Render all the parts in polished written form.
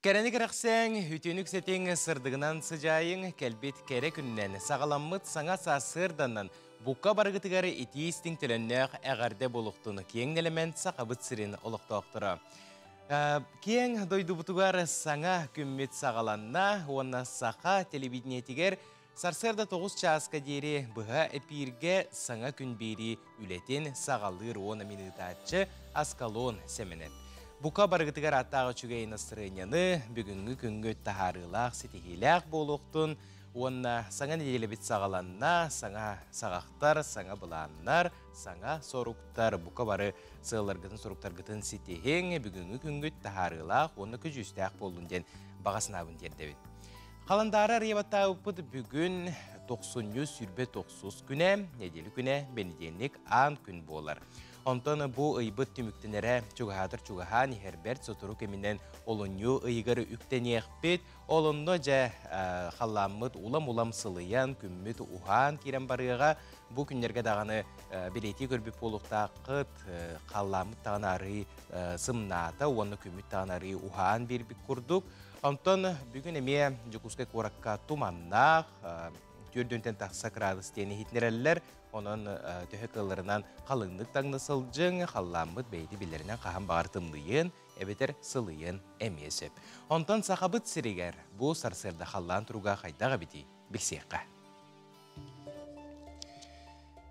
Кэрэни кэрэхсээҥ, үтүөнү үксэтиҥ, сырдыгынан сыдьаайыҥ, кэлбит кэрэ күнүнэн, саҕаламмыт саҥа сарсыарданан, бука барыгытыгар итии истиҥ төлөннөөх эҕэрдэ буолуохтун киэҥ нэлэмэн Сахабыт сирин олохтоохторо. Киэҥ дойдубутугар саҥа күммүт саҕаланна уонна саха телевидениетигэр сарсыарда 9 чааска диэри быһа эпииргэ саҥа күн биэрии үлэтин саҕалыыр уонна мин ыытааччы Аскалон Сэмэнэп. Бука барыгытыгар ааттаах үчүгэй настырыанньаны бүгүҥҥү күҥҥүт таһаарыылаах, ситиһиилээх буолуохтун уонна саҥа нэдиэлэбит саҕаланна, саҥа саҕахтар, саҥа былааннар, саҥа соруктар бука бары сыалларгытын-соруктаргытын ситиһиҥ, бүгүҥҥү күҥҥүт таһаарыылаах уонна көдьүүстээх буоллун диэн баҕа санаабын тиэрдэбин. Халандаары арыйабаттаабыппыт бүгүн тохсунньу сүүрбэ тохсус күнэ, нэдиэлэ күнэ, бэнидиэнньик аан күн буолар. Онтон бу ыйбыт түмүктэнэрэ чугаһаатар чугаһаан иһэр бэрт сотору кэминэн олунньу ыйыгар үктэниэхпит. Ол онно дьэ халлааммыт улам-улам сылыйан, күммүт уһаан киирэн барыаҕа. Бу күннэргэ даҕаны бэлиэтии көрбүт буолуохтааххыт, халлааммыт даҕаны арыый сымнаата уонна күммүт даҕаны арыый уһаан биэрбит курдук. Онтон бүгүн эмиэ Дьокуускай куоракка туманнаах, 4 тахса градус диэн иһитиннэрэллэр. Онон төһө кыалларынан халыҥнык таҥна сылдьыҥ, халлааммыт бэйэтэ билэринэн хаһан баҕар тымныйыан эбэтэр сылыйыан эмиэ сөп. Онтон Сахабыт сиригэр бу сарсыарда халлаан туруга хайдах эбитий билсиэххэ.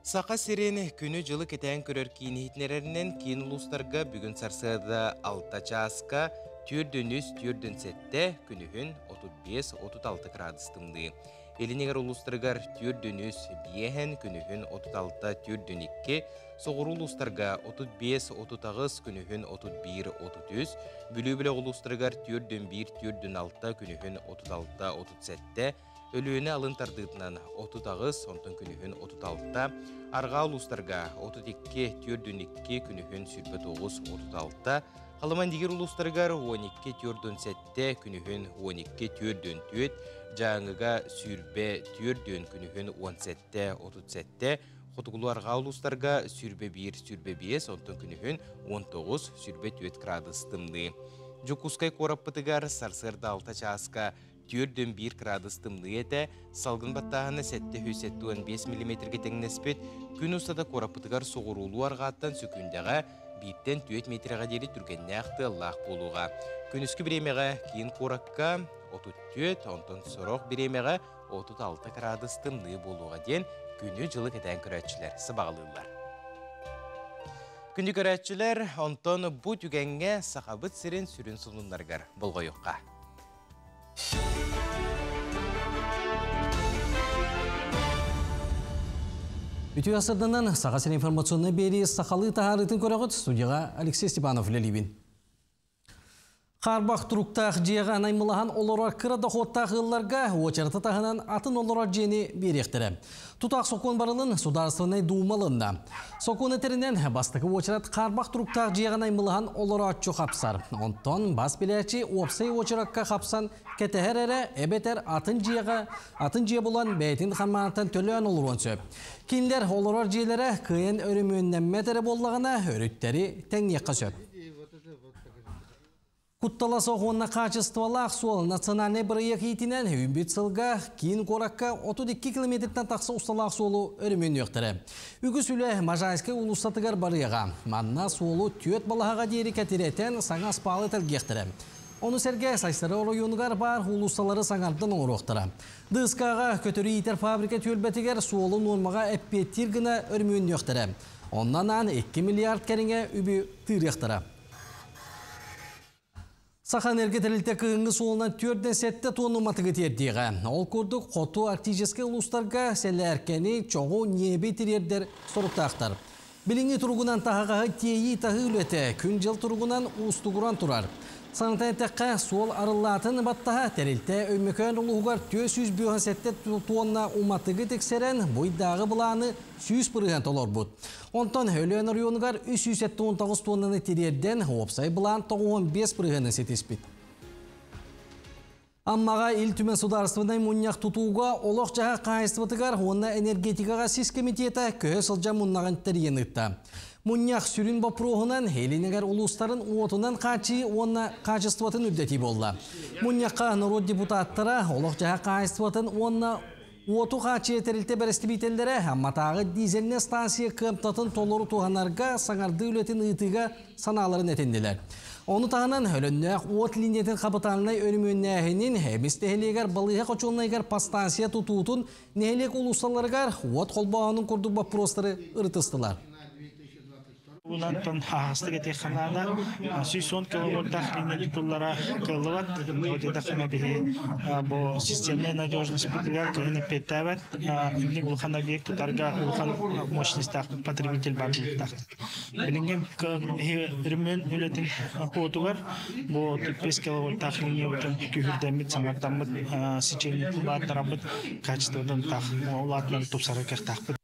Саха сирин күнү-дьылы кэтээн көрөр киин иһитиннэрэринэн киин улуустарга бүгүн сарсыарда 6 чааска 4-3, 4-7, күнүһүн 35-36 градус тымныы. Илин улуустарыгар 4-3, 5, күнүһүн 36, 4-2, соҕуруу улуустарга 35-38, күнүһүн 31-33, Бүлүү бөлөх улуустарыгар 4-1, 4-6, күнүһүн 36-37, Өлүөнэ алын тардыытынан 38, онтон күнүһүн 36, арҕаа улуустарга 32, 42, күнүһүн 29, 36, Халыма-Индигир улуустарыгар 12, 47, күнүһүн 12, 44, Дьааҥыга 24, күнүһүн 17, 37, Хотугулуу-арҕаа улуустарга 21, 25, онтон күнүһүн 19, 24 градус тымныы. Дьокуускай куораппытыгар сарсыарда 6 чааска 4,1 кыраадыс тымныы этэ, салгын баттааһына 775 миллиметргэ тэҥнэспит, күн устата куораппытыгар соҕуруулуу арҕааттан сөкүүндэҕэ бииртэн 4 метрэҕэ диэри түргэннээх тыаллаах буолуоҕа. Күнүскү бириэмэҕэ киин куоракка 34, онтон сорох бириэмэҕэ 36 кыраадыс тымныы буолуоҕа диэн күнү-дьылы кэтээн көрөөччүлэр сабаҕалыыллар. Күндү көрөөччүлэр, онтон бу түгэҥҥэ Сахабыт сирин сүрүн сонуннарыгар болҕойуохха. Үтүө сырданан Саха сирин информационнай биэрии сахалыы таһаарыытын көрөҕүт. Студияҕа Алексей Степанов үлэлиибин. Хаарбах туруктаах дьиэҕэ анаймылаһан олорор кыра дохуоттаах ыалларга уочараты таһынан атын олорор дьиэни биэриэхтэрэ. Тутаах сокуон барылын Судаарыстыбаннай Дуума ылынна. Сокуон этэринэн, бастакы уочарат хаарбах туруктаах дьиэҕэ наймылаһан олорооччу хапсар. Онтон бас билээччи уопсай уочаракка хапсан кэтэһэр эрэ эбэтэр атын дьиэҕэ атын дьиэ булан бэйэтин хармаанаттан төлөөн олоруон сөп. Кинилэр олорор дьиэлэрэ кыайан өрөмүөннэммэт эрэ буоллаҕына, өрүттэри тэҥниэххэ сөп. Куттала суох уонна хаачыстыбалаах суол национальнай бырайыак иитинэн үүммүт сылга киин куоракка 32 километртан тахса усталаах суолу өрөмүөннүөхтэрэ. Үгүс үлэ Можайскай уулуссатыгар барыаҕа. Манна суолу түөрт балаһаҕа диэри кэтирэтэн саҥа аспаалы тэлгиэхтэрэ. Ону сэргэ Сайсары оройуонугар баар уулуссалары саҥардан оҥоруохтара. Дыскаҕа көтөрү иитэр фабрика түөлбэтигэр суолу нуормаҕа эппиэттиир гына өрөмүөннүөхтэрэ. Онно анаан 2 миллиард кэриҥэ үбү тыырыахтара. Саха энерго тэрилтэ кыһыҥҥы суолунан 4-7 тонна уматыгы тиэрдиэҕэ. Ол курдук, хоту арктическай улуустарга сэлээркэни, чоҕу, ньиэби тириэрдэр соруктаахтар. Билиҥҥи туругунан таһаҕаһы тиэйии-таһыы үлэтэ күн-дьыл туругунан уустугуран турар. Санатан эттэххэ, суол арыллаатын баттаһа тэрилтэ Өймөкөөн улууһугар 457 тонна уматыгы тиксэрэн, бу ыйдааҕы былааны 100% толорбут. Онтон Өлөөн оройуонугар 379 туоннаны тириэрдэн, уопсай былаан 95 бырыһыаны ситиспит. Аммаҕа Ил Түмэн судаарыстыбаннай мунньах тутууга олох-дьаһах хаһаайыстыбатыгар уонна энергетикаҕа сис комитета көһө сылдьан муннаҕын тэрийэн ыытта. Мунньах сүрүн боппуруоһунан Илин эҥэр улуустарын уотунан хааччыйыы уонна хаачыстыбатын үрдэтии буолла. Мунньахха норуот депутаттара, олох-дьаһах хаһаайыстыбатын уонна уоту хааччыйа тэрилтэ бэрэстэбиитэллэрэ Амматааҕы дизельнэй станция кыамтатын толору туһанарга саҥардыы үлэтин ыытыыга санааларын этиннилэр. Ону таһынан Өлөннөөх уот линиятын хапытаалынай өрөмүөннээһинин, Эмис нэһилиэгэр балыыһа хочуолунайыгар подстанция тутуутун Нэһилиэк уулуссаларыгар уот холбооһунун курдук боппуруостары ырытыстылар. Унантан аһаҕастык этиэххэ наада. 110 киловольтаах линия тутуллара кыаллыбат. Вот это биһи бу системная надежность бытыгар кыһын эппиэттээбэт. Инник улахан объект тутарга улахан мощностьтаах потребитель бар буолуохтаах. Билиҥҥи өрөмүөн үлэтин уотугар бу 5 киловольтаах линиябытын күүһүрдэммит, саҥардаммыт сечение улааттарабыт, качествотын таах улаатынан тупсарар кыахтаахпыт.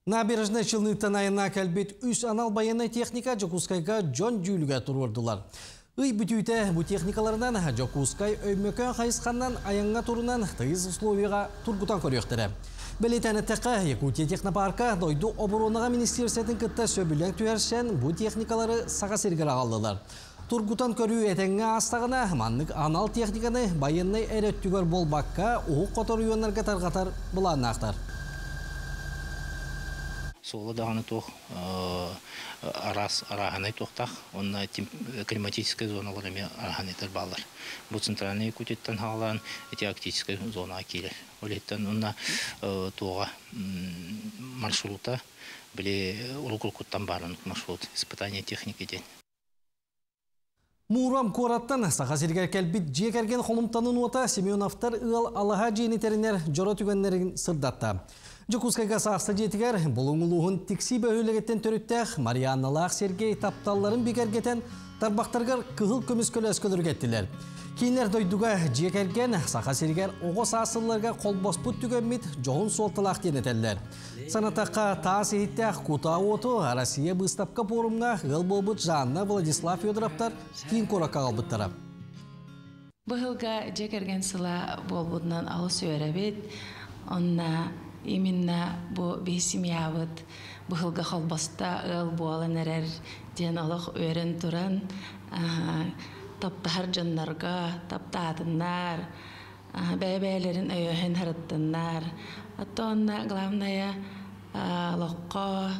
Набережнай Челныттан айанна кэлбит үс анал байыаннай техника Дьокуускайга дьон дьүүлүгэ туруордулар. Ый бүтүүтэ бу техникаларынан Дьокуускай Өймөкөөн хайысханнан айаҥҥа турунан тыйыс условияҕа тургутан көрүөхтэрэ. Бэлиэтээн эттэххэ, Якутия технопарка дойду оборуонаҕа министиэристибэтин кытта сөбүлэҥ түһэрсэн бу техникалары Саха сиригэр аҕаллылар. Тургутан көрүү этэҥҥэ аастаҕына, маннык анал техниканы байыаннай эрэ өттүгэр буолбакка, уһук хоту оройуоннарга тарҕатар былааннаахтар. Суола даҕаны туох араас арааһынай туохтаах уонна климатическай зоналар эмиэ арааһынайдар бааллар. Бу центральный Якутияттан хаалаан ити арктическай зонаҕа киирэр. Ол иһиттэн уонна туоҕа маршрута били уруккуттан баар маршрут испытание техники диэн. Муром куораттан Саха сиригэр кэлбит дьиэ кэргэн холумтанын уота Семеновтар ыал алаһа дьиэни тэринэр дьоро түгэннэрин сырдатта. Дьокуускайга сааста дьиэтигэр Булуҥ улууһун Тиксии бөһүөлэгиттэн төрүттээх Марианналаах Сергей тапталларын бигэргэтэн тарбахтарыгар кыһыл көмүс көлөөскөлөргө эттилэр. Кинилэр дойдуга дьиэ кэргэн Саха сиригэр оҕо саас сылларга холбоспут түгэммит дьоһун суолталаах диэн этэллэр. Санатахха, таас иһиттээх кутаа уоту Россия быыстапка пуорумҥа ыал буолбут Жанна Владислав Федоровтар киин куоракка аҕалбыттара. Быһылга дьиэ кэргэн сыла буолбутунан олус үөрэбит. Онно именно бу биһи семьябыт быһылга холбоста ыал буолан эрэр диэн олох үөрэн туран таптаһар дьоннорго таптаатыннар, бэйэ-бэйэлэрин өйөһөн һарыттыннар. Оттон главное олоххо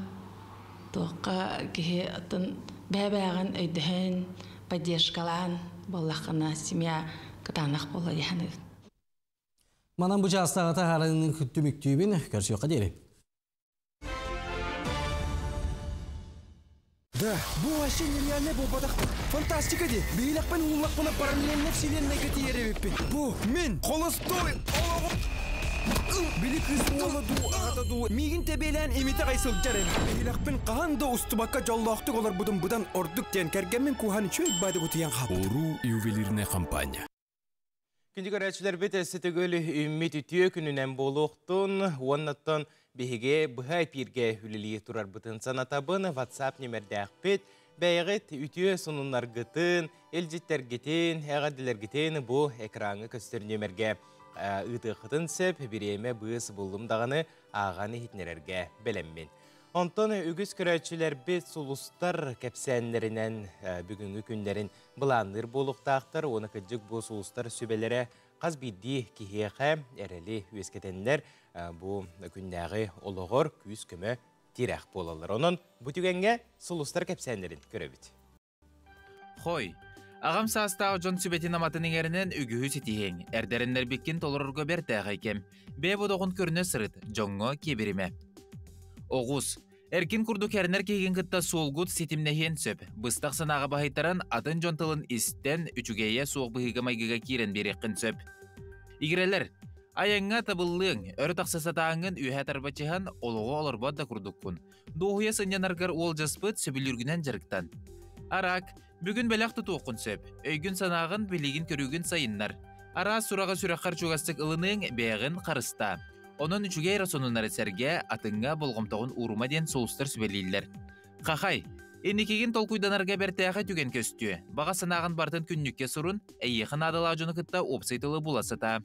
туохха киһи оттон бэйэ-бэйэҕин өйдөһөн, поддержкалаан буоллаххына семья кытаанах буолуо дии саныыбын. Манан бу чаастааҕыта харыҥын түмүктүүбүн көрсүөххэ диэри. Да, бу вообще нереальный буолбатах. Фантастика ди. Биһилэхпин ууллахпына параллельно вселеннайга тиийэр эбиппин. Бу мин холостой олоҕум Били кыыс уола дуу, аҕата дуу миигин тэбиэлээн имитэ аҕай сылдьар эбит. Биһилэхпин хаһан да устубакка дьоллоохтук олорбутум быдан ордук диэн кэргэммин кууһан үчүгэй баады утуйан хаалбытым. Уруу ювелирная компания. Күндү көрөөччүлэрбит өссө үүммүт үтүө күнүнэн буолуохтун уоннаттан биһиги быһа эпииргэ үлэлии турарбытын санатабын WhatsApp нүмердээхпит бэйэҕит үтүө сонуннаргытын, илдьиттэргитин, эҕэрдэлэргитин бу экраҥҥа көстөр нүмергэ ыытыаххытын сөп бириэмэ быыс буллум даҕаны ааҕан иһитинэрэргэ бэлэммин. Онтон үгүс көрөөччүлэрбит сулустар кэпсээннэринэн бүгүҥҥү күннэрин былаанныыр буолуохтаахтар уонна кырдьык бу сулустар сүбэлэрэ хас биирдии киһиэхэ эрэли үөскэтэннэр бу күннээҕи олоҕор күүс-көмө тирэх буолаллар. Онон бу түгэҥҥэ сулустар кэпсээннэрин көрөбүт. Хой, аҕам саастаах дьон сүбэтин аматын иҥэринэн үгүһү ситиһиэҥ, эрдэриннэрбиккин толорорго бэртээхэй кэм. Бэйэ бодоҕун көрүнэ сырыт, дьоҥҥо киэбиримэ. Оҕус, Эркин курдук эрэнэр киһигин кытта суолгут ситимнэһиэн сөп. Быстах санааҕа баһыйтаран, атын дьон тылын истэн, үчүгэйэ суох быһыыга-майгыга киирэн биэриэххин сөп. Игирэлэр, айаҥҥа табыллыаҥ, өрө тахса сатааҥҥын үөһэ тарбачыһан, олоҕу олорбот да курдуккун. Дуоһуйа сынньанаргар уолдьаспыт, сөбүлүүргүнэн дьарыктан. Араак, бүгүн бэлэх тутуоххун сөп. Өйгүн-санааҕын, билигин-көрүүгүн сайыннар. Араас сураҕы сүрэххэр чугастык ылыныаҥ, бэйэҕин харыстаа. Онон үчүгэй эрэ сонуннары сэргэ, атыҥҥа болҕомтоҕун уурума диэн сулустар сүбэлииллэр. Хахай, инникигин толкуйданарга бэртээхэй түгэн көстүө. Баҕа санааҕын барытын күннүккэ сурун, эйиэхэ наадалаах дьону кытта уопсай тылы була сатаа.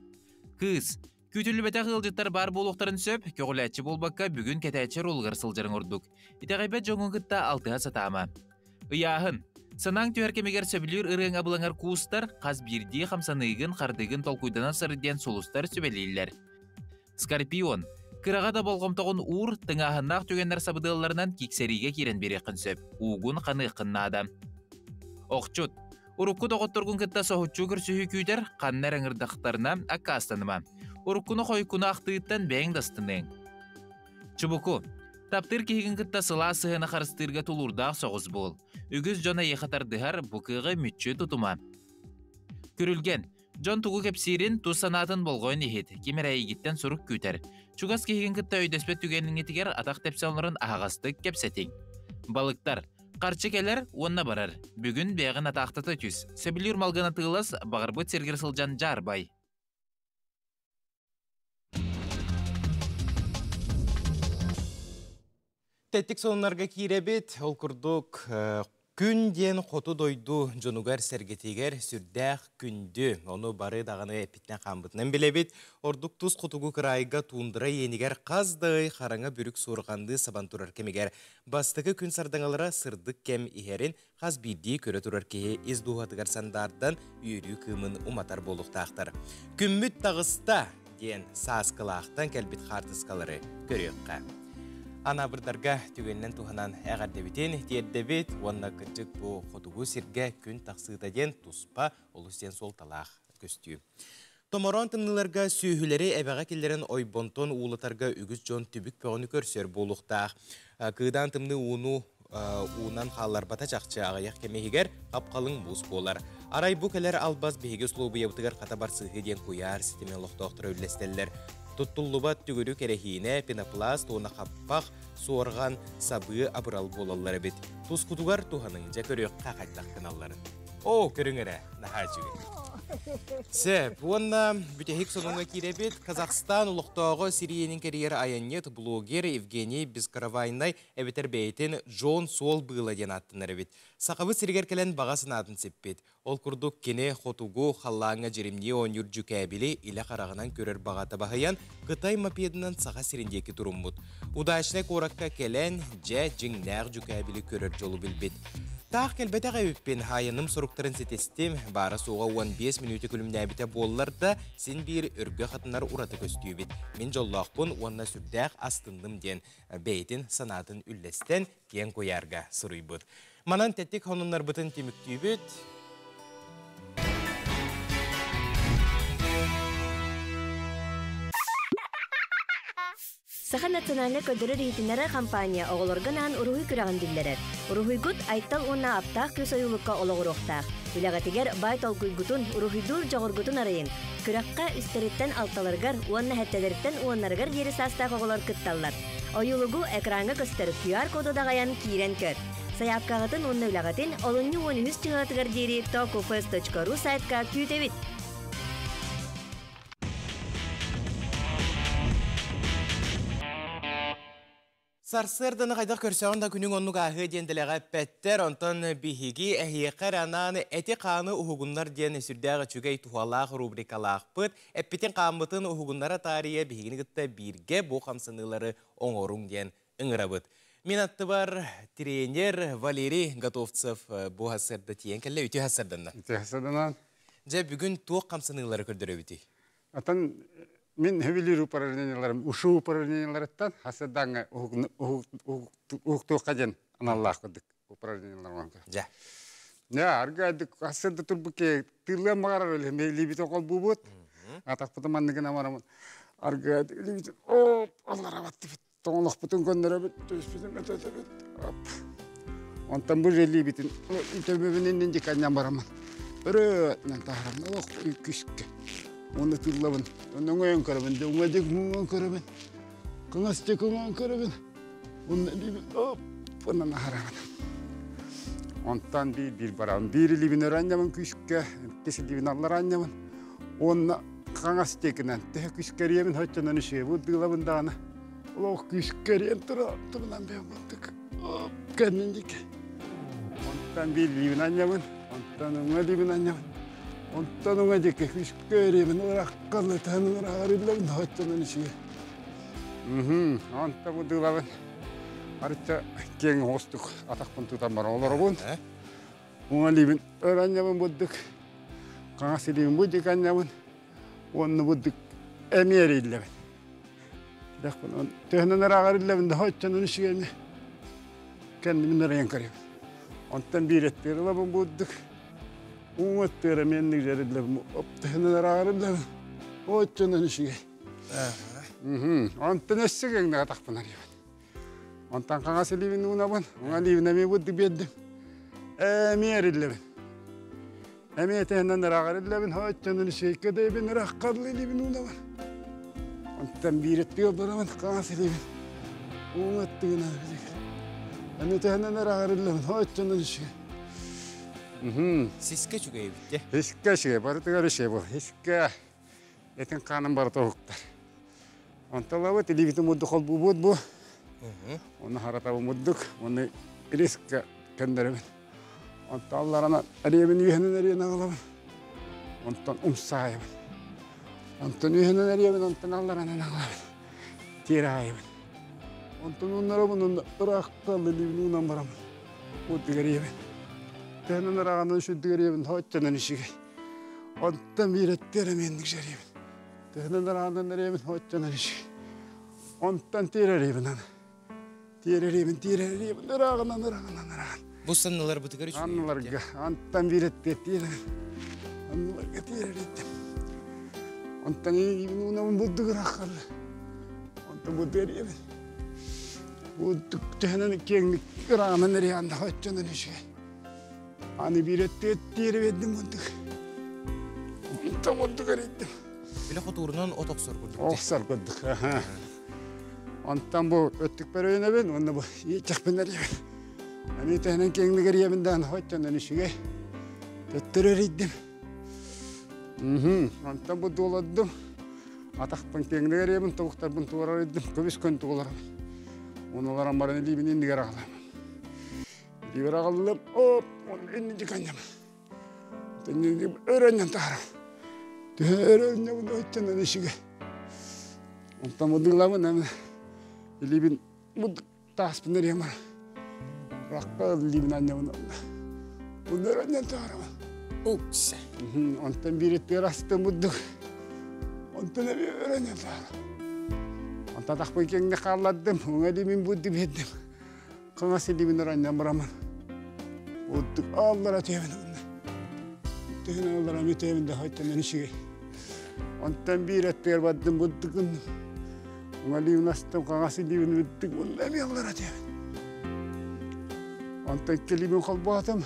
Кыыс, Күүтүллүбэтэх ыалдьыттар баар буолуохтарын сөп, көҕүлээччи буолбакка бүгүн кэтээччи ролугар сылдьарыҥ ордук. Итэҕэйбэт дьоҥҥун кытта алтыһа сатаама. Ыйааһын. Санааҥ түһэр кэмигэр сөбүлүүр ырыаҥ абылаҥар куустар, хас биирдии хамсаныыгын, хардыыгын толкуйданан сырыт диэн сулустар сүбэлииллэр. Скорпион. Кыраҕа да болҕомтоҕун уур, тыҥааһыннаах түгэннэр сабыдыалларынан киксэриигэ киирэн биэриэххин сөп, уугун ханыаххын наада. Охчут. Урукку доҕотторгун кытта соһуччу көрсүһүү күүтэр, ханна эрэ ыҥырдахтарына аккаастаныма. Уруккуну-хойуккуну ахтыыттан бэйэҥ да астыныаҥ. Чубуку. Таптыыр киһигин кытта сылаас сыһыаны харыстыырга тулуурдаах соҕус буол. Үгүс дьон эйиэхэ тардыһар, бу кыаҕы мүччү тутума. Күрүлгэн. Дьон тугу кэпсиирин, тус санаатын болҕойон иһит, ким эрэ эйигиттэн сурук күүтэр. Чугас киһигин кытта өйдөспөт түгэниҥҥитигэр атах тэпсэ олорон аһаҕастык кэпсэтиҥ. Балыктар. Харчы кэлэр уонна барар. Бүгүн бэйэҕин атаахтата түс. Сөбүлүүр малгын атыылас, баҕарбыт сиргэр сылдьан дьаарбай. Тэттик сонуннарга киирэбит. Ол курдук, күн диэн хоту дойду дьонугар-сэргэтигэр сүрдээх күндү. Ону бары даҕаны эппитинэн хааммытынан билэбит. Ордук тус хотугу кыраайга туундара иэнигэр хас да ый хараҥа бүрүк суорҕанныы сабан турар кэмигэр бастакы күн сардаҥалара сырдык кэм иһэрин хас биирдии көрө турар киһи ис дууһатыгар сандаардан үөрүү кыымын уматар буолуохтаахтар. Күммүт таҕыста! диэн сааскылаахтан кэлбит хаартыскалары көрүөххэ. Анаабырдарга түгэнинэн туһанан эҕэрдэбитин тиэрдэбит уонна кырдьык бу хотугу сиргэ күн тахсыыта диэн туспа олус диэн суолталаах көстүү. Томороон тымныыларга сүөһүлэри эбэҕэ киллэрэн ойбонтон уулатарга үгүс дьон түбүк бөҕөнү көрсөр буолуохтаах. Кыыдаан тымныы ууну уунан хаалларбата чахчы аҕыйах кэм иһигэр хап-халыҥ муус буолар. Арай бу кэлэр албас биһиги услуобуйабытыгар хата барсыһыы диэн куйаар ситимин олохтоохторо үллэстэллэр. Туттуллубат түгүрүк эрэһиинэ, пенопласт уонна хаппах, суорҕан, сабыы абырал буолаллар эбит. Тускутугар туһаныҥ, дьэ көрүөххэ хайдах гыналларын. Оо, көрүҥ эрэ, наһаа үчүгэй. Сөп. Уонна бүтэһик сонуҥҥа киирэбит. Казахстан олохтооҕо Сириэнин кэрийэр айанньыт блогер Евгений Бескаравайнай эбэтэр бэйэтин Джон Суол быыла диэн ааттанар эбит. Сахабыт сиригэр кэлэн баҕа санаатын сиппит. Ол курдук кини хотугу халлааҥҥа дьиримнии оонньуур дьүкээбили илэ хараҕынан көрөр баҕата баһыйан, Кытай мопедынан Саха сирин диэки туруммут. Удачнай куоракка кэлэн, дьэ, дьиҥнээх дьүкээбили көрөр дьолу билбит. Таах кэлбэтэх эбиппин, айаным суруктарын ситистим, баара-суоҕа 15 мүнүүтэ күлүмнээбитэ буоллар да, син биир өргө хатынар ураты көстүүбүт. Мин дьоллоохпун уонна сүрдээх астынным диэн бэйэтин санаатын үллэстэн киэҥ куйаарга суруйбут. Манан тэттик хонуннарбытын түмүктүүбүт. Саха национальнай көрдөрөр-иһитиннэрэр компания оҕолорго анаан уруһуй күрэҕин биллэрэр. Уруһуйгут Айтал уонна Аптаах кыыс ойуулукка олоҕуруохтаах. Үлэҕитигэр баай толкуйгутун, уруһуйдуур дьоҕургутун арыйыҥ. Күрэххэ үстэриттэн алталарыгар уонна сэттэлэриттэн уоннарыгар диэри саастаах оҕолор кытталлар. Ойуулугу экраҥҥа көстөр QR-коду даҕайан киирэн көр. Сайаапкаҕытын уонна үлэҕитин олунньу уон үһүс чыһыатыгар диэри tokufest.ru сайтка күүтэбит! Сарсыарданы хайдах көрсөҕүн да күнүҥ оннук ааһыа диэн дэлэҕэ эппэттэр. Онтон биһиги эһиэхэ эрэ анаан эти-хааны уһугуннар диэн сүрдээх үчүгэй туһалаах рубрикалаахпыт. Эппитин-хааммытын уһугуннара таарыйа биһигини кытта бииргэ бу хамсаныылары оҥоруҥ диэн ыҥырабыт. Мин аттыбар тренер Валерий Готовцев бу сарсыарда тиийэн кэллэ. Үтүө сарсыарданна. Үтүө сарсыарданан. Дьэ, бүгүн туох хамсаныылары көрдөрөбүтүй? Отон мин сөбүлүүр упражненияларым ушу упражненияларыттан хасырдааҥҥа уһуктуохха диэн аналлаах курдук упражнениялар Дьэ. Дьэ, аргы хасырда турбут ки тыыллыан баҕарар өлө илиибитин холбуубут атахпытын манныгын амарамын аргы илиибитин оп аллара баттыбыт тоҥолохпутун көннөрөбүт түспүтүн өтөтөбүт оп онтон бу илиибитин төбөбүн иннин диканньан бараммын өрө таһарамын олох күскэ уонна тыыллабын өҥөйөн көрөбүн де уҥа диэки уҥан көрөбүн кыҥас диэки уҥан көрөбүн уонна илиибин оп уонна наһарабын онтон биир биир барабын биир илиибин өрө анньабын күүскэ иккис илиибин аллара анньабын уонна хаҥас диэкинэн төһө күүскэ эрийэбин оччонон үсүөбү ырдыылабын даҕаны олох күүскэ эрийэн туран бэйэм курдук кэннин диэки онтон биир илиибин анньабын онтон уҥа илиибин анньабын. Онтон уҥа диэки күүскэ эриэбин ыраххалла таһын ырааҕарыллабын хоттонон ишигэ. Онтон будуулабын арычча киэҥ оҕустук атахпын тутан баран олоробун. Уҥа илиибин ыранньабын бурдук, хаҥас илиибин буддук анньабын уонна бурдук эмиэ эриллэбин. Тилэхпин төһөнөн ырааҕарыллабын да оччонон ишигэни кэннибин ырайан көрөбүн. Онтон биир эттиэр ылабын бурдук. Уҥаттыара менник жариллабын оптыһынан ырааҕарыллабын оччонон ишигэ. Онтон өссө кэҥнэ атахпын арыйабын. Онтон хаҥас илиибин уунабын, уҥа илиибин эмиэ бурдук биэрдим. Эмиэ эриллэбин. Эмиэ тэһинэн ырааҕар иллэбин, оччонон ишейке дэйбин ырааххарлы илиибин уунабын. Онтон биир өттүгэр барабын, хаҥас илиибин уҥа өттүгүнэн Эмиэ тэһинэн ырааҕар иллэбин, оччонон ишигэ. Сискэ үчүгэй эбит дии. Сискэ үчүгэй, барытыгар үчүгэй буол. Сискэ этин хаанын барыта уһуктар. Онтон илиибитин мудду холбуубут бу. Оны харатабы муддук, оны риска көннөрөбүн. Онтон алларана эриэбин үөһэнэн эриэн аҕалабын. Онтон умсаайабын. Онтон үөһэнэн эриэбин, онтон алларанан аҕалабын. Тиэрэ аайабын. Онтон уннарабын, онно ыраахтан илиибин уунан барамын. Уотугар иэбин. Төһөнөн ырааҕынан сүрдүгэр иэбин, хооччонон ишигэй. Онтон биир өттүгэр эмиэнник жариэбин. Төһөнөн ырааҕынан эриэбин, хооччонон ишигэй. Онтон тиэрэриэбин аны. Тиэрэриэбин, тиэрэриэбин, ырааҕынан, ырааҕынан, ырааҕын. Бу санныларбытыгар үчүгэй. Анныларга, антан биир өттүгэр тиэрэр. Анныларга тиэрэриэттим. Онтон иибин уунабын бурдук ырааххалла. Онтон бурдук эриэбин. Бурдук төһөнөн киэҥник ырааҕынан эриэҕин да оччонон үчүгэй. Аны биир өттүгэр тиэрэ биэрдим бурдук. Онтон бурдук эрийдим. Били хотуурунан от охсор курдук. Охсор курдук. Онтон бу өттүкпэр өйөнөбүн уонна бу иэччэхпин эрийэбин. Эмиэ төһөнөн киэҥник эрийэбин даҕаны оччонон үчүгэй. Төттөрү эрийдим. Онтон бу дуолардым. Атахпын киэҥник эрийэбин, тобуктарбын туора эрийдим, көбүс көн туоларым. Ону баран илиибин иннигэр аҕалам. Илиибэр аҕаллым, оп, инники канньам. Өрөннөн таһарам. Төһө өрөннөбүн өттөнөн ишиге. Онтон мудылабын эми илиибин муд тааспын эрийем бар. Раққа илиибин анньабын Бу өрөннөн таһарам. Укса. Онтон биир өттүгэр астым буддук. Онтон эби өрөннөн таһарам. Онтон тахпын киэҥник хааллардым, уҥа илиибин будду биэрдим. Хаҥас илиибин ыранньан бараммын Уттук ааллара түһэбин онно. Түһэн ааллара эмиэ түһэбин да хойтон үчүгэй. Онтон биир өттүгэр бардым буддугун. Уҥа илиибин астым, хаҥас илиибин бүттүк, онно эмиэ аллара түһэбин. Онтон икки илиибин холбоотум.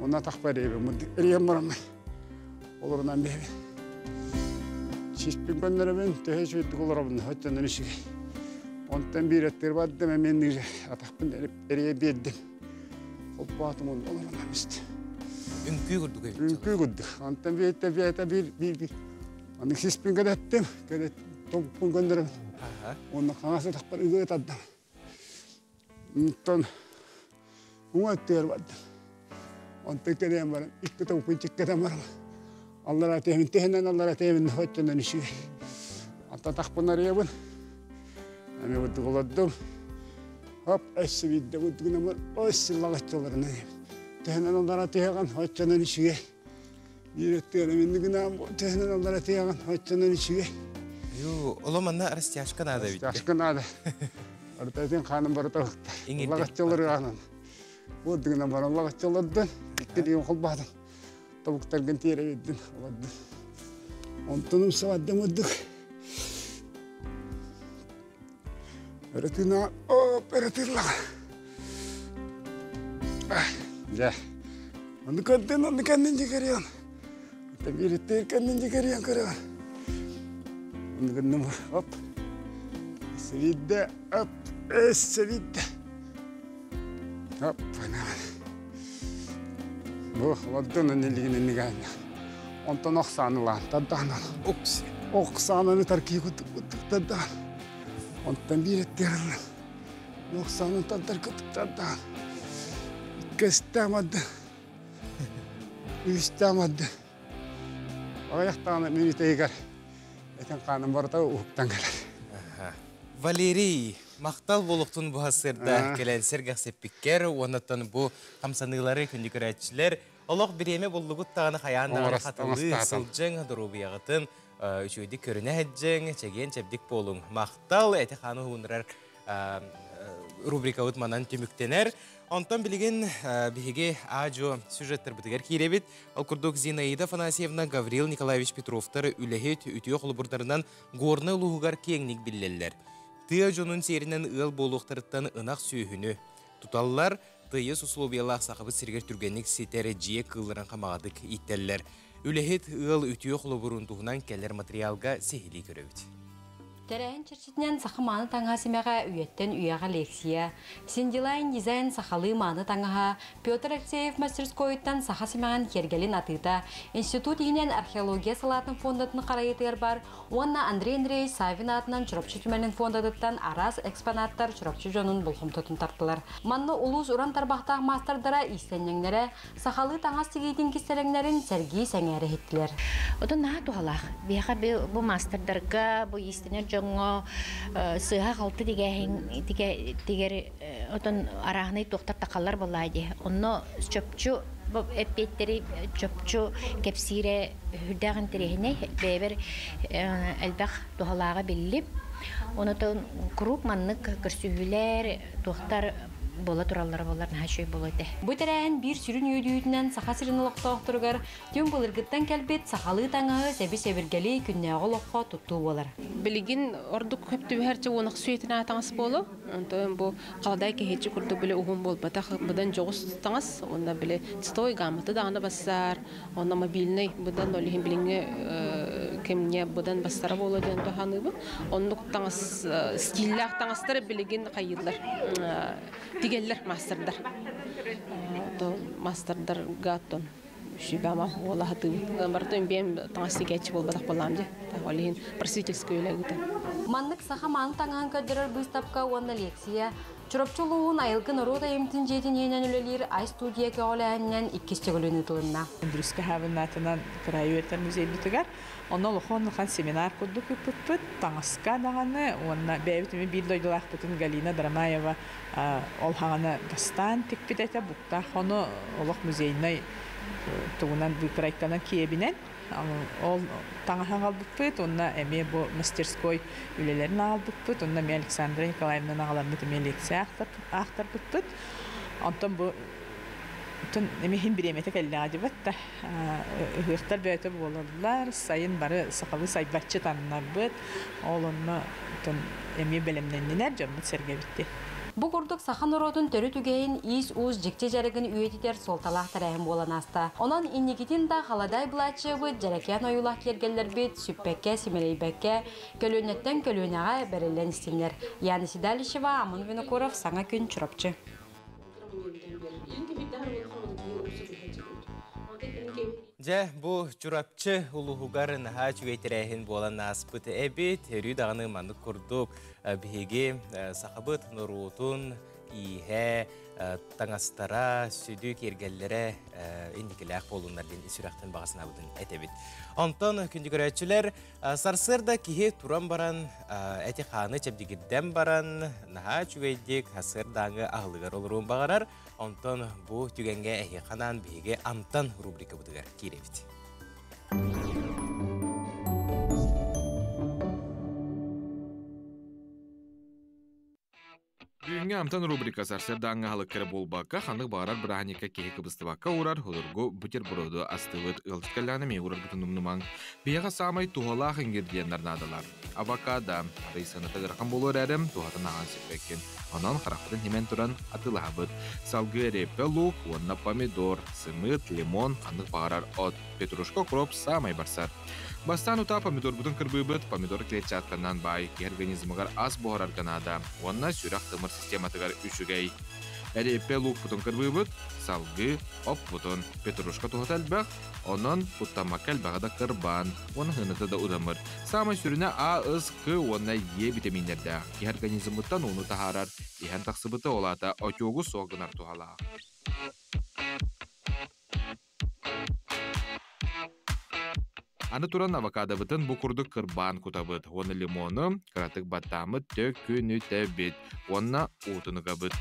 Онно атахпар эриэбин, эриэн бараммын. Олорунан бэйэбин. Сиспин көннөрөбүн, төһө үчүгэйдик олоробун, хоттонон үчүгэй. Онтон биир өттүгэр бардым, эмиэ атахпын эрийэ биэрдим. Холбоотум онно олорунан исти. Үҥкүү курдук эбит. Үҥкүү курдук. Онтон бииртэ биэтэ биир биир биир. Аны сиспин көнөттүм, көнөт тобукпун көннөрөбүн. Онно хаҥас атахпар ыгыы тардам. Онтон уҥа өттүгэр бардым. Онтон кэлэн баран икки тобукпун чиккэтэн баран аллара түһэбин түһэнэн аллара түһэбин хоттонон үчүгэй. Онтон атахпын арыйабын. Эмиэ бурдук олордум. Хоп, өссө биирдэ бурдугунан бар, өссө лаҕаччыларынан түһэнэн аллара түһэҕин, оччонон үчүгэй. Биир өттүгэр эминни гынаан түһэнэн аллара түһэҕин, оччонон үчүгэй. Ю, оло манна растяжка надо ведь. Растяжка надо. Артатын ханым барыта ылыктар. Лаҕаччылар ыаанан. Бурдугунан баран лаҕаччылардан, икки диэн холбаатым. Тобуктаргын тиэрэ биэрдим, олордум. Онтон умсабардым урдук. Өрөтүнэ, оп, өрөтүллаҕа. Дьэ, ону көрдөн, ону кэннин дьикэриэн. Бириттиир кэннин дьикэриэн көрөҕүн. Ону гынным, оп. Сэбиидде, оп, сэбиидде. Оп, Бу олордон энилигин эннигаанна. Онтон охсаанылаан тардаанан. Укс. Охсаананы таркии куттук тардаан. Онтон биир эттиэрэллэн. Охсаанын тардар куттук тардаан. Иккистэм адды. Үстэм адды. Аҕыйах даҕаны мүнүүтэ этин хааным барыта уһуктан кэлэр. Валерий, махтал буолуохтун бу сырда кэлэн сэргэхсиппиккэр, уоннаттан бу хамсаныылары күндү көрөөччүлэр олох бириэмэ буллугут даҕаны хайаан даҕаны хатылыы сылдьыҥ, доруобуйаҕытын үчүгэйдик көрүнэ сылдьыҥ, чэгиэн чэбдик буолуҥ. Махтал, эти хааны уһугуннарар рубрикабыт манан түмүктэнэр. Онтон билигин биһиги аа-дьуо сюжеттарбытыгар киирэбит. Ол курдук Зинаида Афанасьевна, Гаврил Николаевич Петровтар үлэһит үтүө холобурдарынан Горнай улууһугар киэҥник биллэллэр. Тыа дьонун сиэринэн ыал буолуохтарыттан ынах сүөһүнү туталлар, тыйыс условиялаах сахабыт сиригэр түргэнник ситэр дьиэ кыылларын хамаҕатык ииттэллэр. Үлэһит ыал үтүө холобурун туһунан кэлэр материалга сиһилии көрөбүт. Тэрээһин чэрчитинэн саха мааны таҥаһа симэҕэ үйэттэн үйэҕэ лекция, Синдилайн дизайн сахалыы мааны таҥаһа, Петр Алексеев мастерскойуттан саха симэҕин киэргэлин атыыта, институт иһинэн археология салаатын фондатын харайыытыгар бар уонна Андрей Андреевич Саввин аатынан Чурапчы түмэлин фондатыттан араас экспонаттар Чурапчы дьонун болҕомтотун тартылар. Манна улуус уран тарбахтаах маастардара, иистэнньэҥнэрэ сахалыы таҥас тигиитин кистэлэҥнэрин сэргии сэҥээрэ иһиттилэр. Отон наһаа туһалаах. Биһиэхэ бу маастардарга, бу иистэнэр дьоҥҥо сыыһа-халты тигээһин тигэр отон арааһынай туохтар тахаллар буоллаа дии. Онно чопчу эппиэттэри чопчу кэпсиирэ үрдээх интэриэһинэй. Бэйэбэр элбэх туһалааҕа биллим. Онотон куруук маннык көрсүһүүлэр, туохтар буола тураллара буоллар наһаа үчүгэй буолуо этэ. Бу тэрээһин биир сүрүн үөдүйүүтүнэн Саха сирин олохтоохторугар түҥ былыргыттан кэлбит сахалыы таҥаһы сэби-сэбиргэли күннээҕи олоххо туттуу буолар. Билигин ордук көп түбэһэр уонах сүйэтин таҥас буолу. Онтон бу халадай киһиччи курдук били уһун буолбатах быдан дьоҕус таҥас, онно били цветовой гамматы даҕаны бассаар, онно мобильный быдан ол иһин билиҥҥи кэмҥэ быдан бастара буолуо диэн туһаныыбын. Оннук таҥас стиллээх таҥастары билигин хайыыллар, тигэллэр маастардар. Маастардарга оттон сүбэ-ама буола сатыыбын. Барытын бэйэм таҥас тигээччи буолбатах буоллаҕым дии. Ол иһин просветительскай үлэ ыытан. Маннык саха мааны таҥаһын көрдөрөр быыстапка уонна лекция Чурапчы улууһун Айылгы норуот айымньытын дьиэтин иһинэн үлэлиир Ай студия көҕүлээһининэн иккис төгүлүн ыытылынна. Бүрүскэ хаабыннаатынан кыраайы үөрэтэр музейбытыгар онно улахан улахан семинар курдук ыыппыппыт таҥаска даҕаны уонна бэйэбит эмиэ биир дойдулаахпытын Галина Драмаева ол хаҕана бастаан тикпит этэ буктаах ону олох музейнай тугунан быыкырайканан киэбинэн ол таҥаһы аҕалбыппыт уонна эмиэ бу мастерской үлэлэрин аҕалбыппыт уонна эмиэ Александра Николаевнаны аҕаламмыт эмиэ лекция аахтарбыппыт. Онтон бу эмиэ иһин бириэмэтэ кэллэҕэ дибэт да ыһыахтар бэйэтэ буолаллар, сайын бары сахалыы сайбаччы таҥнарбыт, ол онно эмиэ бэлэмнэннилэр дьоммут сэргэбит. Бу курдук саха норуотун төрүт үгэһин иис-уус дьикти дьарыгын үйэтитэр суолталаах тэрээһин буолан ааста. Онон инникитин да халадаай былааччыйабыт, дьэрэкээн ойуулаах киэргэллэрбит сүппэккэ, симэлийбэккэ, көлүөнэттэн көлүөнэҕэ бэриллэн истиннэр. Яна Седалищева, Амон Винокуров, Саҥа күн, Чурапчы. Дьэ, бу Чурапчы улууһугар наһаа үчүгэй тэрээһин буолан ааспыт эбит. Өрүү даҕаны маннык курдук биһиги сахабыт норуотун ииһэ, таҥастара, сүдү киэргэллэрэ инникилээх буолуннар диэн сүрэхтэн баҕа санаабытын этэбит. Онтон күндү көрөөччүлэр, сарсыарда киһи туран баран, эти-хааны чэбдигирдэн баран, наһаа үчүгэйдик сарсыардааҥы аһылыгар олоруон баҕарар. Онтон бу түгэҥҥэ эһиэхэ анаан биһиги Амтан рубрикабытыгар киирэбит. Бүгүҥҥү Амтан рубрика сарсыардааҥҥы аһылыкка эрэ буолбакка, ханнык баҕарар бырааһынньыкка киһи кыбыстыбакка уурар судургу бутерброду астыыбыт. Ыалдьыт кэллэҕинэ эмиэ уураргытын умнумаҥ. Биһиэхэ саамай туһалаах ингредиеннэр наадалар. Авокадо, арый сыаната ыарахан буолуо эрээри, туһатын ааҕан сиппэккин. Онон харахпытын химэн туран атыылаһабыт. Салгыы эриэппэ луук уонна помидор, сымыыт, лимон, ханнык баҕарар от, петрушка, укроп саамай барсар. Бастаан утаа помидорбутун кырбыыбыт, помидор клетчатканан баай, киһи организмыгар ас буһарарга наада уонна сүрэх-тымыр систематыгар үчүгэй. Эриэппэ луукпутун кырбыыбыт, салгыы оппутун, петрушка туһата элбэх, онон куттаммакка элбэҕи да кырбаан уонна сыаната да удамыр. Саамай сүрүнэ А, С, К уонна Е витаминнэрдээх. Киһи организмыттан ууну таһаарар, иһэн тахсыбыта ол аата отёгу суох гынар туһалаах. Аны туран авокадобытын бу курдук кырбаан кутабыт уонна лимону кыратык баттааммыт төкүнүтэбит уонна уутун ыгабыт.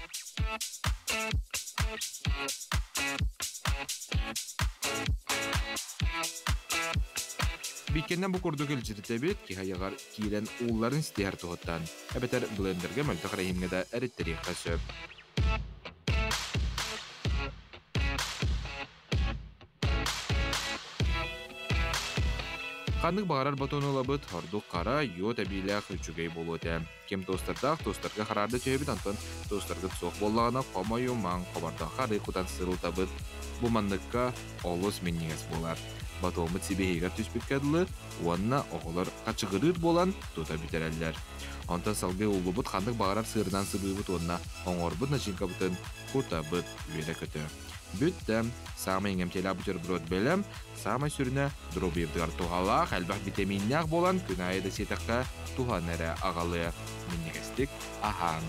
Бииккэннэн бу курдук илдьиритэбит, киһи айаҕар киирэн уулларын ситиһэр туһуттан, эбэтэр блендергэ мөлтөх эрэһиимҥэ да эриттэриэххэ сөп. Ханнык баҕарар батону ылабыт, ордук хара, йод эбиилээх үчүгэй буолуо этэ. Ким тостардаах тостарга хараарда түһэбит, онтон тостаргыт суох буоллаҕына хомойумаҥ, хобордооххо арыы кутан сырылтабыт. Бу манныкка олус минньигэс буолар. Батоммут сибиһигэр түспүккэ дылы уонна оҕолор хачыгырыыр буолан тута бүтэрэллэр. Онтон салгыы ууллубут ханнык баҕарар сыырынан сыбыыбыт уонна оҥорбут начинкабытын кутабыт үөрэ-көтө. Бүттэ. Саамай иҥэмтиэлээх бутерброд бэлэм, саамай сүрүнэ доруобуйабытыгар туһалаах, элбэх битэмииннээх буолан күн аайы да сиэтэххэ туһан эрэ аҕалыа. Минньигэстик аһааҥ.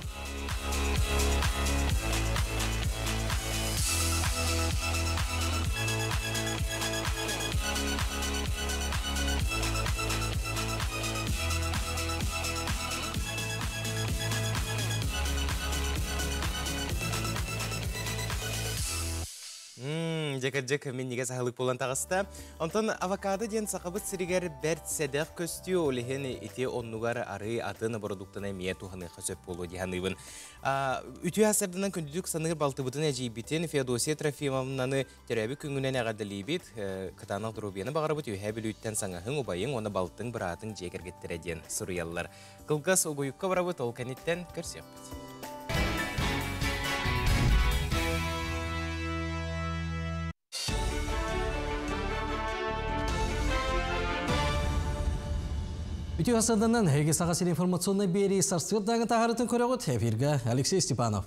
Дьэ, минньигэс аһылык буолан таҕыста. Онтон авокадо диэн сахабыт сиригэр бэрт сэдэх көстүү, ол иһин ити оннугар арыы атын бородууктаны эмиэ туһаныахха сөп буолуо дии саныыбын. Үтүө сарданан күндүтүк саныыр балтыбытын эдьиийбитин Феодосия Трофимовнаны төрөөбүт күҥҥүнэн эҕэрдэлиибит. Кытаанах доруобуйаны баҕарабыт Үөһээ Бүлүүттэн саҥаһыҥ, убайыҥ уонна балтыҥ, быраатыҥ дьиэ кэргэттэрэ диэн суруйаллар. Кылгас угуйукка барабыт, ол кэнниттэн көрсүөхпүт. Үтүө саданан эһиги Саха сирин информационнай биэрии сарсыардааҥы таһаарытын көрөҕүт. Эфиргэ Алексей Степанов.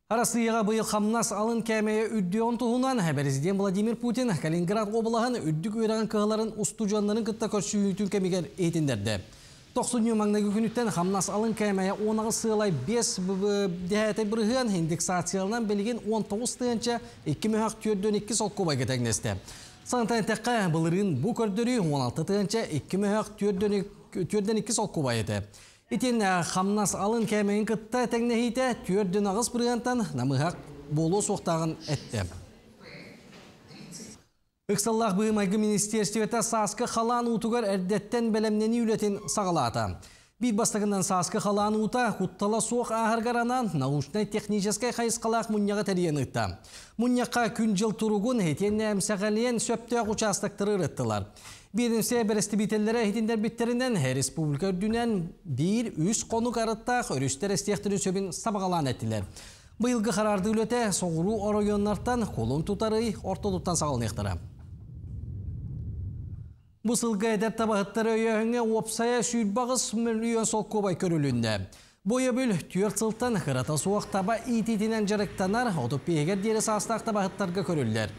Арассыыйаҕа быйыл хамнас алын кээмэйэ үрдүөҕүн туһунан Президент Владимир Путин Калининград уобалаһын үрдүк үөрэҕин кыһаларын устудьуоннарын кытта көрсүһүүтүн кэмигэр иһитиннэрдэ. Тохсунньу маҥнайгы күнүттэн хамнас алын кээмэйэ 18 сыалай 5 дэһээтэй бырыһыан индексацияланан билигин 19 тыһыынча 2 мөһөх 402 солкуобайга тэҥнэстэ. Санатан эттэххэ, былырыын бу көрдөрүү 16 тыһыынча 2 мөһөх 402 солкуобай этэ. Итиэннэ хамнас алын кээмэйин кытта тэҥнэһиитэ 4,8 бырыһыантан намыһах буолуо суохтааҕын эттэ. Ыксаллаах быһыы-майгы министиэристибэтэ сааскы халаан уутугар эрдэттэн бэлэмнэнии үлэтин саҕалаата. Биир бастакынан сааскы халаан уута куттала суох ааһаргар анаан научнай-техническэй хайысхалаах мунньаҕы тэрийэн ыытта. Мунньахха күн-дьыл туругун итиэннэ эмсэҕэлиэн сөптөөх учаастактары ырыттылар. Биэдэмсэ бэрэстэбиитэллэрэ иһитиннэрбиттэринэн, республика үрдүнэн биир үс хонук арыттаах өрүстэр эстиэхтэрин сөбүн сабаҕалаан эттилэр. Быйылгы хараардыы үлэтэ соҕуруу оройуоннартан кулун тутар ый ортотуттан саҕаланыахтара. Бу сылга эдэр табаһыттары өйөөһүҥҥэ уопсайа 28 мөлүйүөн солкуобай көрүлүннэ. Бу өйөбүл түөрт сылтан кырата суох таба иитиитинэн дьарыктанар 35-гэр диэри саастаах табаһыттарга көрүллэр.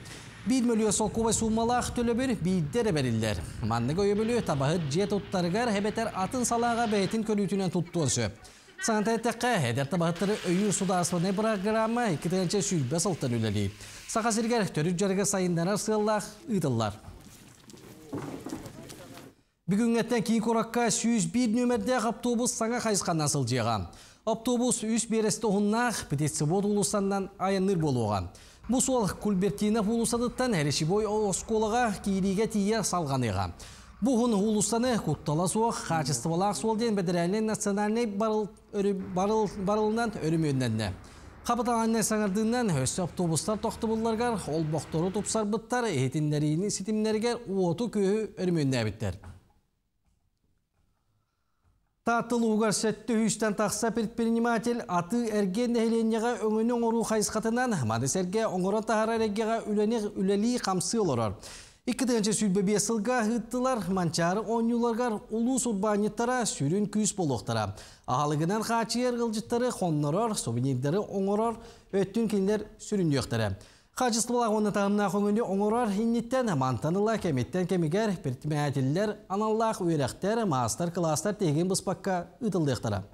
Биир мөлүйүөн солкуобай суумалаах төлөбүр биирдэ эрэ бэриллэр. Маннык өйөбүлү табаһыт дьиэ туттарыгар эбэтэр атын салааҕа бэйэтин көрүүтүнэн туттуон сөп. Саната эттэххэ, эдэр табаһыттары өйүүр судаарыстыбаннай бырагыраама 2020 сылтан үлэлиир. Саха сиригэр төрүт дьарыгы сайыннарар сыаллаах ыытыллар. Бүгүҥҥэттэн киин куоракка 101 нүөмэрдээх автобус саҥа хайысханан сылдьыаҕа. Автобус үс биэрэстэ уһуннаах Птицевод уулуссаннан айанныыр буолуоҕа. Бу суол Кульбертинов уулуссатыттан Речевой оскуолаҕа киириигэ тиийэ салҕаныаҕа. Бу уһун уулуссаны куттала суох, хаачыстыбалаах суол диэн бэдэрээлинэй национальнай барыл, барыл, барылынан өрөмүөннэннэ. Хапытааннай саҥардыынан өссө автобустар тохтобулларыгар олбохтору тупсарбыттар, иһитиннэриини ситимнэригэр уоту-күөһү өрөмүөннээбиттэр. Таатта улууһугар сэттэ үстэн тахса предприниматель атыы-эргиэн нэһилиэнньэҕэ өҥөнү оҥоруу хайысхатынан маны сэргэ оҥорон таһаарар эйгэҕэ үлэни үлэлии-хамсыы олорор. 2025 сылга ыыттылар Манчаары оонньууларыгар улуус урбаанньыттара сүрүн күүс буолуохтара. Аһылыгынан хааччыйар ыалдьыттары хоннорор, сувенирдары оҥорор өттүн кинилэр сүрүннүөхтэрэ. Хаачыстыбалаах уонна таһымнаах өҥөнү оҥорор инниттэн мантан ыла кэмиттэн кэмигэр предпринимателлэр аналлаах үөрэхтэр, маастар-кылаастар тиһигин быспакка ыытыллыахтара.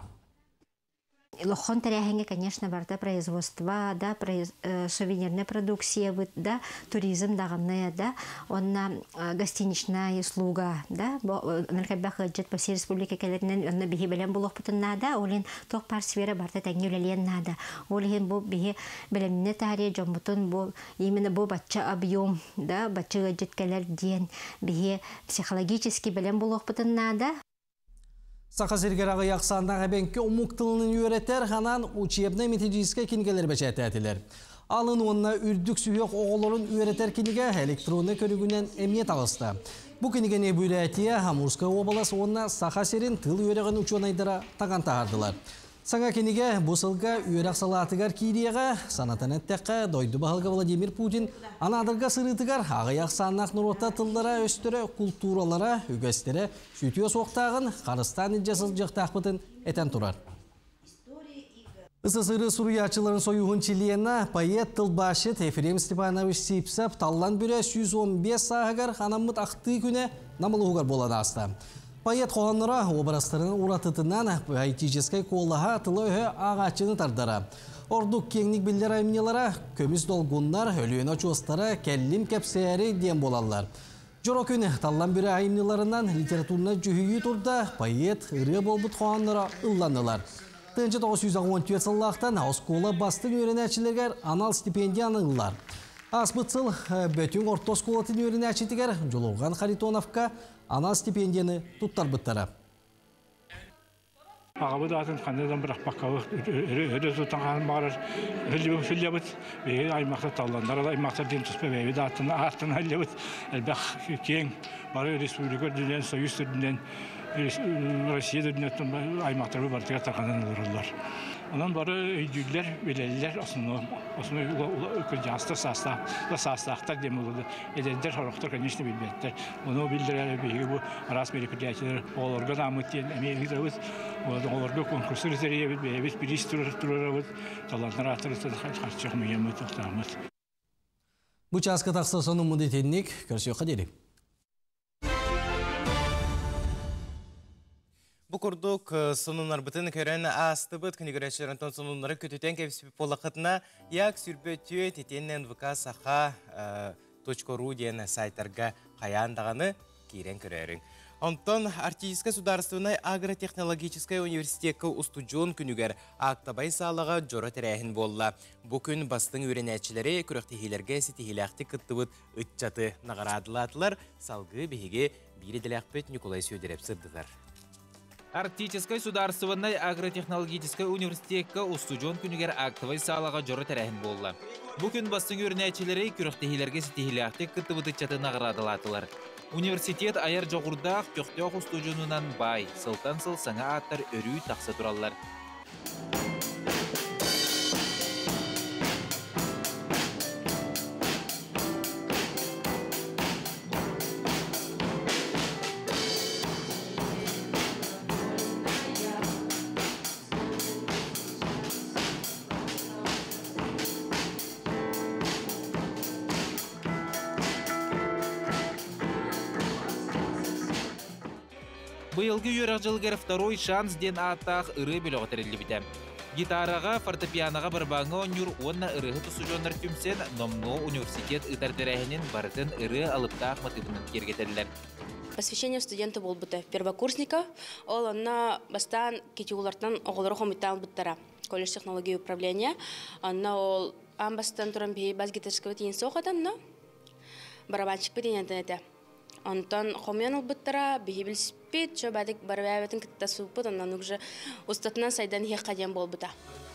Лохон тэрээһиҥҥэ, конечно, барыта производство, да, сувенирная продукция да, туризм даҕаны, да, онна гостиничная услуга, да, ыныркайбах ыалдьыт по всей республике кэлэринэн онно биһи бэлэм булуохпутун наада, ол иһин туох баар сфера барыта тэҥҥэ үлэлиэн наада. Ол иһин бу биһи бэлэмнэнэ таарыйа дьоммутун бу именно бу бачча объем, да, бачча ыалдьыт кэлэр диэн биһи психологически бэлэм булуохпутун наада. Саха сиригэр аҕыйах ахсааннаах эбэҥки омук тылын үөрэтэр ханан учебнай методическай кинигэлэр бэчээтээтилэр. Алын уонна үрдүк сүһүөх оҕолорун үөрэтэр кинигэ электроннай көрүгүнэн эмиэ таҕыста. Бу кинигэни Бурятия, Амурская уобалас уонна Саха сирин тыл үөрэҕин учуонайдара таҥан таһаардылар. Саҥа кинигэ бу сылга үөрэх салаатыгар киириэҕэ, санатан эттэххэ, дойду баһылыга Владимир Путин Анаадырга сырыытыгар аҕыйах ахсааннаах норуоттар тыллара-өстөрө, култууралара, үгэстэрэ сүтүө суохтааҕын, харыстаан илдьэ сылдьыахтаахпытын этэн турар. СССР суруйааччыларын союһун чилиэнэ, поэт, тылбаасчыт Ефрем Степанович Сипсов Таллан Бүрэ 115 сааһыгар анаммыт ахтыы күнэ Намылуһугар буолан ааста. Поэт хоһоонноро уобарастарын уратытынан поэтическай куолаһа тыла-өһө ааҕааччыны тардара. Ордук киэҥник биллэр айымньылара «Көмүс долгуннар», «Өлүөнэ очуостара», «Кэллим кэпсээри» диэн буолаллар. Дьоро күн Таллан Бүрэ айымньыларынан литературнай дьүһүйүү турда, поэт ырыа буолбут хоһоонноро ылланнылар. 1914 сыллаахтан оскуола бастыҥ үөрэнээччилэригэр анал стипендия аныыллар. Ааспыт сыл Бөтүҥ орто оскуолатын үөрэнээччитигэр Дьулурҕан Харитоновка анал стипендияны туттарбыттара. Аҕабыт аатын ханна да бырахпаккабыт өрө тутан хаһан баҕарар сылдьабыт. Биһиги аймахтар талланнар аймахтар диэн туспа бэйэбит ааттана ааттана сылдьабыт. Элбэх киэҥ бары республика үрдүнэн, союз үрдүнэн, Россия үрдүнэн аймахтарбыт барытыгар тарҕанан олороллор. Онон бары өйдүүллэр, билэллэр, основном основной кырдьаҕастар саастаах саастаахтар диэн буолла. Эдэрдэр сорохтор, конечно, билбэттэр. Ону биллэрэр биһиги бу араас мероприятиелар оҕолорго анааммыт диэн эмиэ ыытабыт. Оҕолорго конкурстары тэрийэбит, бэйэбит бириис турарабыт, таланнар ааттарыттан харчы хомуйаммыт, тохтооммут. Бу чааска тахса сонуммут итинник. Көрсүөххэ диэри. Бу курдук сонуннарбытын көрөн аастыбыт. Күнү көрөөччүлэр онтон сонуннары көтүтэн кэбиспит буоллаххытына, Як сүрбөтүө титиэннэн НВК Саха .ру диэн сайтарга хайаан даҕаны киирэн көрөөрүҥ. Онтон Арктическай судаарыстыбаннай агротехнологическай университекка устудьуон күнүгэр Аактабай саалаҕа дьоро тэрээһин буолла. Бу күн бастыҥ үөрэнээччилэри күрэхтэһиилэргэ ситиһиилээхтик кыттыбыт ыччаты наҕараадалаатылар. Салгыы биһиги биир идэлээхпит Ньукулай Сүөдэрэп сырдатар. Арктическай судаарыстыбаннай агротехнологическай университекка устудьуон күнүгэр актовай саалаҕа дьоро тэрээһин буолла. Бу күн бастыҥ үөрэнээччилэри күрэхтэһиилэргэ ситиһиилээхтик кыттыбыт ыччаты наҕараадалаатылар. Университет айар дьоҕурдаах, көхтөөх устудьуонунан баай, сылтан сыл саҥа ааттар өрүү тахса тураллар. Быйылгы үөрэх дьылыгар «Второй шанс» диэн ааттаах ырыа бөлөҕө тэриллибитэ. Гитараҕа, фортепианоҕа барабааҥҥа оонньуур уонна ырыаһыт устудьуоннар түмсэн, номнуо университет ыытар тэрээһинин барытын ырыа алыптаах матыыбынан киэргэтэллэр. Посвящение студента буолбута первокурсника. Ол онно бастаан китиулартан оҕолору хомуйтаан ылбыттара. Колледж технологии управления. Онно ол аан бастаан туран биһи бас гитарскабыт иин суох этэ онно. Барабанщикпыт иинэнтэн этэ. Онтон хомуйан ылбыттара, биһи билиспит, чө бадык барыбаабытын кытта сууппут, онон уже устатынан сайдан иһиэххэ диэн буолбута.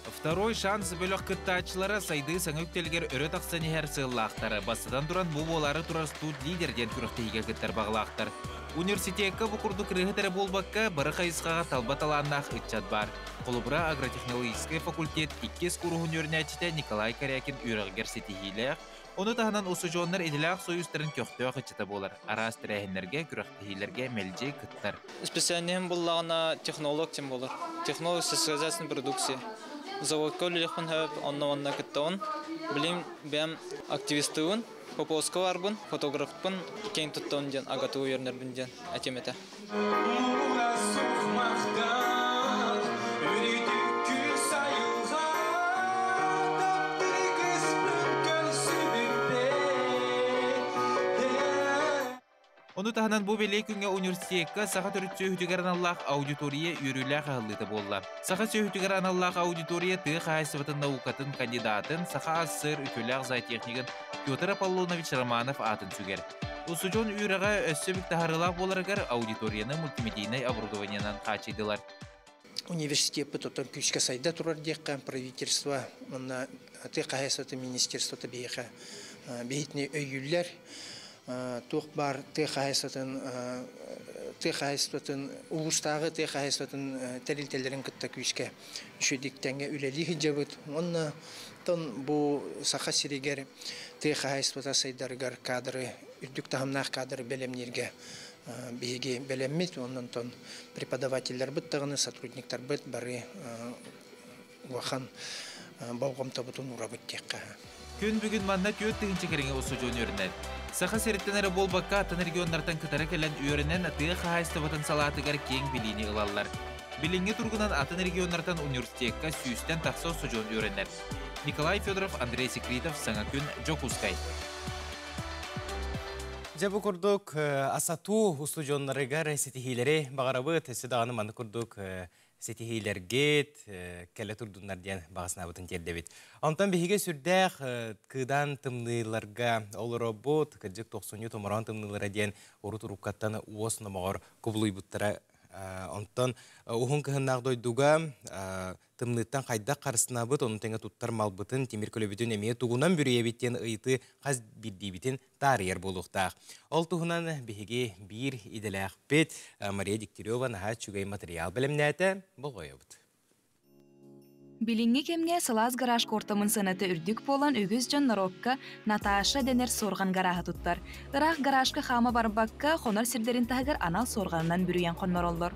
Второй шанс бөлөх кыттааччылара сайдыы саҥа үктэлигэр өрө тахсан иһэр сыаллаахтар. Бастатан туран бу буолаары турар студ лидер диэн күрэхтэһиигэ кыттар баҕалаахтар. Университекка бу курдук ырыаһыт эрэ буолбакка, бары хайысхаҕа талба талааннаах ыччат баар. Холобура, агротехнологическай факультет иккис кууруһун үөрэнээччитэ Николай Корякин үөрэҕигэр ситиһиилээх, Ону таһынан устудьуоннар идэлээх сойуустарын көхтөөх ыччата буолар. Араас тэрээһиннэргэ, күрэхтэһиилэргэ мэлдьи кыттар. Специальноһым буллаҕына технолог тем буолар. Технолог сельскохозяйственной продукции. Заводка үлэлиэхпин сөп, онно-манна кыттабын. Билим бэйэм активистыбын, Поповска барбын, фотографпын киэҥ туттабын диэн АГАТУ үөрэнэрбин диэн этим этэ. Ону таһынан бу бэлиэ күҥҥэ университекка саха төрүт сүөһүтүгэр аналлаах аудитория үөрүүлээх аһыллыыта буолла. Саха сүөһүтүгэр аналлаах аудитория тыа хаһаайыстыбатын наукатын кандидатын, Саха АССР үтүөлээх зоотехнигын Петр Аполлонович Романов аатын сүгэр. Устудьуон үөрэҕэ өссө бүк таһаарыылаах буоларыгар аудиторияны мультимедийнай оборудованиенан хааччыйдылар. Университеппыт отон күүскэ сайда турар диэххэ правительство уонна тыа хаһаайыстыбатын министерствота биһиэхэ биһитини өйүүллэр. Туох баар тыа хаһаайыстыбатын тыа хаһаайыстыбатын улуустааҕы тыа хаһаайыстыбатын тэрилтэлэрин кытта күүскэ үчүгэйдик тэҥҥэ үлэлии сылдьабыт. Уонна тон бу Саха сиригэр тыа хаһаайыстыбата сайдарыгар кадры үрдүк таһымнаах кадры бэлэмнииргэ биһиги бэлэммит, онон преподавателлэрбит даҕаны, сотрудниктарбыт бары улахан болҕомтобутун уурабыт диэххэ. Күн бүгүн манна 4000 кэриҥэ устудьуон үөрэнэр. Саха сириттэн эрэ буолбакка, атын регионнартан кытары кэлэн үөрэнэн тыа хаһаайыстыбатын салаатыгар киэҥ билиини ылаллар. Билиҥҥи туругунан атын регионнартан университекка сүүстэн тахса устудьуон үөрэнэр. Николай Федоров, Андрей Секритов, Саҥа күн, Дьокуускай. Дьэ бу курдук асатуу устудьуоннарыгар ситиһиилэри баҕарабыт. Өссө даҕаны маннык курдук ситиһиилэргит кэлэ турдуннар диэн баҕа санаабытын тиэрдэбит. Онтон биһиги сүрдээх кыыдаан тымныыларга олоробут. Кырдьык тохсунньу томороон тымныылара диэн урут уруккаттан уос номоҕор кубулуйбуттара. Онтон уһун кыһыннаах дойдуга тымныыттан хайдах харыстанабыт, ону тэҥэ туттар малбытын, тимир көлөбүтүн эмиэ тугунан бүрүйэбит диэн ыйытыы хас биирдиибитин таарыйар буолуохтаах. Ол туһунан биһиги биир идэлээхпит Мария Дегтярева наһаа үчүгэй материал бэлэмнээтэ, болҕойобут. Билиҥҥи кэмҥэ сылаас гараж куортамын сыаната үрдүк буолан үгүс дьон норуокка Наташа дэнэр суорҕан гарааһы туттар. Ыраах гаражка хаама барбакка, хонор сирдэрин таһыгар анал суорҕанынан бүрүйэн хоннороллор.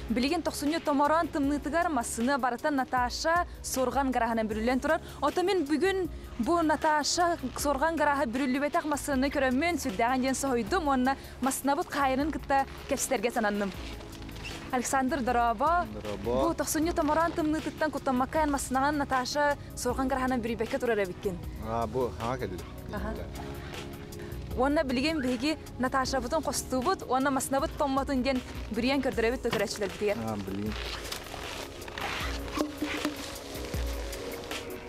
Билигин тохсунньу томороон тымныытыгар массыына барыта Наташа суорҕан гарааһынан бүрүллэн турар. Ото мин бүгүн бу Наташа суорҕан гарааһа бүрүллүбэтэх массыынаны көрөммүн сүрдээҕин диэн соһуйдум уонна массыынабыт хаайарын кытта кэпсэтэргэ сананным. Александр, дорообо. Дорообо. Бу тохсунньу томороон тымныытыттан куттаммакка эн массыынаҕын Наташа суорҕан гарааһынан бүрүйбэккэ турар эбиккин. А, бу хаҥа кэллим. Уонна билигин биһиги Наташабытын хостуубут уонна массыынабыт томмотун диэн бүрүйэн көрдөрөбүт да көрөөччүлэрбитигэр. А, блин.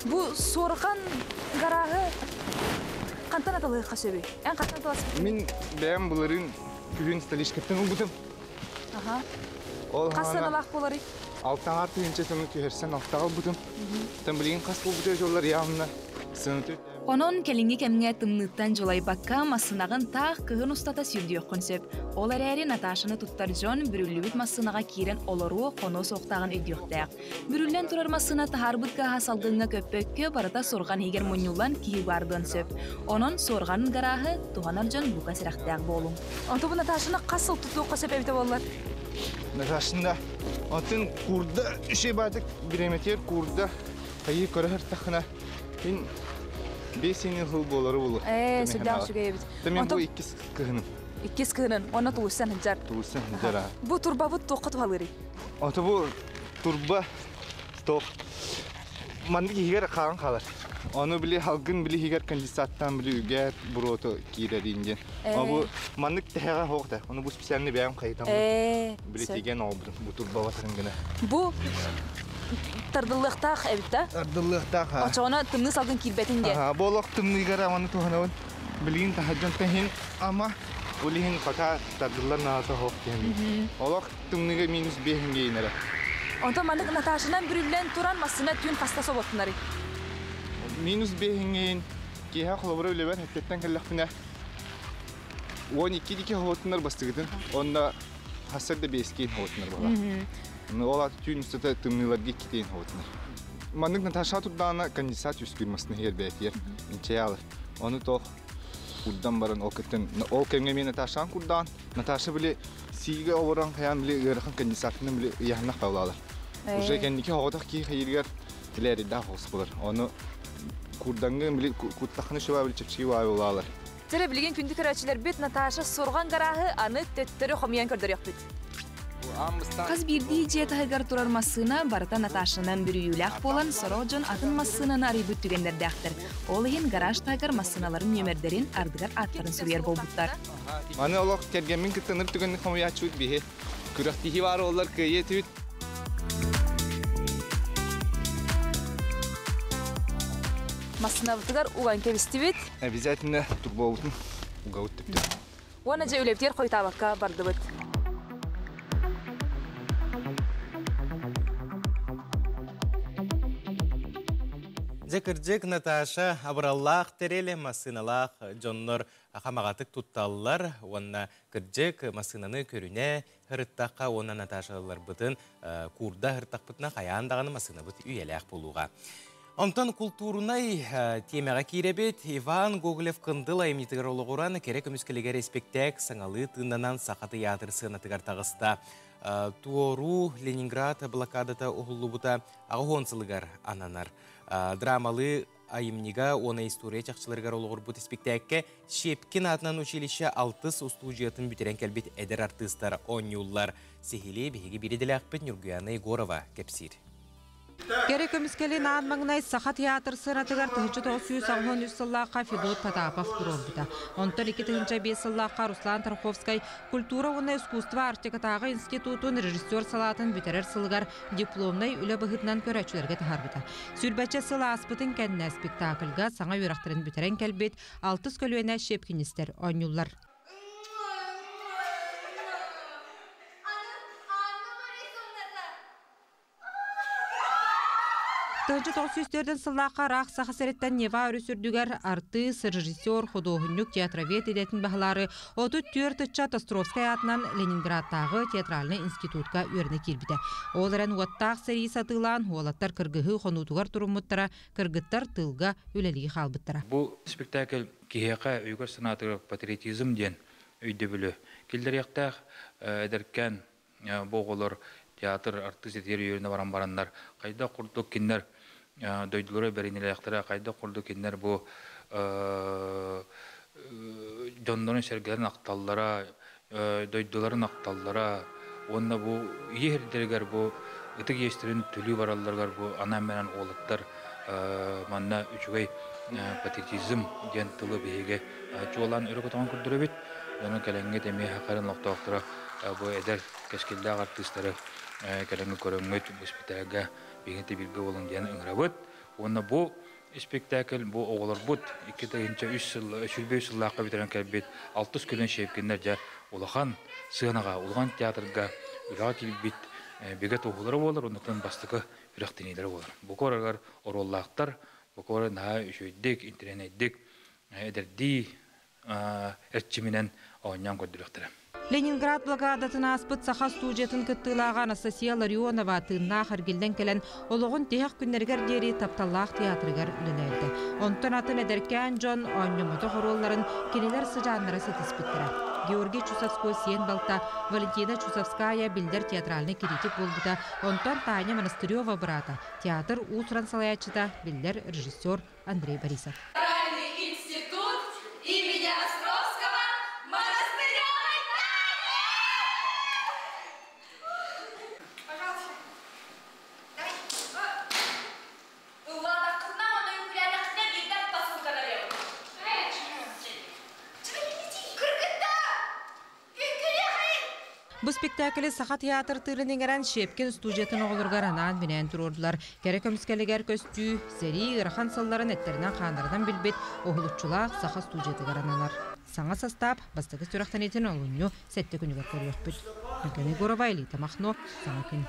Бу суорҕан гарааһы хантан аталыахха сөбүй? Эн хантан аталаспытын? Мин бэйэм былырыын күһүн столичкаттан ылбытым. Аха. Ол Хас сыаналаах буоларый? Алтаҥар тыһыынча сыны түһэрсэн алтаҕа ылбытым. Тан билигин хас буолбута дьоллор явно сыаната Онон кэлиҥҥи кэмҥэ тымныыттан дьулайбакка, массыынаҕын таах кыһын устата сүүрдүөххүн сөп. Ол эрээри Наташаны туттар дьон бүрүллүбүт массыынаҕа киирэн олоруо, хонуо суохтааҕын өйдүөхтээх. Бүрүллэн турар массыына таһаарбыт гааһа салгыҥҥа көппөккө, барыта суорҕан иһигэр мунньуллан киһи баардыан сөп. Онон суорҕан гарааһы туһанар дьон бука сэрэхтээх буолуҥ. Онто бу Наташаны хас сыл тутуохха сөп эбитэ буоллар? Наташында атын курда үчүгэй баатык бириэмэтигэр курда хайыы көрө сыртаххына Мин 5 сыл буолары булу. Ээ, сүрдээх үчүгэй эбит. Мен бу иккис кыһыным. Иккис кыһынын, онно тулуйсан сылдьар. Тулуйсан сылдьар. Бу турбабыт туохха туһалыырый? Ото бу турба тоқ маннык иһигэр хаан хаалар. Ону били халгын били иһигэр конденсаттан били үгээр буруоту киирэрин диэн. Бу маннык тэһэҕэ хоох да. Ону бу специальный бэйэм хайытаммын. Били тиген олбутум бу турба батарын гына. Бу тардыллыахтаах эбит да? Тардыллыахтаах. Очоҕуна тымныы салгын киирбэтин диэн. Аха, бу олох тымныыгар аманы туһанабын. Билигин таһырдьан иһин ама ол иһин пока тардыллар наата хоох диэн. Олох тымныыга минус биэһин гейнere. Онтон маннык Наташанан бүрүллэн туран массыына түүн хаста соботтунарый? Минус биэһин киэһэ холобура үлэбэр хэттеттен кэллэхпинэ 12 дики хоботунар бастыгытын. Онно хассар да бескейн хоботунар буолар. Ол аты түүн устата тымныыларга иккитейн хоботунар. Маннык Наташа турдаана конденсат үскүүр масына иһэр бээтиэр инчэйэ алар. Ону тоох курдан баран ол кыттын ол кэмҥэ мен Наташаан курдаан Наташа били сиигэ олорон хайаан били ыарахан конденсатынан били ыйаһынах хаалалар. Уже кэнники хоҕотох киһи хайырыгар тилээрийдээх оҕус булар. Ону курдаҥҥа били куттаххына шуба били чэпчэки баайылаалар. Дьэ, билигин күндү көрөөччүлэрбит Наташа суорҕан гарааһы аны төттөрү хомуйан көрдөрүөхпүт. Хас биирдии дьиэ таһыгар турар массыына барыта Наташанан бүрүйүүлээх буолан, сорох дьон атын массыынаны арыйбыт түгэннэрдээхтэр. Ол иһин гараж таһыгар массыыналарын нүөмэрдэрин, ардыгар ааттарын суруйар буолбуттар. Маны олох кэргэммин кыттаныр түгэнник хомуйааччыбыт биһи. Күрэхтиһии баар буоллар кыайыы этибит. Массыынабытыгар уган кэбистибит. Обязательно турбобутун угабыт түптэ. Уонна дьэ үлэбитигэр хойутаабакка бардыбыт. Дьэ кырдьык Наташа абыраллаах тэрил массыыналаах дьоннор хамаҕатык тутталлар уонна кырдьык массыынаны көрүнэ һырыттахха уонна Наташаларбытын куурда һыртахпытына хайаан даҕаны массыынабыт үйэлээх буолуоҕа. Онтон култуурунай тиэмэҕэ киирэбит. Иван Гоголев Кындыл айымньытыгар олоҕуран кэрэ көмүскэлигэр испэктээк саҥалыы тыыннанан Саха тыйаатыр сыанатыгар таҕыста. Туоруу Ленинград блокадата уһуллубута 80 сылыгар ананар. Драмалыы айымньыга уонна история чахчыларыгар олоҕурбут испиктээккэ Щепкин аатынан училище алтыс устуудьуйатын бүтэрэн кэлбит эдэр артыыстар оонньууллар. Сиһилии биһиги биир идэлээхпит Ньургуяна Егорова кэпсиир. Кэрэ көмүскэлин аан маҥнай Саха театр сыанатыгар 1983 сыллаахха Федот Потапов туруорбута. Онтон 2005 сыллаахха Руслан Тарховскай культура уонна искусство Арктикатааҕы институтун режиссер салаатын бүтэрэр сылыгар дипломнай үлэ быһыытынан көрөөччүлэргэ таһаарбыта. Сүүрбэччэ сыл ааспытын кэннэ спектакльга саҥа үөрэхтэрин бүтэрэн кэлбит алтыс көлүөнэ щепкинистэр оонньууллар. Тыһыынча 904 сыллаахха ыраах Саха сириттэн Нева өрүс үрдүгэр артыыс, режиссер, худуоһунньук, театровед идэтин баһылаары 34 ыччат Островскай аатынан Ленинградтааҕы театральнай институтка үөрэнэ киирбитэ. Ол эрэн уоттаах сэрии сатыылаан, уолаттар кыргыһыы хонуутугар туруммуттара, кыргыттар тыылга үлэлии хаалбыттара. Бу спектакль киһиэхэ өйүгэр-санаатыгар патриотизм диэн өйдөбүлү киллэриэхтээх. Эдэркээн бу оҕолор театр артыыс этигэр үөрэнэ баран бараннар хайдах курдук кинилэр дойдулара бэриниилээхтэрэ, хайдах курдук кинилэр бу дьоннорун-сэргэлэрин ахталлара, дойдуларын ахталлара уонна бу ийэ сирдэригэр бу ытык иэстэрин төлүү баралларыгар бу анаан-минээн уолаттар манна үчүгэй патриотизм диэн тылы биһиги чуолаан өрө көтөҕөн көрдөрөбүт. Дьону кэлэҥҥит эмиэ Харын олохтоохторо бу эдэр кэскиллээх артыыстары кэлэҥҥит көрөҥҥүт бу испиктээкилгэ биһиги бииргэ буолуҥ диэн ыҥырабыт. Уонна бу испиктээкил бу оҕолорбут 2003 сыл 23 сыллаахха бүтэрэн кэлбит алтыс күнүн Щепкиннэр дьэ улахан сыанаҕа, улахан театрга үлэҕэ киирбит бигэ туоһулара буолар, оннуттан бастакы үрэхтэниилэрэ буолар. Бу корагар оруоллаахтар, бу кора наһаа үчүгэйдик, интэриэһинэйдик эдэрдии эрчиминэн оонньоон көрдөрүөхтэрэ. Ленинград блокадатын ааспыт саха студиятын кыттыылааҕа Анастасия Ларионова тыыннаах эргиллэн кэлэн, олоҕун тиһэх күннэригэр диэри тапталлаах театрыгар үлэлээбитэ. Онтон атын эдэркээн дьон оонньоммотох оруолларын кинилэр сыдьааннара ситиспиттэрэ. Георгий Чусовской сиэн балта Валентина Чусовская биллэр театральнай критик буолбута, онтон Таня Монастырева быраата, театр уус-уран салайааччыта, биллэр режиссер Андрей Борисов. Институт имени Островского Монастыревой Тани! Пожалуйста. Давай. Ыллаатаххытына уонна үҥкүүлээтэххитинэ биирдэ посылкаларыам. Кыргыттар! Бу спектаклы Саха театр тыырын иҥэрэн Щепкин студиятын оҕолоругар анаан-минээн туруордулар. Кэрэ көмүскэлигэр көстүү, сэрии ыарахан сылларын эттэринэн-хааннарынан билбит уһулуччулаах саха студиятыгар ананар. Саҥа састаап бастакы сүрэхтэниитин олунньу сэттэ күнүгэр көрүөхпүт. Евгений Егорова, Элита Махно, Саҥа күн.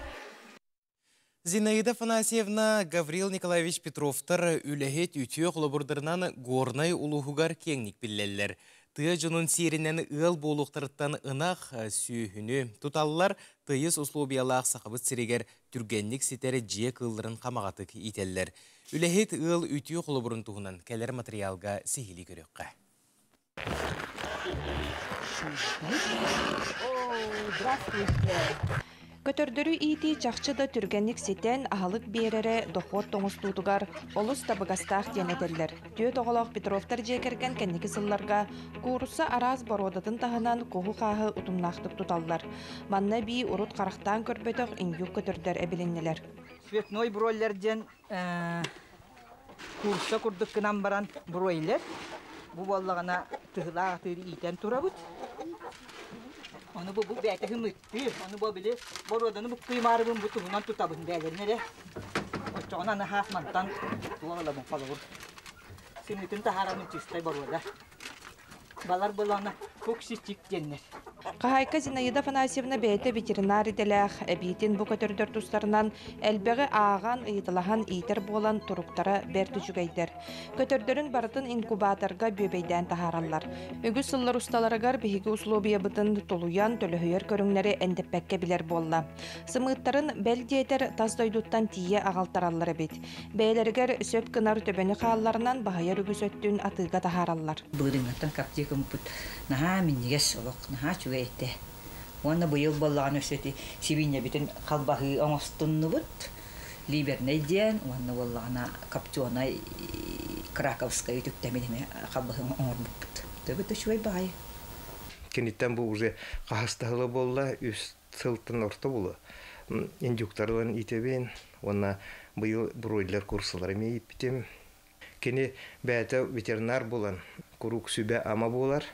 Зинаида Афанасьевна, Гаврил Николаевич Петровтар үлэһит үтүө холобурдарынан Горнай улууһугар киэҥник биллэллэр. Тыа дьонун сиэринэн ыал буолуохтарыттан ынах сүөһүнү туталлар, тыйыс условиялаах Сахабыт сиригэр түргэнник ситэр дьиэ кыылларын хамаҕатык иитэллэр. Үлэһит ыал үтүө холобурун туһунан кэлэр матырыйаалга сиһилии көрүөххэ. Көтөрдөрү иитии чахчы да түргэнник ситэн, аһылык биэрэрэ дохуот тоҥустуутугар олус табыгастаах диэн этэллэр. Түөрт оҕолоох Петровтар дьиэ кэргэн кэнники сылларга куурусса араас боруодатын таһынан куһу-хааһы утумнаахтык туталлар. Манна эбии урут харахтаан көрбөтөх индюк көтөрдөр эбилиннилэр. Цветной бройлер диэн куурусса курдук гынан баран бройлер. Бу буоллаҕына тыһылаах атыыр иитэн турабыт. Ону бу бэйэтэ хымыттыыр. Ону бу били боруоданы буккуймаарыбын бу туһунан тутабын бээлэрин эрэ. Оччоҕуна аны хаас мантан туох ылабын холобур. Сымыытын таһаарамын чистай боруода. Балар былана куксичик диэннэр. Хаһаайка Зинаида Афанасьевна бэйэтэ ветеринар идэлээх, эбиитин бу көтөрдөр тустарынан элбэҕи ааҕан, ыйыталаһан иитэр буолан туруктара бэрт үчүгэйдэр. Көтөрдөрүн барытын инкубаторга бүөбэйдээн таһаараллар. Үгүс сыллар усталарыгар биһиги услуобуйабытын тулуйан, төлөһүйэр көрүҥнэри эндэппэккэ билэр буолла. Сымыыттарын бэл диэтэр тас дойдуттан тиийэ аҕалтараллар эбит. Бэйэлэригэр сөп гынар төбөнү хаалларынан баһыйар үгүс өттүн атыыга таһаараллар. Былырыыҥҥыттан каптикуммут наһаа минньигэс олох, наһаа үчүгэй этэ. Уонна быйыл буоллаҕына өссө ити сибиинньэбитин халбаһыы оҥостуннубут. Ливернэй диэн уонна буоллаҕына копченый краковскай үтүктэмин эмиэ халбаһыы оҥорбуппут. Төбөт үчүгэй баҕайы. Киниттэн бу уже хаһыстаһыла буолла, үс сылтан орто буолуо. Индюктарынан иитэбин уонна быйыл бройлер курсалары эмиэ ииппитим. Кини бэйэтэ ветеринар буолан, куруук сүбэ-ама буолар.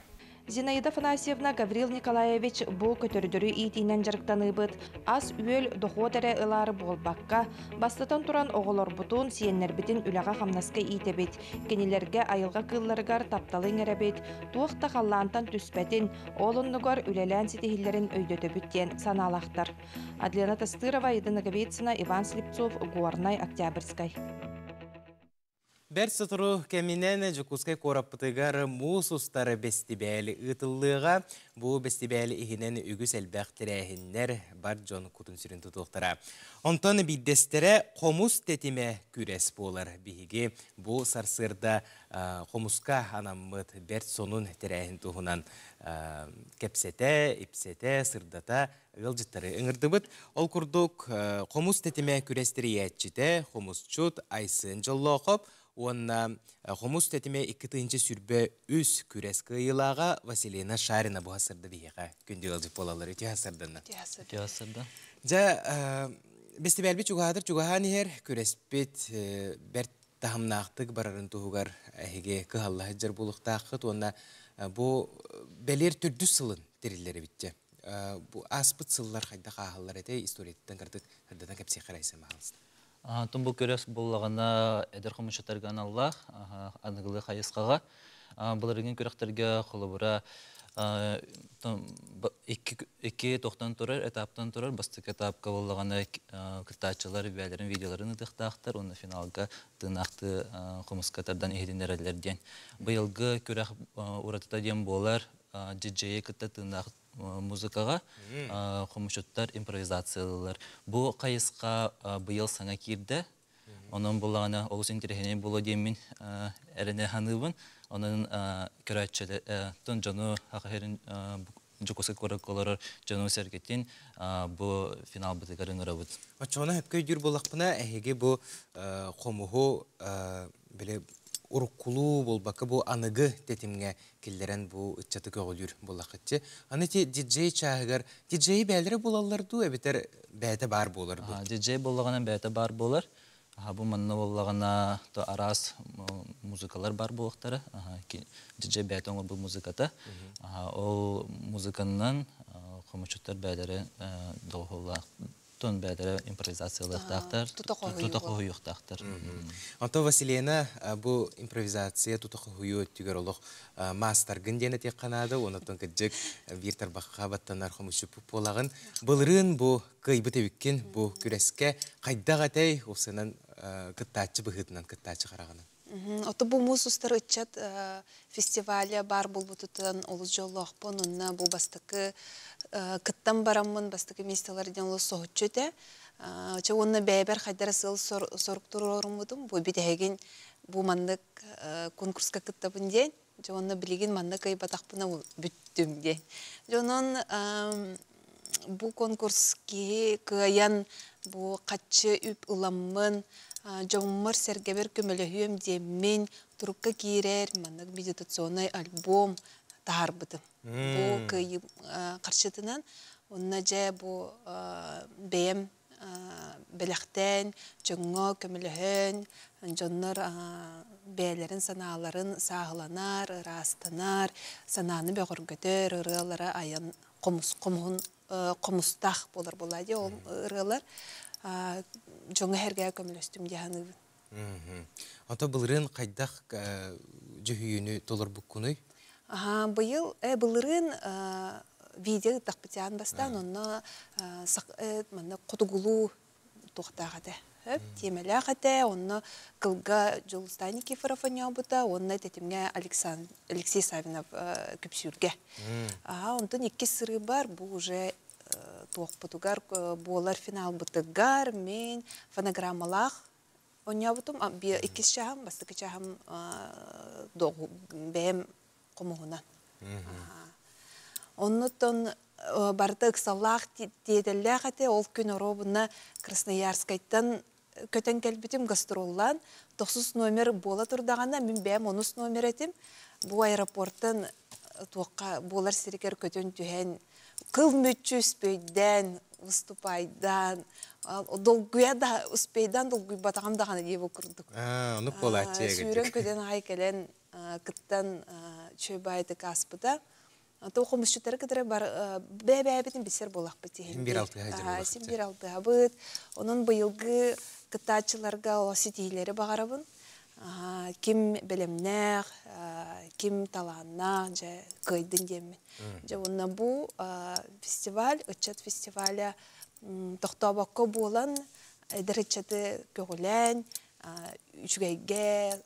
Зинаида Афанасьевна, Гаврил Николаевич бу көтөрдөрү иитиинэн дьарыктаныыбыт ас-үөл, дохуот эрэ ылаары буолбакка, бастатан туран оҕолорбутун, сиэннэрбитин үлэҕэ-хамнаска иитэбит, кинилэргэ айылҕа кыылларыгар тапталы иҥэрэбит, туох да халлаантан түспэтин, ол оннугар үлэлээн ситиһиллэрин өйдөтөбүт диэн санаалаахтар. Адлена Тастырова, Ида Ноговицына, Иван Слепцов, Горнай, Октябрьскай. Бэрт сотору кэминэн Дьокуускай куораппытыгар муус устар бэстибээл ыытыллыаҕа. Бу бэстибээл иһинэн үгүс элбэх тэрээһиннэр бар дьон кутун-сүрүн тутуохтара. Онтон биирдэстэрэ хомус тэтимэ күрэс буолар. Биһиги бу сарсыарда хомуска анаммыт бэрт сонун тэрээһин туһунан кэпсэтэ, ипсэтэ, сырдата ыалдьыттары ыҥырдыбыт. Ол курдук, хомус тэтимэ күрэс тэрийээччитэ, хомусчут Айсен Дьоллоохоп уонна хомус тэтимэ 2023 күрэс кыайыылааҕа Василина Шарина бу сырда биһиэхэ күндү ыалдьыт буолаллар. Үтүө сарданна. Үтүө сарда. Дьэ, бэстибээлбит чугаһаатар чугаһаан иһэр, күрэспит бэрт таһымнаахтык барарын туһугар эһиги кыһалла сылдьар буолуохтааххыт уонна бу бэлиэр төрдүс сылын тэриллэр эбит бу ааспыт сыллар хайдах ааһаллар этэй историяттан кырдык кырдатан кэпсиэххэ эрэ маһалыста. Тум бу күрэс буллаҕына эдэр хомусчуттарга аналлаах аныгылыы хайысхаҕа былырыҥҥы күрэхтэргэ холобура икки тохтон турар этаптан турар бастакы этапка буоллаҕына кыттааччылар бэйэлэрин видеоларын ыытыахтаахтар уонна финалга тыынаахтыы хомуска тардан иһитиннэрэллэр диэн. Быйылгы күрэх уратыта диэн буолар диджейи кытта тыыннаах музыкаҕа хомусчуттар импровизациялыыллар. Бу хайысха быйыл саҥа киирдэ. Онон буллаҕына олус интэриэһинэй буолуо диэммин эрэнэ саныыбын. Онон көрөөччүлэр дьону хахаһырын Дьокуускай куоракка олорор дьону-сэргэтин бу финалбытыгар ыҥырабыт. Оччоҕуна сөпкө өйдүүр буоллахпына, эһиги бу хомуһу били уруккулуу буолбакка бу аныгы тэтимҥэ киллэрэн бу ыччаты көҕүлүүр буоллаххытчы. Аны ити диджей чааһыгар диджейи бээлэрэ буолаллар дуу эбэтэр бэйэтэ баар буолар дуу? Диджей буоллаҕына бэйэтэ баар буолар. Бу манна буоллаҕына то араас музыкалар бар буолуохтара. Диджей бэйэтэ оҥорбут музыката. Ол музыканнан хомучуттар бэйэлэрэ доҕуһуоллаах тон бэйэлэрэ импровизациялыахтаахтар, тута хоһуйуохтаахтар. Онтон Василена бу импровизация тута хоһуйуу өттүгэр олох маастаргын диэн этиэххэ наада, онтон кырдьык биир тарбахха баттанар хомусчуппут буолаҕын. Былырыын бу кыайбыт эбиккин бу күрэскэ хайдах этэй уопсайынан кыттааччы быһыытынан кыттааччы хараҕынан? Ото бу муус устар ыччат фестиваля баар буолбутуттан олус дьоллоохпун. Онно бу бастакы кыттан бараммын бастакы миэстэлэр диэн олус соһуччу этэ. Чэ уонна бэйэбэр хайдара сыл сорук туруоруммутум. Бу бүтэһигин бу маннык конкурска кыттабын диэн. Дьэ уонна билигин манна кыайбатахпына бүттүм диэн. Дьэ онон Бу конкурс киһи кыайан бу хаччы үп ыламмын, дьоммор сэргэбэр көмөлөһүөм диэммин турукка киирэр маннык медитационный альбом таһаарбытым. Бу кыайыы харчытынан онно дьэ бу бэйэм бэлэхтээн, дьоҥҥо көмөлөһөн, дьоннор бэйэлэрин санааларын сааһыланар, ыраастанар, санааны бөҕөргөтөр ырыалара айан хомус хомуһун хомустаах буолар буолаа дии ол ырыалар дьоҥҥо эргэ көмөлөстүм дии саныыбын. Ото былырыын хайдах дьүһүйүүнү толорбуккунуй? Быйыл былырыын видео ыттахпытыан бастаан онно манна хотугулуу туохтаах этэ тиэмэлээх этэ онно кылга Дьулустаан Никифоров оонньообута уонна тэтимҥэ Алексей Савинов күпсүүргэ. Онтон иккис сырыыбар бу уже туохпутугар буолар финалбытыгар мин фонограммалаах оонньообутум. Иккис чааһым, бастакы чааһым бэйэм хомуһунан. Оннуттан барыта ыксаллаах тиэтэллээх этэ. Ол күн оруобуна Красноярскайтан көтөн кэлбитим гастроллаан. Тохсус номер буола турдаҕына, мин бэйэм онус номер этим. Бу аэропорттан туохха буолар сиригэр көтөн түһэн, кыл мүччү үспүйдээн, выступайдаан, долгуйа да успейдаан долгуйбатаҕым даҕаны дии бу курдук. Онук буолааччы. Сүүрэн көтөн аҕай кэлэн кыттан үчүгэй баайдык ааспыта. То хомусчуттары кытары бар бэйэ-бэйэбитин билсэр буолахпыт иһин. Син биир алтыһа Син биир алтыһабыт. Онон быйылгы кыттааччыларга ол ситиһиилэри баҕарабын. Ким бэлэмнээх, ким талааннаах, дьэ кыайдын диэммин. Дьэ уонна бу фестиваль, ыччат фестиваля тохтообокко буолан, эдэр ыччаты көҕүлээн, үчүгэйгэ,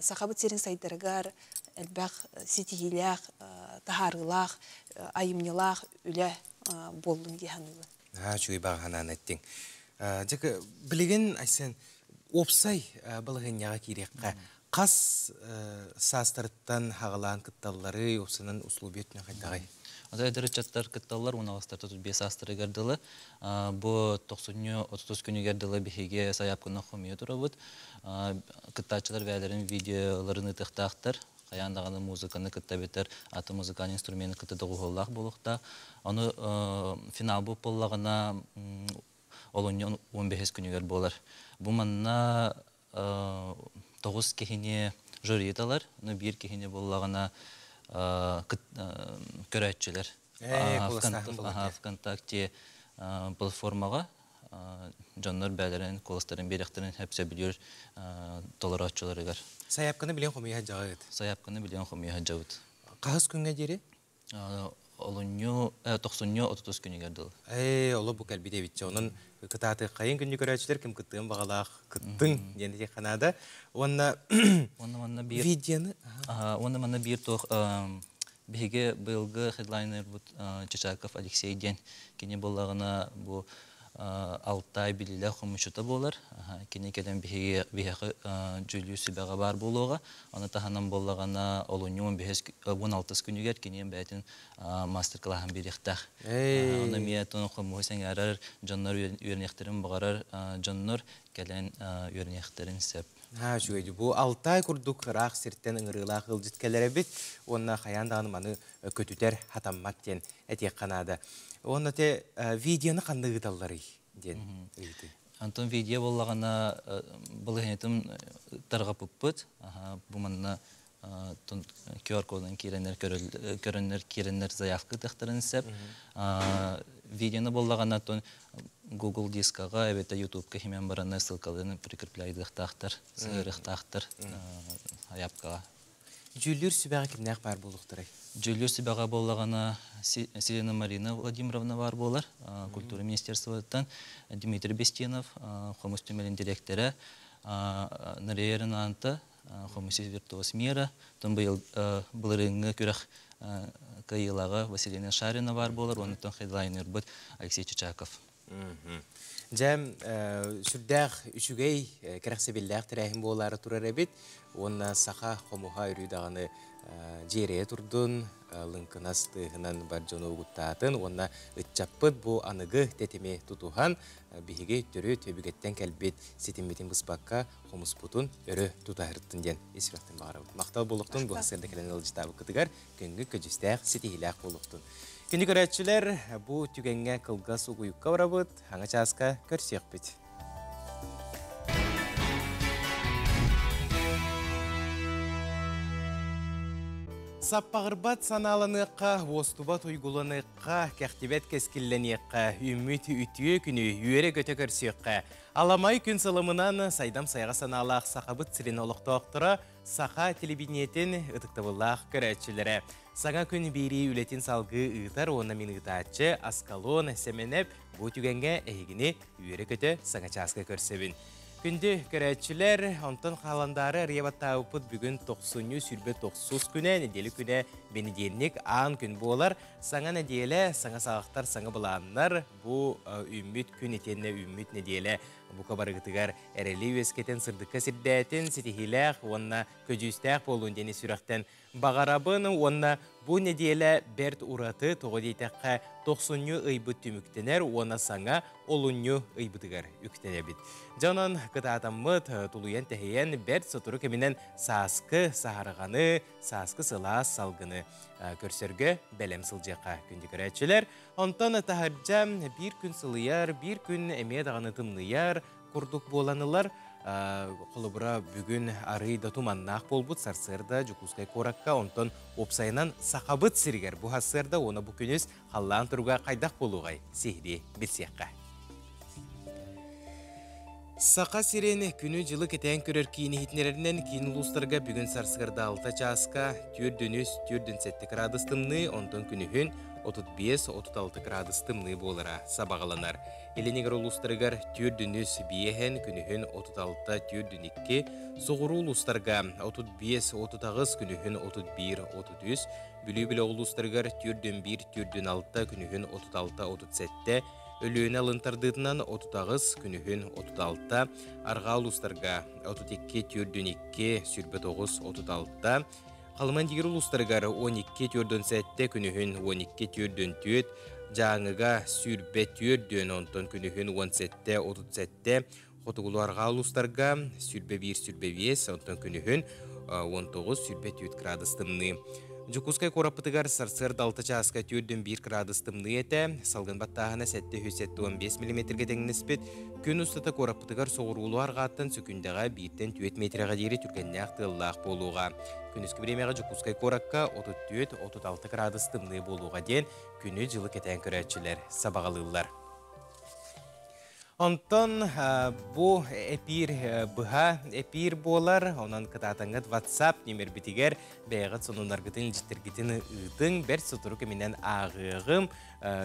Сахабыт сирин сайдарыгар элбэх ситиһиилээх, таһаарыылаах, айымньылаах үлэ буоллун дии саныыбын. Үчүгэй баҕа санааны эттиҥ. Дьэ, билигин Айсен уопсай балаһыанньаҕа киириэххэ хас саастарыттан хаҕалаан кытталларый, уопсанан условия өттүнэн хайдаҕый? Ата эдэр ыччаттар кытталлар 16 35 саастарыгар дылы. Бу тохсунньу 30 күнүгэр дылы биһиги сайаапканы хомуйа турабыт. Кыттааччылар бэйэлэрин видеоларын ыытыахтаахтар. Хайаан даҕаны музыканы кытта эбэтэр атын музыкальный инструменты кытта доҕуһуоллаах буолуохтаах. Ону финал буоллаҕына олунньу 15 күнүгэр буолар. Бу манна тоҕус киһини жюри талар, ну биир киһини буоллаҕына көрөөччүлэр. ВКонтакте платформаҕа дьоннор бэйэлэрин куоластарын биэриэхтэрин сөп сөбүлүүр толорооччуларыгар. Сайаапканы билэн хомуйа сылдьаҕыт? Сайаапканы билэн хомуйа сылдьабыт. Хаһыс күҥҥэ диэри? Олунньу, тохсунньу 30 күнүгэр дылы. Ээ, оло бу кэлбит эбитчэ. Онон кытаатыаххайын күннү көрөөччүлэр ким кыттыан баҕалаах кыттыҥ диэн этиэх наада. Уонна Уонна манна биир видеоны уонна манна биир туох биһиги быйылгы хедлайнербут Чичаков Алексей диэн кини буоллаҕына бу Алтай билилээх хомуччута буолар. Кини кэлэн биһиги биһиэхэ дьүүллүүр сүбэҕэ баар буолуоҕа. Ону таһынан буоллаҕына олунньу 16 күнүгэр кини бэйэтин мастер-классын биэриэхтээх. Ону эмиэ хомуһу сэҥээрэр дьоннор үөрэниэхтэрин баҕарар дьоннор кэлэн үөрэниэхтэрин сөп. Үчүгэй. Бу Алтай курдук ыраах сиртэн ыҥырыылаах ыалдьыт кэлэр эбит. Уонна хайаан даҕаны маны көтүтэр хатаммат диэн этиэххэ наада. Уонна те видеоны ханна ыыталларый диэн ыйытыы. Антон видео буоллаҕына балаһыанньатын тарҕапыппыт. Бу манна QR-кодун киирэннэр көрөннөр киирэннэр заявка ыытыахтарын сөп. Видеоны буоллаҕына Google дискаҕа эбэтэр YouTube-ка химэн бараны ссылкаларын прикрепляйдыахтаахтар, сыһыарыахтаахтар айапкаҕа. Дьүүллүүр сүбэҕэ кимнээх баар буолуохтарай? Дьүүллүүр сүбэҕэ буоллаҕына Селена Марина Владимировна баар буолар, культура министерствотыттан Дмитрий Бестинов, хомус түмэлин дириэктэрэ, Нария Ренанта, хомусист виртуоз мира, тон быйыл былырыыҥҥы күрэх кыайыылааҕа Василина Шарина баар буолар, онтон хедлайнербыт Алексей Чичаков. Дьэ, сүрдээх үчүгэй, кэрэхсэбиллээх тэрээһин буолаары турар эбит. Уонна саха хомуһа өрүү даҕаны дьиэрэйэ турдун, лыҥкынас тыаһынан бар дьону угуттаатын уонна ыччаппыт бу аныгы тэтими тутуһан, биһиги төрүт өбүгэттэн кэлбит ситиммитин быспакка хомуспутун өрө тутаһыртын диэн ис сүрэхтэн баҕарабыт. Махтал буолуохтун бу сырда кэлэн ыалдьытаабыккытыгар күнгү көдьүүстээх, ситиһиилээх буолуохтун. Күнү көрөөччүлэр, бу түгэҥҥэ кылгас угуйукка барабыт, хаҥа чааска көрсүөхпүт. Саппаҕырбат санааланыахха, уостубат уйгуланыахха, кэхтибэт кэскиллэниэххэ, үүммүт үтүө күнү үөрэ-көтө көрсүөххэ. Аламай күн сылымынан сайдам сайаҕа санаалаах Сахабыт сирин олохтоохторо, саха телевидениетин ытыктабыллаах көрөөччүлэрэ. Саҥа күн биэрии үлэтин салгыы ыытар уонна мин ыытааччы Аскалон Сэмэнэп бу түгэҥҥэ эһигини үөрэ-көтө саҥа чааска көрсөбүн. Күндү көрөөччүлэр, онтон халандаары арыйа баттаабыппыт бүгүн тохсунньу сүүрбэ тохсус күнэ, нэдиэлэ күнэ бэнидиэнньик аан күн буолар. Саҥа нэдиэлэ, саҥа саҕахтар, саҥа былааннар бу үүммүт күн итиэннэ үүммүт нэдиэлэ бука барыгытыгар эрэли үөскэтэн сырдыкка сирдээтин, ситиһиилээх уонна көдьүүстээх буолуун диэни сүрэхтэн Баҕарабын уонна бу нэдиэлэ бэрт ураты, тоҕо диэтэххэ, тохсунньу ыйбыт түмүктэнэр уонна саҥа олунньу ыйбытыгар үктэнэбит. Дьэ онон кытаатаммыт, тулуйан-тэһийэн бэрт сотору кэминэн сааскы саһарҕаны, сааскы сылаас салгыны көрсөргө бэлэм сылдьыахха күндү көрөөччүлэр. Онтон таһырдьа биир күн сылыйар, биир күн эмиэ даҕаны тымныйар, курдук буолан ылар. Холобура, бүгүн арыый да туманнаах буолбут сарсыарда Дьокуускай куоракка, онтон уопсайынан Сахабыт сиригэр бу сарсыарда уонна бу күнүс халлаан туруга хайдах буолуоҕай сиһилии билсиэххэ. Саха сирин күнү-дьылы кэтээн көрөр киин иһитиннэрэринэн киин улуустарга бүгүн сарсыарда 6 чааска 4-3, 4-7 градус тымныы, онтон күнүһүн 35-36 градус тымныы буолара сабаҕаланар. Илин улуустарыгар түөрдүн үс биэһэн, күнүһүн 36 түөрдүн икки, соҕуруу улуустарга 35 38, күнүһүн 31 33, Бүлүү бөлөх улуустарыгар түөрдүн биир түөрдүн алта, күнүһүн 36 37, Өлүөнэ алын тардыытынан 38, күнүһүн 36, арҕаа улуустарга 32 түөрдүн икки, 29 36, Халыман Дигир улуустарыгар 12 түөрдүн сэттэ, күнүһүн 12 түөрдүн түөрт, Дьааҥыга сүүрбэ түөрдүн, онтон күнүһүн 17 37, Хотугулуу арҕаа улуустарга сүүрбэ биир сүүрбэ биэс, онтон күнүһүн 19 сүүрбэ түөрт градус тымныы. Дьокуускай куораппытыгар сарсыарда 6 чааска түөрдүн биир градус тымныы этэ, салгын баттааһына 775 миллиметргэ тэҥнэспит. Күн устата куораппытыгар соҕуруулуу арҕааттан сөкүндэҕэ бииртэн түөрт метрэҕэ диэри түргэннээх тыаллаах буолуоҕа. Күнүскү бириэмэҕэ Дьокуускай куоракка 34-36 градус тымныы буолуоҕа диэн күнү-дьылы кэтээн көрөөччүлэр сабаҕалыыллар. Онтон бу эпиир быһа эпиир буолар. Онон кытаатаҥҥыт WhatsApp нүмербитигэр бэйэҕит сонуннаргытын, илдьиттэргитин ыытыҥ. Бэрт сотору кэминэн ааҕыаҕым.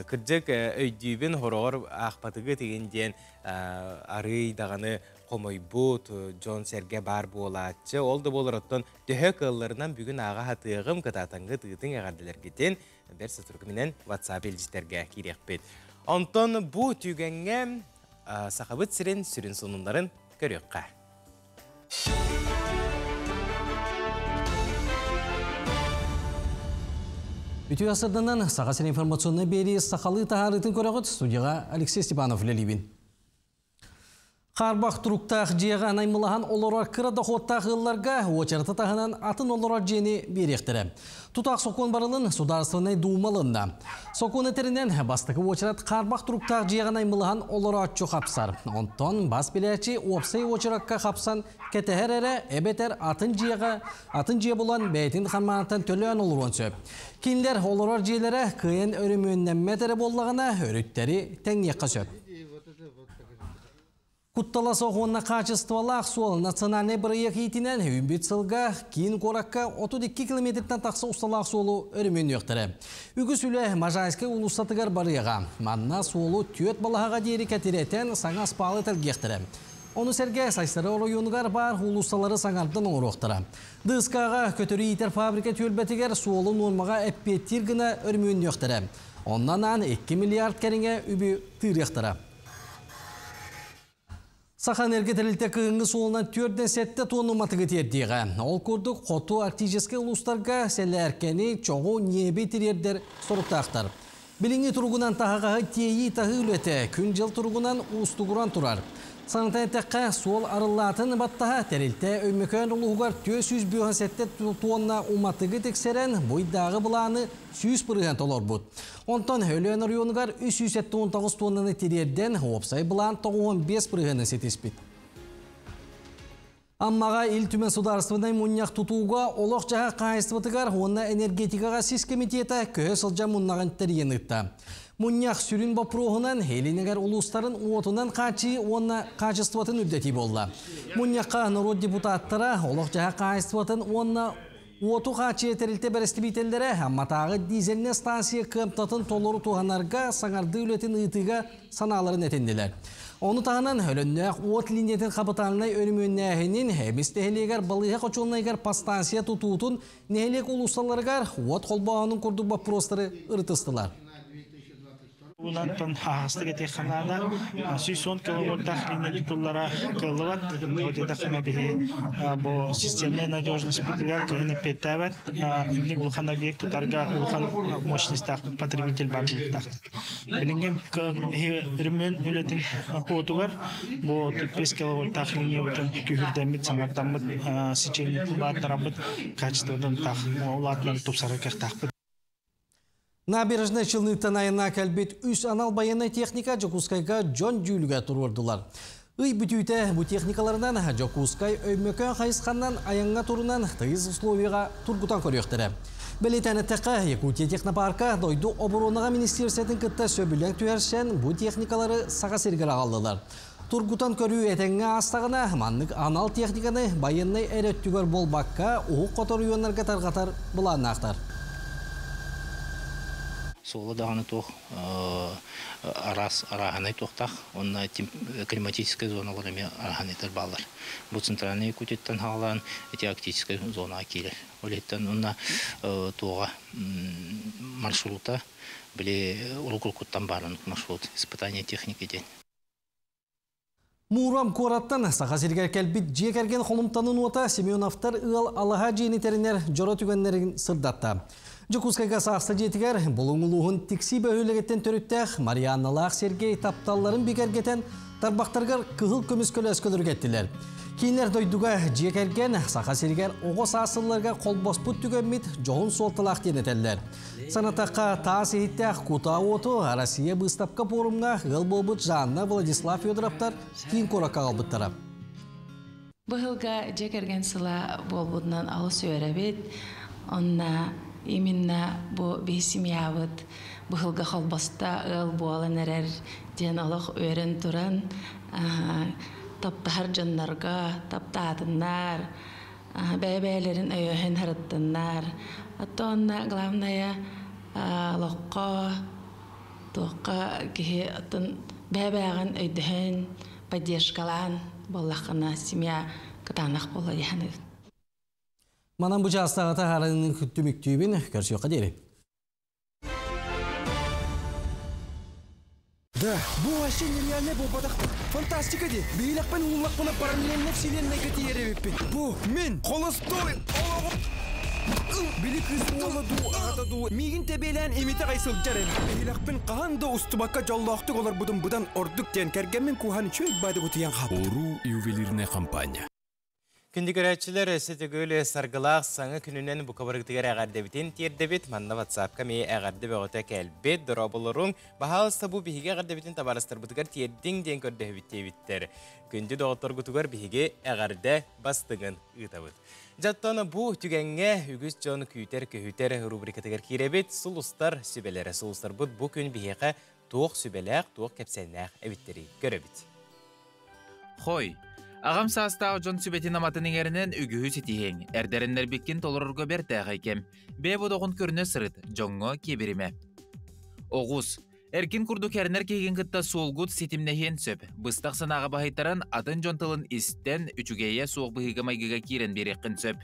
Кырдьык өйдүүбүн, хороҕор аахпатыгыт игин диэн арыый даҕаны хомойбут дьон-сэргэ баар буолааччы. Ол да буолар оттон төһө кыалларынан бүгүн ааҕа сатыаҕым, кытаатаҥҥыт ыытыҥ эҕэрдэлэргитин. Бэрт сотору кэминэн WhatsApp илдьиттэргэ киириэхпит. Онтон бу түгэҥҥэ Сахабыт сирин сүрүн сонуннарын көрүөххэ. Үтүө асырданан Саха сирин информационнай биэрии сахалыы таһаарыытын көрөҕүт студияҕа Алексей Степанов үлэлиибин. Хаарбах туруктаах дьиэҕэ наймылаһан олорор кыра дохуоттаах ыалларга уочараты таһынан атын олорор дьиэни биэриэхтэрэ. Тутаах сокуон барылын Судаарыстыбаннай Дуума ылынна. Сокуон этэринэн, бастакы уочарат хаарбах туруктаах дьиэҕэ наймылаһан олорооччу хапсар. Онтон бас билээччи уопсай уочаракка хапсан кэтэһэр эрэ эбэтэр атын дьиэҕэ атын дьиэ булан бэйэтин хармаанаттан төлөөн олоруон сөп. Кинилэр олорор дьиэлэрэ кыайан өрөмүөннэммэт эрэ буоллаҕына, өрүттэри тэҥниэххэ сөп. Куттала суох уонна хаачыстыбалаах суол национальнай бырайыак иитинэн үүммүт сылга киин куоракка 32 километртан тахса усталаах суолу өрөмүөннүөхтэрэ. Үгүс үлэ Можайскай уулуссатыгар барыаҕа. Манна суолу түөрт балаһаҕа диэри кэтирэтэн саҥа аспаалы тэлгиэхтэрэ. Ону сэргэ Сайсары оройуонугар баар уулуссалары саҥардан оҥоруохтара. Дыскаҕа көтөрү иитэр фабрика түөлбэтигэр суолу нуормаҕа эппиэттиир гына өрөмүөннүөхтэрэ. Онно анаан 2 миллиард кэриҥэ үбү тыырыахтара. Саха энерго тэрилтэ кыһыҥҥы суолунан түөрдэн сэттэ туонна уматыгы тиэрдиэҕэ. Ол курдук, хоту арктическай улуустарга сэлээркэни, чоҕу, ньиэби тириэрдэр соруктаахтар. Билиҥҥи туругунан таһаҕаһы тиэйии-таһыы үлэтэ күн-дьыл туругунан уустугуран турар. Санатан эттэххэ, суол арыллаатын баттаһа тэрилтэ Өймөкөөн улууһугар 457 туонна уматыгы тиксэрэн, буйдааҕы былааны 100% толорбут. Онтон Өлөөн оройуонугар 379 туоннаны тириэрдэн, уопсай былаан 95 бырыһыаны ситиспит. Аммаҕа Ил Түмэн судаарыстыбаннай мунньах тутууга олох-дьаһах хаһаайыстыбатыгар уонна энергетикаҕа сис комитета көһө сылдьан муннаҕын тэрийэн ыытта. Мунньах сүрүн боппуруоһунан Илин улуустарын уотунан хааччыйыы уонна хаачыстыбатын үрдэтии буолла. Мунньахха норуот депутаттара олох-дьаһах хаһаайыстыбатын уонна Уоту хааччыйа тэрилтэ бэрэстэбиитэллэрэ Амматааҕы дизельнэй станция кыамтатын толору туһанарга саҥардыы үлэтин ыытыыга санааларын этиннилэр. Ону таһынан Өлөннөөх уот линиятын хапытаалынай өрөмүөннээһинин Эмис нэһилиэгэр балыыһа хочуолунайыгар подстанция тутуутун нэһилиэк уулуссаларыгар уот холбооһунун курдук боппуруостары ырытыстылар. Унантан аһаҕастык этиэххэ наада. 110 киловольтаах линия тутуллара кыаллыбат. Диэтэххинэ биһи бу системная надежность бытыгар кыһын эппиэттээбэт. Инник улахан объект тутарга улахан мощностьтаах потребитель бар буолуохтаах. Билиҥҥи өрөмүөн үлэтин уотугар бу 5 киловольтаах линиябытын күүһүрдэммит, саҥардаммыт сечение улааттарабыт качествотын таах улаатынан тупсарар кыахтаахпыт. Набережнай Челныттан айанна кэлбит үс анал байыаннай техника Дьокуускайга дьон дьүүлүгэ туруордулар. Ый бүтүүтэ бу техникаларынан Дьокуускай Өймөкөөн хайысханнан айаҥҥа турунан тыйыс условияҕа тургутан көрүөхтэрэ. Бэлиэтээн эттэххэ, Якутия технопарка дойду оборуонаҕа министиэристибэтин кытта сөбүлэҥ түһэрсэн бу техникалары Саха сиригэр аҕаллылар. Тургутан көрүү этэҥҥэ аастаҕына, маннык анал техниканы байыаннай эрэ өттүгэр буолбакка, уһук хоту оройуоннарга тарҕатар былааннаахтар. Суола даҕаны туох араас арааһынай туохтаах уонна климатическай зоналар эмиэ арааһынайдар бааллар. Бу центральный Якутияттан хаалаан ити арктическай зонаҕа киирэр. Ол иһиттэн уонна туоҕа маршрута били уруккуттан баар маршрут испытание техники диэн. Муром куораттан Саха сиригэр кэлбит дьиэ кэргэн холумтанын уота Семеновтар ыал алаһа дьиэни тэринэр дьоро түгэннэрин сырдатта. Дьокуускайга саахса дьиэтигэр Булуҥ улууһун Тиксии бөһүөлэгиттэн төрүттээх Марианналаах Сергей тапталларын бигэргэтэн тарбахтарыгар кыһыл көмүс көлөөскөлөргө эттилэр. Кинилэр дойдуга дьиэ кэргэн Саха сиригэр оҕо саас сылларыгар холбоспут түгэммит дьоһун суолталаах диэн этэллэр. Санатахха, таас иһиттээх кутаа уоту Россия быыстапка пуорумҥа ыал буолбут Жанна Владислав Федоровтар киин куоракка аҕалбыттара. Быһылга дьиэ кэргэн сыла буолбутунан олус үөрэбит. Онно именно бу биһи семьябыт быһылга холбоста ыал буолан эрэр диэн олох үөрэн туран таптаһар дьоннорго таптаатыннар, бэйэ-бэйэлэрин өйөһөн һырыттыннар. Оттон главное олоххо туохха киһи оттон бэйэ-бэйэҕин өйдөһөн, поддержкалаан буоллаххына семья кытаанах буолуо дии саныыбын. Манан бу чаастааҕы таһаарыыны түмүктүүбүн. Көрсүөххэ диэри. Да, бу вообще нереальный буолбатах. Фантастика ди. Биилэхпин ууллахпына параллельно вселеннайга тиийэр эбиппин. Бу мин холостой олоҕум Били кыыс уола дуу, аҕата дуу миигин тэбиэлээн имитэ аҕай сылдьар эбит. Биһилэхпин хаһан да устубакка дьоллоохтук олорбутум быдан ордук диэн кэргэммин кууһан үчүгэй баады утуйан хаалбытым. Оруу ювелирная компания. Күндү көрөөччүлэр, өссө төгүл саргылаах саҥа күнүнэн бука барыгытыгар эҕэрдэбитин тиэрдэбит. Манна WhatsApp-ка эмиэ эҕэрдэ бөҕөтө кэлбит. Дорооболоруҥ. Баһаалыста бу биһиги эҕэрдэбитин табаарыстарбытыгар тиэрдиҥ диэн көрдөһөбүт диэбиттэр. Күндү доҕотторгутугар биһиги эҕэрдэ бастыҥын ыытабыт. Дьоттон бу түгэҥҥэ үгүс дьон күүтэр-көһүтэр рубрикатыгар киирэбит. Сулустар сүбэлэрэ. Сулустарбыт бу күн биһиэхэ туох сүбэлээх, туох кэпсээннээх эбиттэрий көрөбүт. Хой, аҕам саастаах дьон сүбэтин-аматын иҥэринэн үгүһү ситиһиэҥ, эрдэриннэрбиккин толорорго бэртээхэй кэм. Бэйэ бодоҕун көрүнэ сырыт, дьоҥҥо киэбиримэ. Оҕус, эркин курдук эрэнэр киһигин кытта суолгут ситимнэһиэн сөп. Быстах санааҕа баһыйтаран, атын дьон тылын истэн, үчүгэйэ суох быһыыга-майгыга киирэн биэриэххин сөп.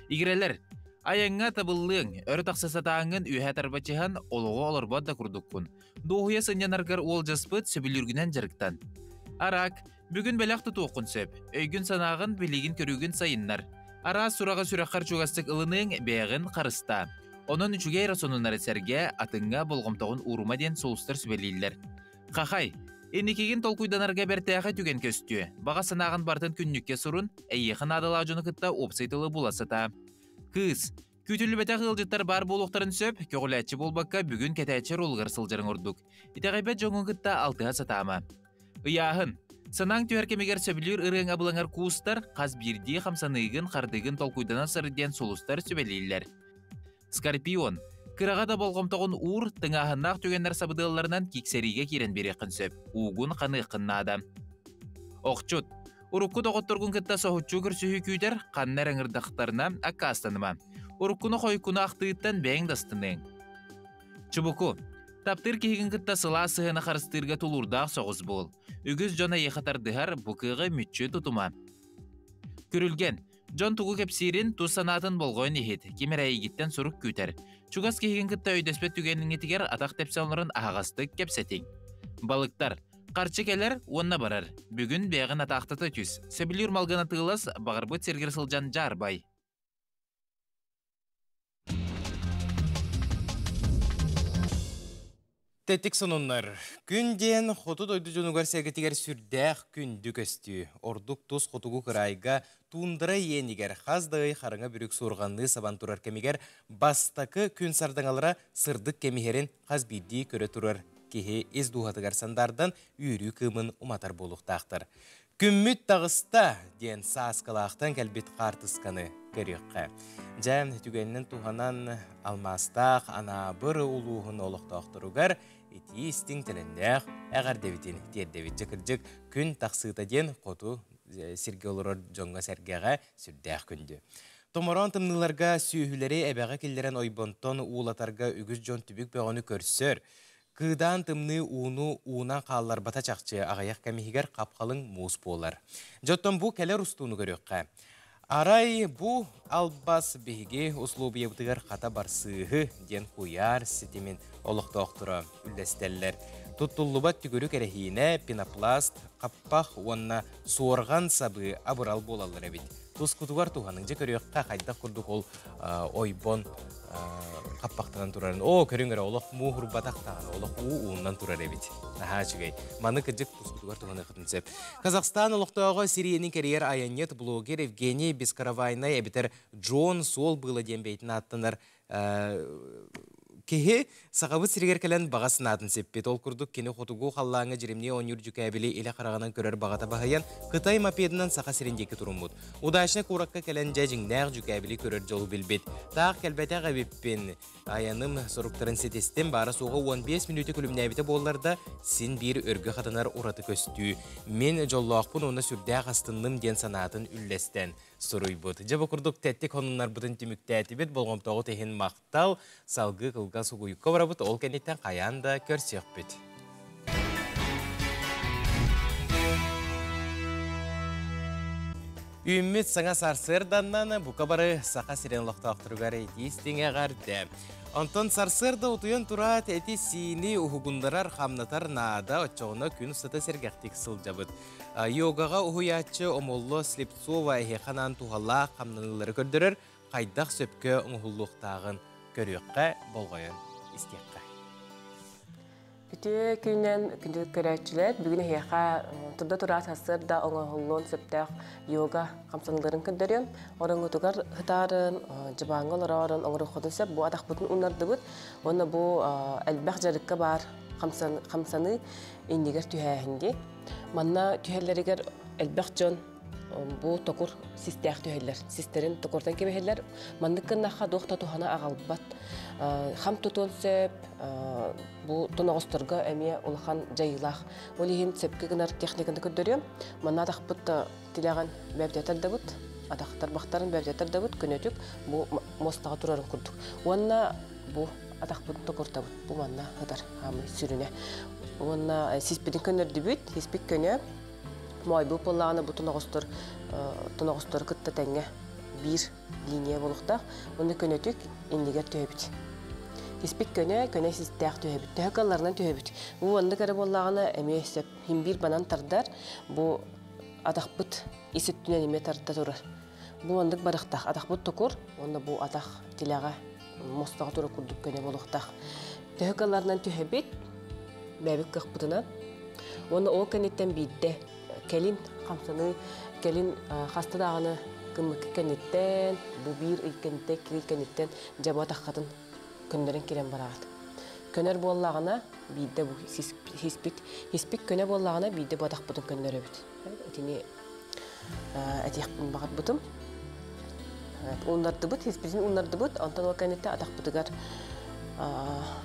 Игирэлэр, айаҥҥа табыллыаҥ, өрө тахса сатааҥҥын үөһэ тарбачыһан, олоҕу олорбот да курдуккун. Дуоһуйа сынньанаргар уолдьаспыт, сөбүлүүргүнэн дьарыктан. Арак, Бүгүн бэлэх тутуоххун сөп. Өйгүн-санааҕын, билигин-көрүүгүн сайыннар. Араас сураҕы сүрэххэр чугастык ылыныаҥ, бэйэҕин харыстаа. Онон үчүгэй эрэ сонуннары сэргэ, атыҥҥа болҕомтоҕун уурума диэн сулустар сүбэлииллэр. Хахай, инникигин толкуйданарга бэртээхэй түгэн көстүө. Баҕа санааҕын барытын күннүккэ сурун, эйиэхэ наадалаах дьону кытта уопсай тылы була сатаа. Кыыс, күүтүллүбэтэх ыалдьыттар баар буолуохтарын сөп, көҕүлээччи буолбакка бүгүн кэтээччи оруолугар сылдьарыҥ ордук. Итэҕэйбэт дьоҥҥун кытта алтыһа сатаама. Ыйааһын. Санааҥ түһэр кэмигэр сөбүлүүр ырыаҥ абылаҥар куустар, хас биирдии хамсаныыгын, хардыыгын толкуйданан сырыт диэн сулустар сүбэлииллэр. Скорпион. Кыраҕа да болҕомтоҕун уур, тыҥааһыннаах түгэннэр сабыдыалларынан киксэриигэ киирэн биэриэххин сөп, уугун ханыаххын наада. Охчут. Урукку доҕотторгун кытта соһуччу көрсүһүү күүтэр, ханна эрэ ыҥырдахтарына аккаастаныма. Уруккуну-хойуккуну ахтыыттан бэйэҥ да астыныаҥ. Чубуку. Таптыыр киһигин кытта сылаас сыһыаны харыстыырга тулуурдаах соҕус буол. Үгүс дьон эйиэхэ тардыһар, бу кыаҕы мүччү тутума. Күрүлгэн. Дьон тугу кэпсиирин, тус санаатын болҕойон иһит, ким эрэ эйигиттэн сурук күүтэр. Чугас киһигин кытта өйдөспөт түгэниҥҥитигэр атах тэпсэн олорон аһаҕастык кэпсэтиҥ. Балыктар. Харчы кэлэр уонна барар. Бүгүн бэйэҕин атаахтата түс. Сөбүлүүр малгын атыылас, баҕарбыт сиргэр сылдьан дьаарбай. Тэтик сонуннар. Күн диэн хоту дойду дьонугар сэргэтигэр сүрдээх күндү көстүү. Ордук тус хотугу кыраайга туундара иэнигэр хас да ый хараҥа бүрүк суорҕанныы сабан турар кэмигэр бастакы күн сардаҥалара сырдык кэмиһэрин хас биирдии көрө турар киһи ис дууһатыгар сандардан үөрүү кыымын уматар буолуохтаахтар. Күммүт таҕыста диэн Сааскылаахтан кэлбит хаартысканы көрүөххэ. Дьэ, түгэнинэн туһанан алмаастаах Анаабыр улууһун олохтоохторугар итии истиҥ төлөннөөх эҕэрдэбитин тиэрдэбит. Дьэ, кырдьык, күн тахсыыта диэн хоту сиргэ олорор дьоҥҥо-сэргэҕэ сүрдээх күндү. Томороон тымныыларга сүөһүлэри эбэҕэ киллэрэн ойбонтон уулатарга үгүс дьон түбүк бөҕөнү көрсөр. Кыыдаан тымныы ууну уунан хаалларбата чахчы аҕыйах кэм иһигэр хап-халыҥ муус буолар. Дьэ оттон бу кэлэр устууну көрүөххэ. Арай бу албас биһиги услуобуйабытыгар хата барсыыһы диэн куйаар ситимин олохтоохторо үллэстэллэр. Туттуллубат түгүрүк эрэһиинэ, пенопласт, хаппах уонна суорҕан сабыы абырал буолаллар эбит. Тускутугар туһаныҥ. Дьэ көрүөххэ хайдах курдук ол ойбон хаппахтанан турарын. Оо, көрүҥ эрэ, олох мууһурбатах даҕаны, олох уу ууннан турар эбит. Наһаа үчүгэй. Маны кырдьык тускутугар туһаныаххытын сөп. Казахстан олохтооҕо Сирияны кэрийэр айанньыт блогер Евгений Бескаравайнай эбэтэр Джон Суол быыла диэн бэйэтин ааттанар Киһи Сахабыт сиригэр кэлэн баҕа санаатын сиппит. Ол курдук кини хотугу халлааҥҥа дьиримнии оонньуур дьүкээбили илэ хараҕынан көрөр баҕата баһыйан, Кытай мопедынан Саха сирин диэки туруммут. Удачнай куоракка кэлэн дьэ дьиҥнээх дьүкээбили көрөр дьолу билбит. Таах кэлбэтэх эбиппин. Айаным соруктарын ситистим. Баара-суоҕа 15 мүнүүтэ күлүмнээбитэ буоллар да, син биир өргө хатанар ураты көстүү. Мин дьоллоохпун уонна сүрдээх астынным диэн санаатын үллэстэн суруйбут. Дьэ бу курдук тэттик хонуннарбытын түмүктээтибит. Болҕомтоҕут иһин махтал. Салгыы кылгас угуйукка барабыт. Ол кэнниттэн хайаан да көрсүөхпүт. Үүммүт саҥа сарсыарданнан бука бары Саха сирин олохтоохторугар итии истиҥ эҕэрдэ. Онтон сарсыарда утуйан тураат эти-сиини уһугуннарар, хамнатар наада, оччоҕуна күн устата сэргэхтик сылдьабыт. Йогаҕа уһуйааччы Омолло Слепцова эһиэхэ анаан туһалаах хамнаныылары көрдөрөр, хайдах сөпкө оҥоһуллуохтааҕын көрүөххэ, болҕойон истиэххэ. Үтүө күнүнэн күндү көрөөччүлэр, бүгүн эһиэхэ турда тураат сарсыарда оҥоһуллуон сөптөөх йога хамсаныыларын көрдөрүөм. Ороҥҥутугар ытаарын, дьыбааҥҥа олороорун оҥоруоххутун сөп. Бу атахпытын уннардыбыт. Уонна бу элбэх дьарыкка баар хамсаныы иннигэр түһээһин дии. Манна түһэллэригэр элбэх дьон бу токур систээх түһэллэр. Систэрин токуртан кэбиһэллэр. Маннык гыннахха туох да туһана аҕалбат. Хам тутуон сөп, бу тоноҕосторго эмиэ улахан дьайыылаах. Ол иһин сөпкө гынар техниканы көрдөрүөм. Манна атахпыт тилэҕин бэбдэтэр дабыт, атахтар бахтарын бэбдэтэр дабыт, көнөтүк бу муостаҕа турарын курдук. Уонна бу атахпытын токуртабыт. Бу манна ытар хаамый сүрүнэ. Уонна сиспитин көннөрдүбүт, сиспит көнө. Моойбут буоллаҕына бу тоноҕостор тоноҕостору кытта тэҥҥэ биир линия буолуохтаах. Уонна көнөтүк иннигэр түһэбит. Испит көнө, көнө систээх түһэбит. Төһө кыалларынан түһэбит. Бу оннук эрэ буоллаҕына эмиэ сөп. Химбиир банан тардар. Бу Атахпыт ис өттүнэн эмиэ тарда турар. Бу маннык барыахтаах. Атахпыт токур, уонна бу атах тилэҕэ муостаҕа турар курдук көнө буолуохтаах. Төһө кылларынан түһэбит, бэйэбит кыахпытынан. Уонна ол кэнниттэн биирдэ кэлин хамсаныы, кэлин хаста даҕаны гыммыкка кэнниттэн, бу биир ый кэнниттэн, икки ый кэнниттэн дьэ бу атаххытын көннөрөн киирэн бараҕыт. Көнөр буоллаҕына, биирдэ бу хиспит, хиспит көнө буоллаҕына, биирдэ бу атахпытын көннөрөбүт. Итини этиэхпин баҕарбытым. Ууннардыбыт, хиспитин ууннардыбыт, онтон ол кэнниттэн атахпытыгар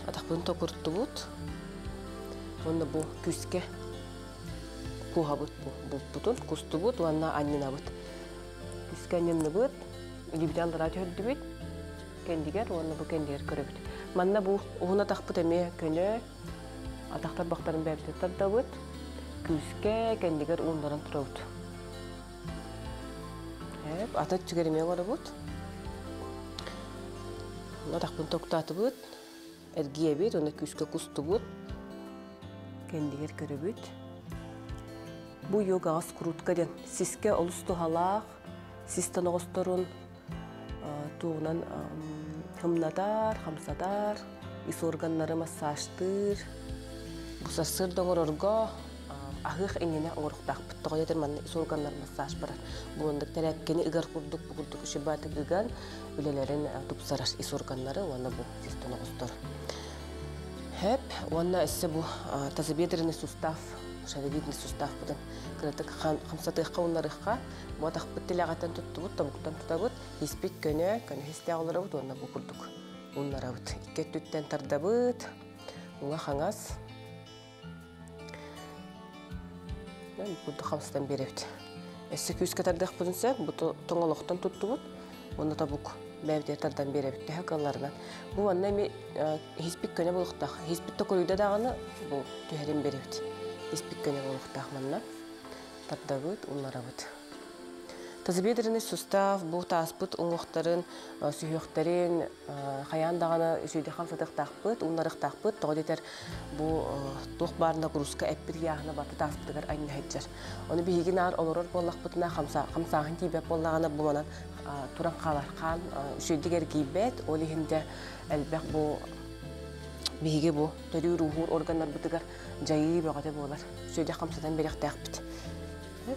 атахпытын токуртубут. Уонна бу күүскэ куоһабыт бу булпутун, кустубут уонна анньынабыт. Күүскэ анньынныбыт, илиибитин аллараа түһэрдибит, кэннигэр уонна бу кэннигэр көрөбүт. Манна бу уһун атахпыт эмиэ көнө, атах тарбахтарын бэйэбитин тардабыт, күүскэ кэннигэр ууннаран турабыт. Аты өттүгэр эмиэ оҥоробут. Атахпын токтоотубут, эргийэбит уонна күүскэ кустубут. Кэннигэр көрөбүт. Бу йогаҕа скрутка диэн сискэ олус туһалаах, сис тоноҕосторун тугунан хымнатар, хамсатар, ис органнары массажтыыр. Бу сарсыарда оҥорорго аһыах иннинэ оҥоруохтаахпыт. Тоҕо диэтэр манна ис органнар массаж барар. Бу оннук тэрээпкэни ыгар курдук, бу курдук үчүгэйдик ыган үлэлэрин тупсарар ис органнары уонна бу сис тоноҕостор. Хэп уонна өссө бу тазобедренный сустав, шаровидный суставпытын кыратык хамсатыахха уннарыахха бу атахпыт тилэҕиттэн туттубут, тобуктан тутабыт, испит көнө, көнө истээх олоробут уонна бу курдук уннарабыт. Икки өттүттэн тардабыт, уҥа хаҥас. Бу курдук хамсатан биэрэбит. Өссө күүскэ тардыахпытын сөп, бу тоҥолохтон туттубут, уонна тобук бэйэбитигэр тардан биэрэбит төһө кыалларынан. Бу манна эми иһиспит көнө буолуохтаах. Иһиспит токуруйда даҕаны бу түһэрин биэрэбит. Испит көнө буолуохтаах манна. Тардабыт, уларабыт. Тазобедренный сустав бу тааспыт уҥуохтарын, сүһүөхтэрин хайаан даҕаны үчүгэйдик хамсатыахтаахпыт, ууннарыахтаахпыт. Тоҕо диэтэр бу туох баар нагрузка эппит ыйааһына барыта тааспытыгар анньа сылдьар. Ону биһиги наар олорор буоллахпытына, хамсааһын тиийбэт буоллаҕына, бу манан туран хаалар хаан үчүгэйдик эргийбэт. Ол иһин дьэ элбэх бу биһиги бу төрүүр-ууһуур органнарбытыгар дьайыы бөҕөтө буолар. Үчүгэйдик хамсатан биэриэхтээхпит.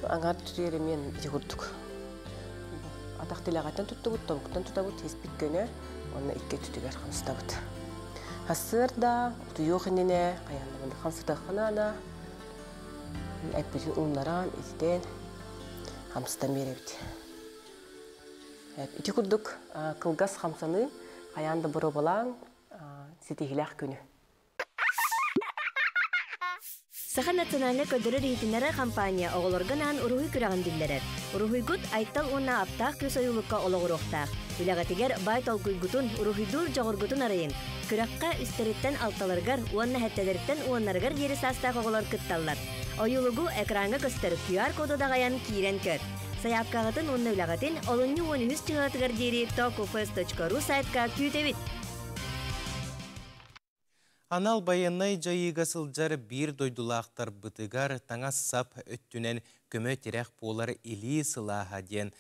Аҥаар түтүөр эмиэ ити курдук. Атах тилэҕиттэн туттубут, тобуктан тутабыт, испит көнө, уонна икки өттүтүгэр хамсатабыт. Сарсыарда утуйуох иннинэ хайаан хамсатыахха наада. Эппитин ууннаран, ититэн, хамсатан биэрэбит. Ити курдук кылгас хамсаныы хайаан да боруобалааҥ, ситиһиилээх күнү. Саха национальнай көрдөрөр-иһитиннэрэр компания оҕолорго анаан уруһуй күрэҕин биллэрэр. Уруһуйгут Айтал уонна Аптаах кыыс ойуулукка олоҕуруохтаах. Үлэҕитигэр баай толкуйгутун, уруһуйдуур дьоҕургутун арыйыҥ. Күрэххэ үстэриттэн алталарыгар уонна сэттэлэриттэн уоннарыгар диэри саастаах оҕолор кытталлар. Ойуулугу экраҥҥа көстөр QR-коду даҕайан киирэн көр. Сайаапкаҕытын уонна үлэҕитин олунньу уон үһүс чыһыатыгар диэри tokufest.ru сайтка күүтэбит! Анал байыаннай дьайыыга сылдьар биир дойдулаахтарбытыгар таҥас-сап өттүнэн көмө-тирэх буолар илии сылааһа диэн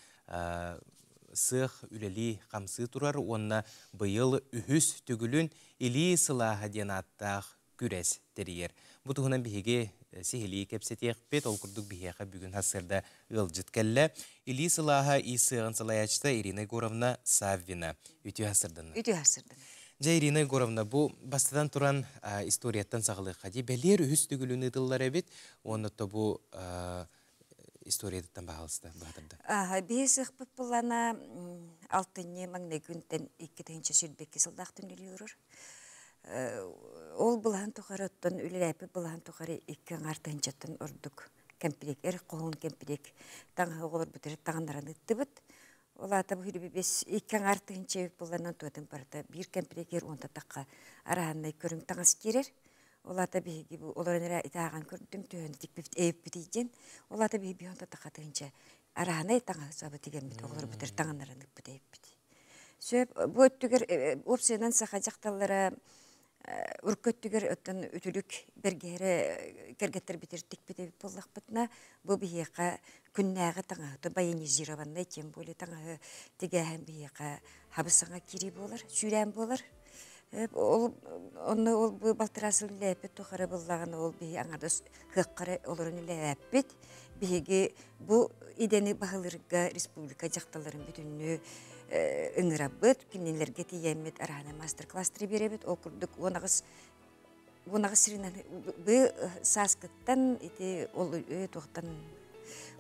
сыах үлэлии-хамсыы турар уонна быйыл үһүс төгүлүн илии сылааһа диэн ааттаах күрэс тэрийэр. Бу туһунан биһиги сиһилии кэпсэтиэхпит. Ол курдук биһиэхэ бүгүн сарсыарда ыалдьыт кэллэ. Илии сылааһа ис сыаҕын салайааччыта Ирина Егоровна Саввина. Үтүө сарсыарданна. Үтүө сарсыарданна. Дьэ, Ирина Егоровна, бу бастатан туран историяттан саҕалыахха дии. Бэлиэр үһүс төгүлүн ыытыллар эбит. Уонна то бу историятыттан баһаалыста баһатырда. Биһи сыахпыт буллана алтынньы маҥнай күнтэн 2022 сылдаах түнүлүүрүр. Ол былаһын тухары оттон үлэлээппит былаһын тухары икки аҥаар тыһыынчаттан ордук кэмпилиэк, эр хоһуун кэмпилиэк таҥаһы оҕолорбутугар таҥыннаран ыыттыбыт. Ол аата бу бес икки аҥаар тыһыынча эбит буолланан туотун барыта биир кэмпилиэкэр уонта тахха араһаннай көрүҥ таҥас киирэр. Ол аата биһиги бу олорон эрэ итааҕан көрдүм түһэн тикпит эйиппит диэн. Ол аата биһиги уонта тахха тыһыынча араһанай таҥаһы сабы тигэммит оҕолорбутар таҥыннаран ыппыт эйиппит. Сөп бу өттүгэр уопсайынан саха дьахталлара Урукку өттүгэр оттон үтүлүк бэргэһэрэ кэргэттэр битиртикпит эбит буоллахпытына, бу биһиэхэ күннээҕи таҥаһы, военизированный, тем более таҥаһы тигээһин биһиэхэ хабыс-саҥа киирии буолар, сүүрээн буолар. Ол онно ол бу балтараа сыл үлэлээппит тухары буллаҕына ол биһи аҥардас кыаххара олорон үлэлээппит. Биһиги бу идэни баһылыырга республика дьахталларын бүтүннүү ыҥырабыт, кинилэргэ тиийэммит араана мастер-класстары биэрэбит. Ол курдук 18 сиринэн бы сааскыттан ити ол туохтан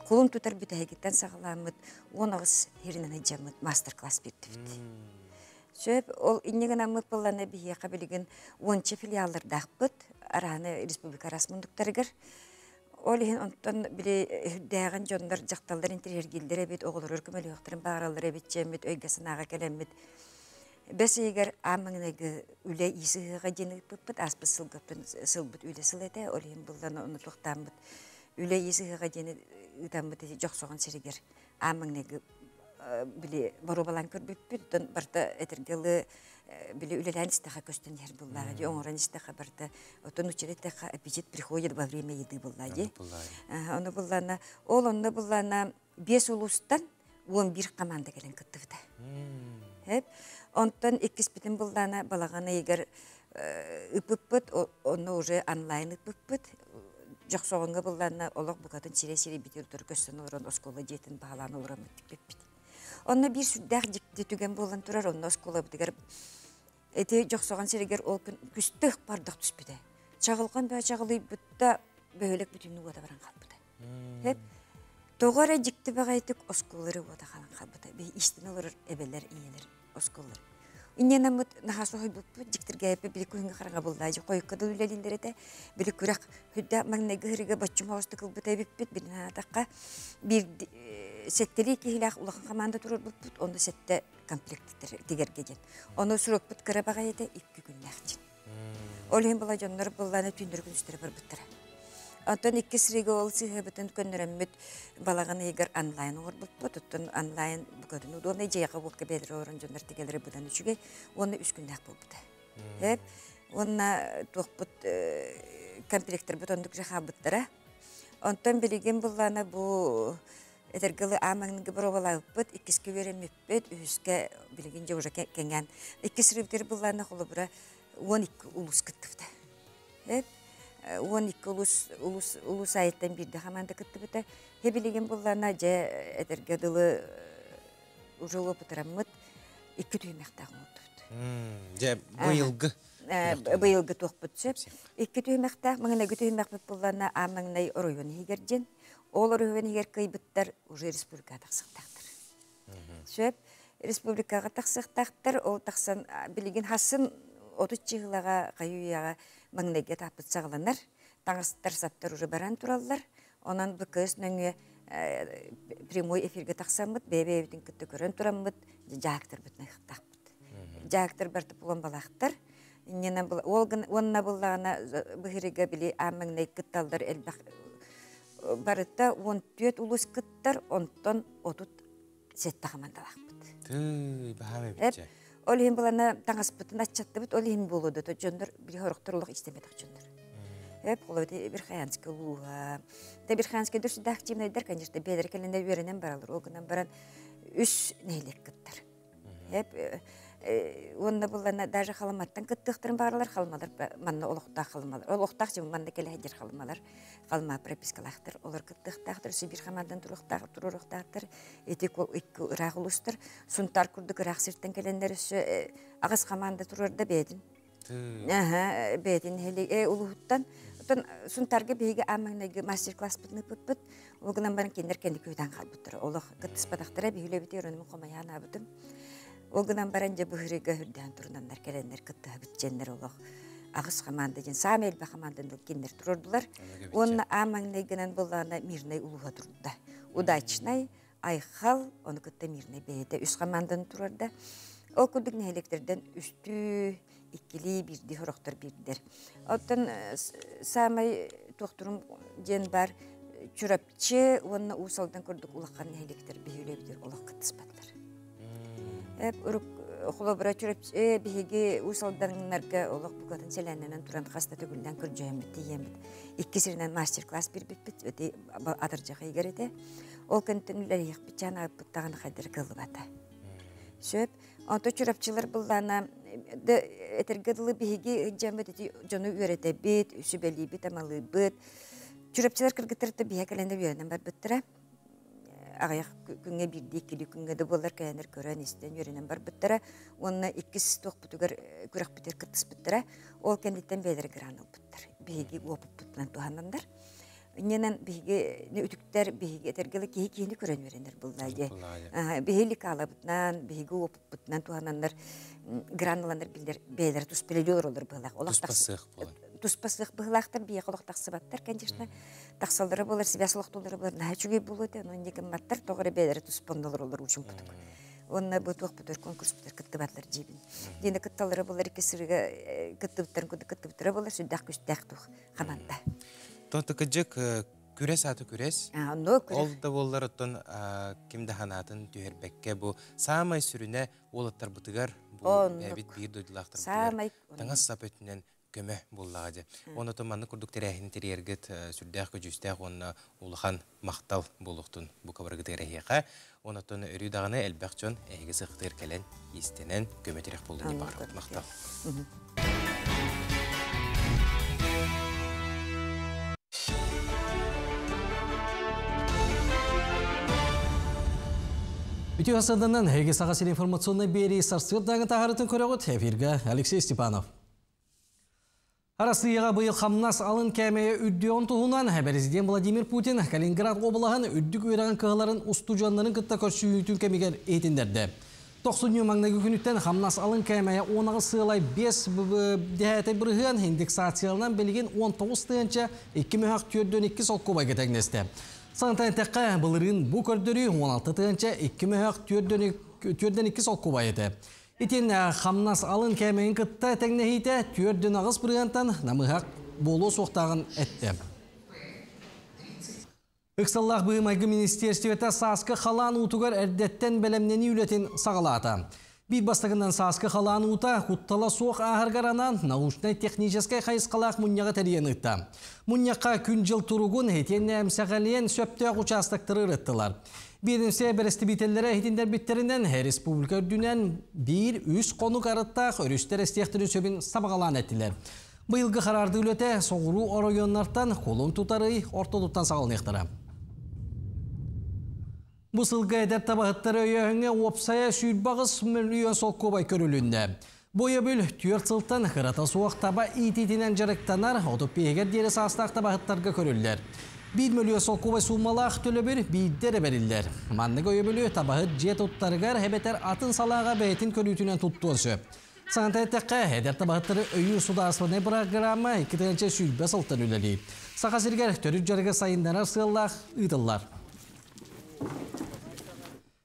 кулун тутар бүтэһигиттэн саҕаламмыт 18 сиринэн ыдьаммыт мастер-класс биэрдибит. Сөп, ол инньэ гынаммыт буоллана биһиэхэ билигин уонча филиаллардаахпыт арааны республика араас муннуктарыгар. Ол иһин онтон били үрдээҕин дьоннор дьахталлар интириэргииллэр эбит, оҕолорор көмөлөһүөхтэрин баҕараллар эбит дьиэммит өйгө-санааҕа кэлэммит. Бэс ыйыгар аан маҥнайгы үлэ иис ыһыаҕа диэн ыыппыппыт, ааспыт сылгаттан сылбыт үлэ сыл этэ, ол иһин буллан ону туохтааммыт үлэ иис ыһыаҕа диэн ыытаммыт Дьохсоҕон сиригэр аан маҥнайгы били боруобалаан көрбүппүт, оттон барыта этэргэ дылы били үлэлээн истэхэ көстөн иһэр буллаҕа дии, оҥорон истэхэ барыта, оттон учили эттэххэ аппетит приходит во время еды буллаа дии. Ону буллаана, ол онно буллаана биэс улуустан 11 команда кэлэн кыттыбыта. Онтон иккиспитин буллаана балаҕан ыйыгар ыппыппыт, онно уже онлайн ыппыппыт. Дьохсоҕоҥҥо буллаана олох букатын сирэ-сири битир утары көстөн олорон оскуола дьиэтин баһылаан олороммут тикпиппит. Онно биир сүрдээх дьикти түгэн буолан турар, онно оскуолабытыгар ити Дьохсоҕон сиригэр ол күн күстэх бардах түспүтэ. Чаҕылҕан баа чаҕылыйбытта бөһүөлэк бүтүннүү уота баран хаалбыта. Хеп тоҕо эрэ дьикти баҕайытык оскуолары уота хаалан хаалбыта. Биһи истэн олорор эбэлэр, ийэлэр оскуолалар. Инньэнэммит наһаа соһуйбуппут, дьиктиргээппит били күһүҥҥү хараҥа буллаа дьэ хойукка да үлэлииллэр этэ. Били күрэх хүрдэ маҥнайгы ыһырыга боччум оҕустук ылбыта эбиппит, билин аатахха биир сэттэлии киһилээх улахан команда туруорбуппут, онно сэттэ комплект тигэргэ диэн. Ону сурукпут кыра баҕайы этэ, икки күннээх дьин. Ол иһин була дьоннор быллааны түүннэри күнүстэри барбыттара. Оттон иккис рейгэ ол сыһыабытын көннөрөммүт балаҕан ыйыгар онлайн оҥорбуппут. Оттон онлайн букатын удобнай дьиэҕэ уокка бэйэлэрэ олорон дьоннор тигэлэрэ быдан үчүгэй. Уонна үс күннээх буолбута. Эп уонна туохпут комплекторбут оннук же хаалбыттара. Онтон билигин буллаана бу этэргэ дылы аан маҥнайгы боруобалаабыппыт, иккискэ үөрэммиппит, үһүскэ билигин дьэ уже кэҥээн. Иккис рыбытыр буллаана холобура 12 улуус кыттыбыта. Эп 12 улус улус улус айыттан биирдэ хамаанда кыттыбыта. Хе билигин буллана дьэ этэргэ дылы уже опытыраммыт икки түһүмэхтээх оҥордубут. Дьэ быйылгы быйылгы туохпут сөп. Икки түһүмэхтээх маҥнайгы түһүмэхпит буллана аан маҥнай оройуон иһигэр дьин. Ол оройуон иһигэр кыайбыттар уже республикаҕа тахсыахтаахтар. Сөп. Республикаҕа тахсыахтаахтар. Ол тахсан билигин хасын 30 чыһылаҕа хайы-үйэҕэ маҥнайгы этаппыт саҕаланар. Таҥастар, саптар уже баран тураллар. Онон БКС нөҥүө прямой эфиргэ тахсаммыт, бэйэ-бэйэбитин кытта көрөн тураммыт, дьаактарбытын ыһыктаахпыт. Дьаактар барыта пломбалаахтар. Инньэнэн уонна буллаҕына быһырыга били аан маҥнай кытталлар элбэх барыта 14 улуус кыттар, онтон 37 хамаандалаахпыт. Тыый, баһаам эбитчэ. Ол иһин булана таҥаспытын аччаттыбыт, ол иһин буолуо да дьоннор били хорохтор олох истэмэтэх дьоннор. Эп холобута Верхоянскай улууһа. Та Верхоянскай дөрсүдэ активнайдар, конечно, бэйэлэрэ кэлэннэр үөрэнэн баралар. Ол гынан баран үс нэһилиэк кыттар. Эп уонна буллана даже халаматтан кыттыахтарын бааралар, халымалар манна олохтоох халымалар. Олохтоох дьон манна кэлэ сылдьар халымалар, халыма пропискалаахтар, олор кыттыахтаахтар, өссө биир хамаандан туруохтаах, туруоруохтаахтар. Ити икки ыраах улуустар, Сунтаар курдук ыраах сиртэн кэлэннэр өссө аҕыс хамаанда туруорда бэйэтин. Аха, бэйэтин улууһуттан. Оттон Сунтаарга биһиги аан маҥнайгы мастер-класспытын ыыппыппыт. Ол гынан баран кинилэр кэнники ыытан хаалбыттара. Олох кыттыспатахтара, биһи үлэбитигэр онон хомойоон аабытым. Ол гынан баран дьэ быһырыга үрдээн турунаннар кэлэннэр кыттыһабыт дьэннэр олох аҕыс хамаанда диэн саамай элбэх хамаанданы кинилэр туруордулар. Уонна аан маҥнайгынан буоллаҕына Мирнай улууһа турда. Удачнай, Айхал, ону кытта Мирнай бэйэтэ үс хамаанданы туруорда. Ол курдук нэһилиэктэрдэн үстүү, иккилии, биирдии сорохтор биирдэр. Оттон саамай туохтурум диэн бар Чурапчы уонна Уус Алдан курдук улахан нэһилиэктэр биһи үлэбитигэр олох кыттыспаттар. Эп урук Холобура Чурапчы биһиги Уус Алданнарга олох букатын сэлээннэнэн туран хаста төгүллээн көрдьөһөммүт тиийэммит. Икки сиринэн мастер-класс биэрбиппит ити атырдьах ыйыгар этэ. Ол кэнниттэн үлэлиэхпит чаан ааппыт даҕаны хайдары кыаллыбата. Сөп. Онто Чурапчылар быллаана да этэргэ дылы биһиги дьаммыт ити дьону үөрэтэбит, сүбэлиибит, амалыыбыт. Чурапчылар кыргыттар биһэ кэлэн үөрэнэн барбыттара. Аҕыйах күҥҥэ биирдии иккилии күҥҥэ да буоллар кэлэннэр көрөн истэн үөрэнэн барбыттара уонна иккис туохпутугар күрэхпитигэр кыттыспыттара. Ол кэнниттэн бэйэлэрэ грант ылбыттар. Биһиги уопуппутунан туһананнар. Иннинэн биһиги үтүктэр биһиги этэргэ киһи киһини көрөн үөрэнэр булла дии. Биһи ликалабытынан, биһиги уопуппутунан туһананнар грант ыланнар биллэр бэйэлэрэ тус билэлии олороллор быһыылаах. Туспа сыах буолан. Туспа сыах быһыылаахтар биһиэхэ олох тахсыбаттар, конечно. Тахсаллара буолар, связь олохтууллара буолар, наһаа үчүгэй буолуо этэ, ону инньэ гымматтар, тоҕо эрэ бэйэлэрэ туспа олороллор уучумпутук. Уонна бу туохпутугар конкурспутугар кыттыбатылар диибин. Диэни кытталлара буолар икки сырыыга кыттыбыттарын курдук кыттыбыттара буолар, сүрдээх күстээх туох хаманда. Тонто кыдьык күрэс ааты күрэс. Ол да буоллар оттон ким да ханаатын түһэрбэккэ бу саамай сүрүнэ уолаттарбытыгар бу бэйэбит биир дойдулаахтарбытыгар таҥас-сап өттүнэн көмө буоллаҕа дьэ. Уонна то маннык курдук тэрээһини тэрийэргит сүрдээх көдьүүстээх уонна улахан махтал буолуохтун бу кабаргытыгар эһиэхэ. Онотон өрүү даҕаны элбэх дьон эһиги сыхтыыр кэлэн иистэнэн көмө тирэх буоллун диэн баҕарабыт. Махтал. Үтүө саданан эһиги Саха сирин информационнай биэрии сарсыардааҥы таһаарытын көрөҕүт. Эфиргэ Алексей Степанов. Арассыыйаҕа быйыл хамнас алын кээмэйэ үрдүөҕүн туһунан Президент Владимир Путин Калининград уобалаһын үрдүк үөрэҕин кыһаларын устудьуоннарын кытта көрсүһүүтүн кэмигэр иһитиннэрдэ. Тохсунньу маҥнайгы күнүттэн хамнас алын кээмэйэ 18 сыалай 5 дэһээтэй бырыһыан индексацияланан билигин 19 тыһыынча 2 мөһөх 402 солкуобайга тэҥнэстэ. Санатан эттэххэ, былырыын бу көрдөрүү 16 тыһыынча 2 мөһөх 402 солкуобай этэ. Итиэннэ хамнас алын кээмэйин кытта тэҥнэһиитэ 4,8 бырыһыантан намыһах буолуо суохтааҕын эттэ. Ыксаллаах быһыы-майгы министиэристибэтэ сааскы халаан уутугар эрдэттэн бэлэмнэнии үлэтин саҕалаата. Биир бастакынан сааскы халаан уута куттала суох ааһаргар анаан научнай-техническэй хайысхалаах мунньаҕы тэрийэн ыытта. Мунньахха күн-дьыл туругун итиэннэ эмсэҕэлиэн сөптөөх учаастактары ырыттылар. Биэдэмсэ бэрэстэбиитэллэрэ иһитиннэрбиттэринэн, республика үрдүнэн биир үс хонук арыттаах өрүстэр эстиэхтэрин сөбүн сабаҕалаан эттилэр. Быйылгы хараардыы үлэтэ соҕуруу оройуоннартан кулун тутар ый ортотуттан саҕаланыахтара. Бу сылга эдэр табаһыттары өйөөһүҥҥэ уопсайа 28 мөлүйүөн солкуобай көрүлүннэ. Бу өйөбүл түөрт сылтан кырата суох таба иитиитинэн дьарыктанар 35-гэр диэри саастаах табаһыттарга көрүллэр. 1 мөлүйүөн солкуобай суумалаах төлөбүр биирдэ эрэ бэриллэр. Маннык өйөбүлү табаһыт дьиэ туттарыгар эбэтэр атын салааҕа бэйэтин көрүүтүнэн туттуон сөп. Саҥата эттэххэ, эдэр табаһыттары өйүүр судаарыстыбаннай бырагыраама 2020 сылтан үлэлиир. Саха сиригэр төрүт дьарыгы сайыннарар сыаллаах ыытыллар.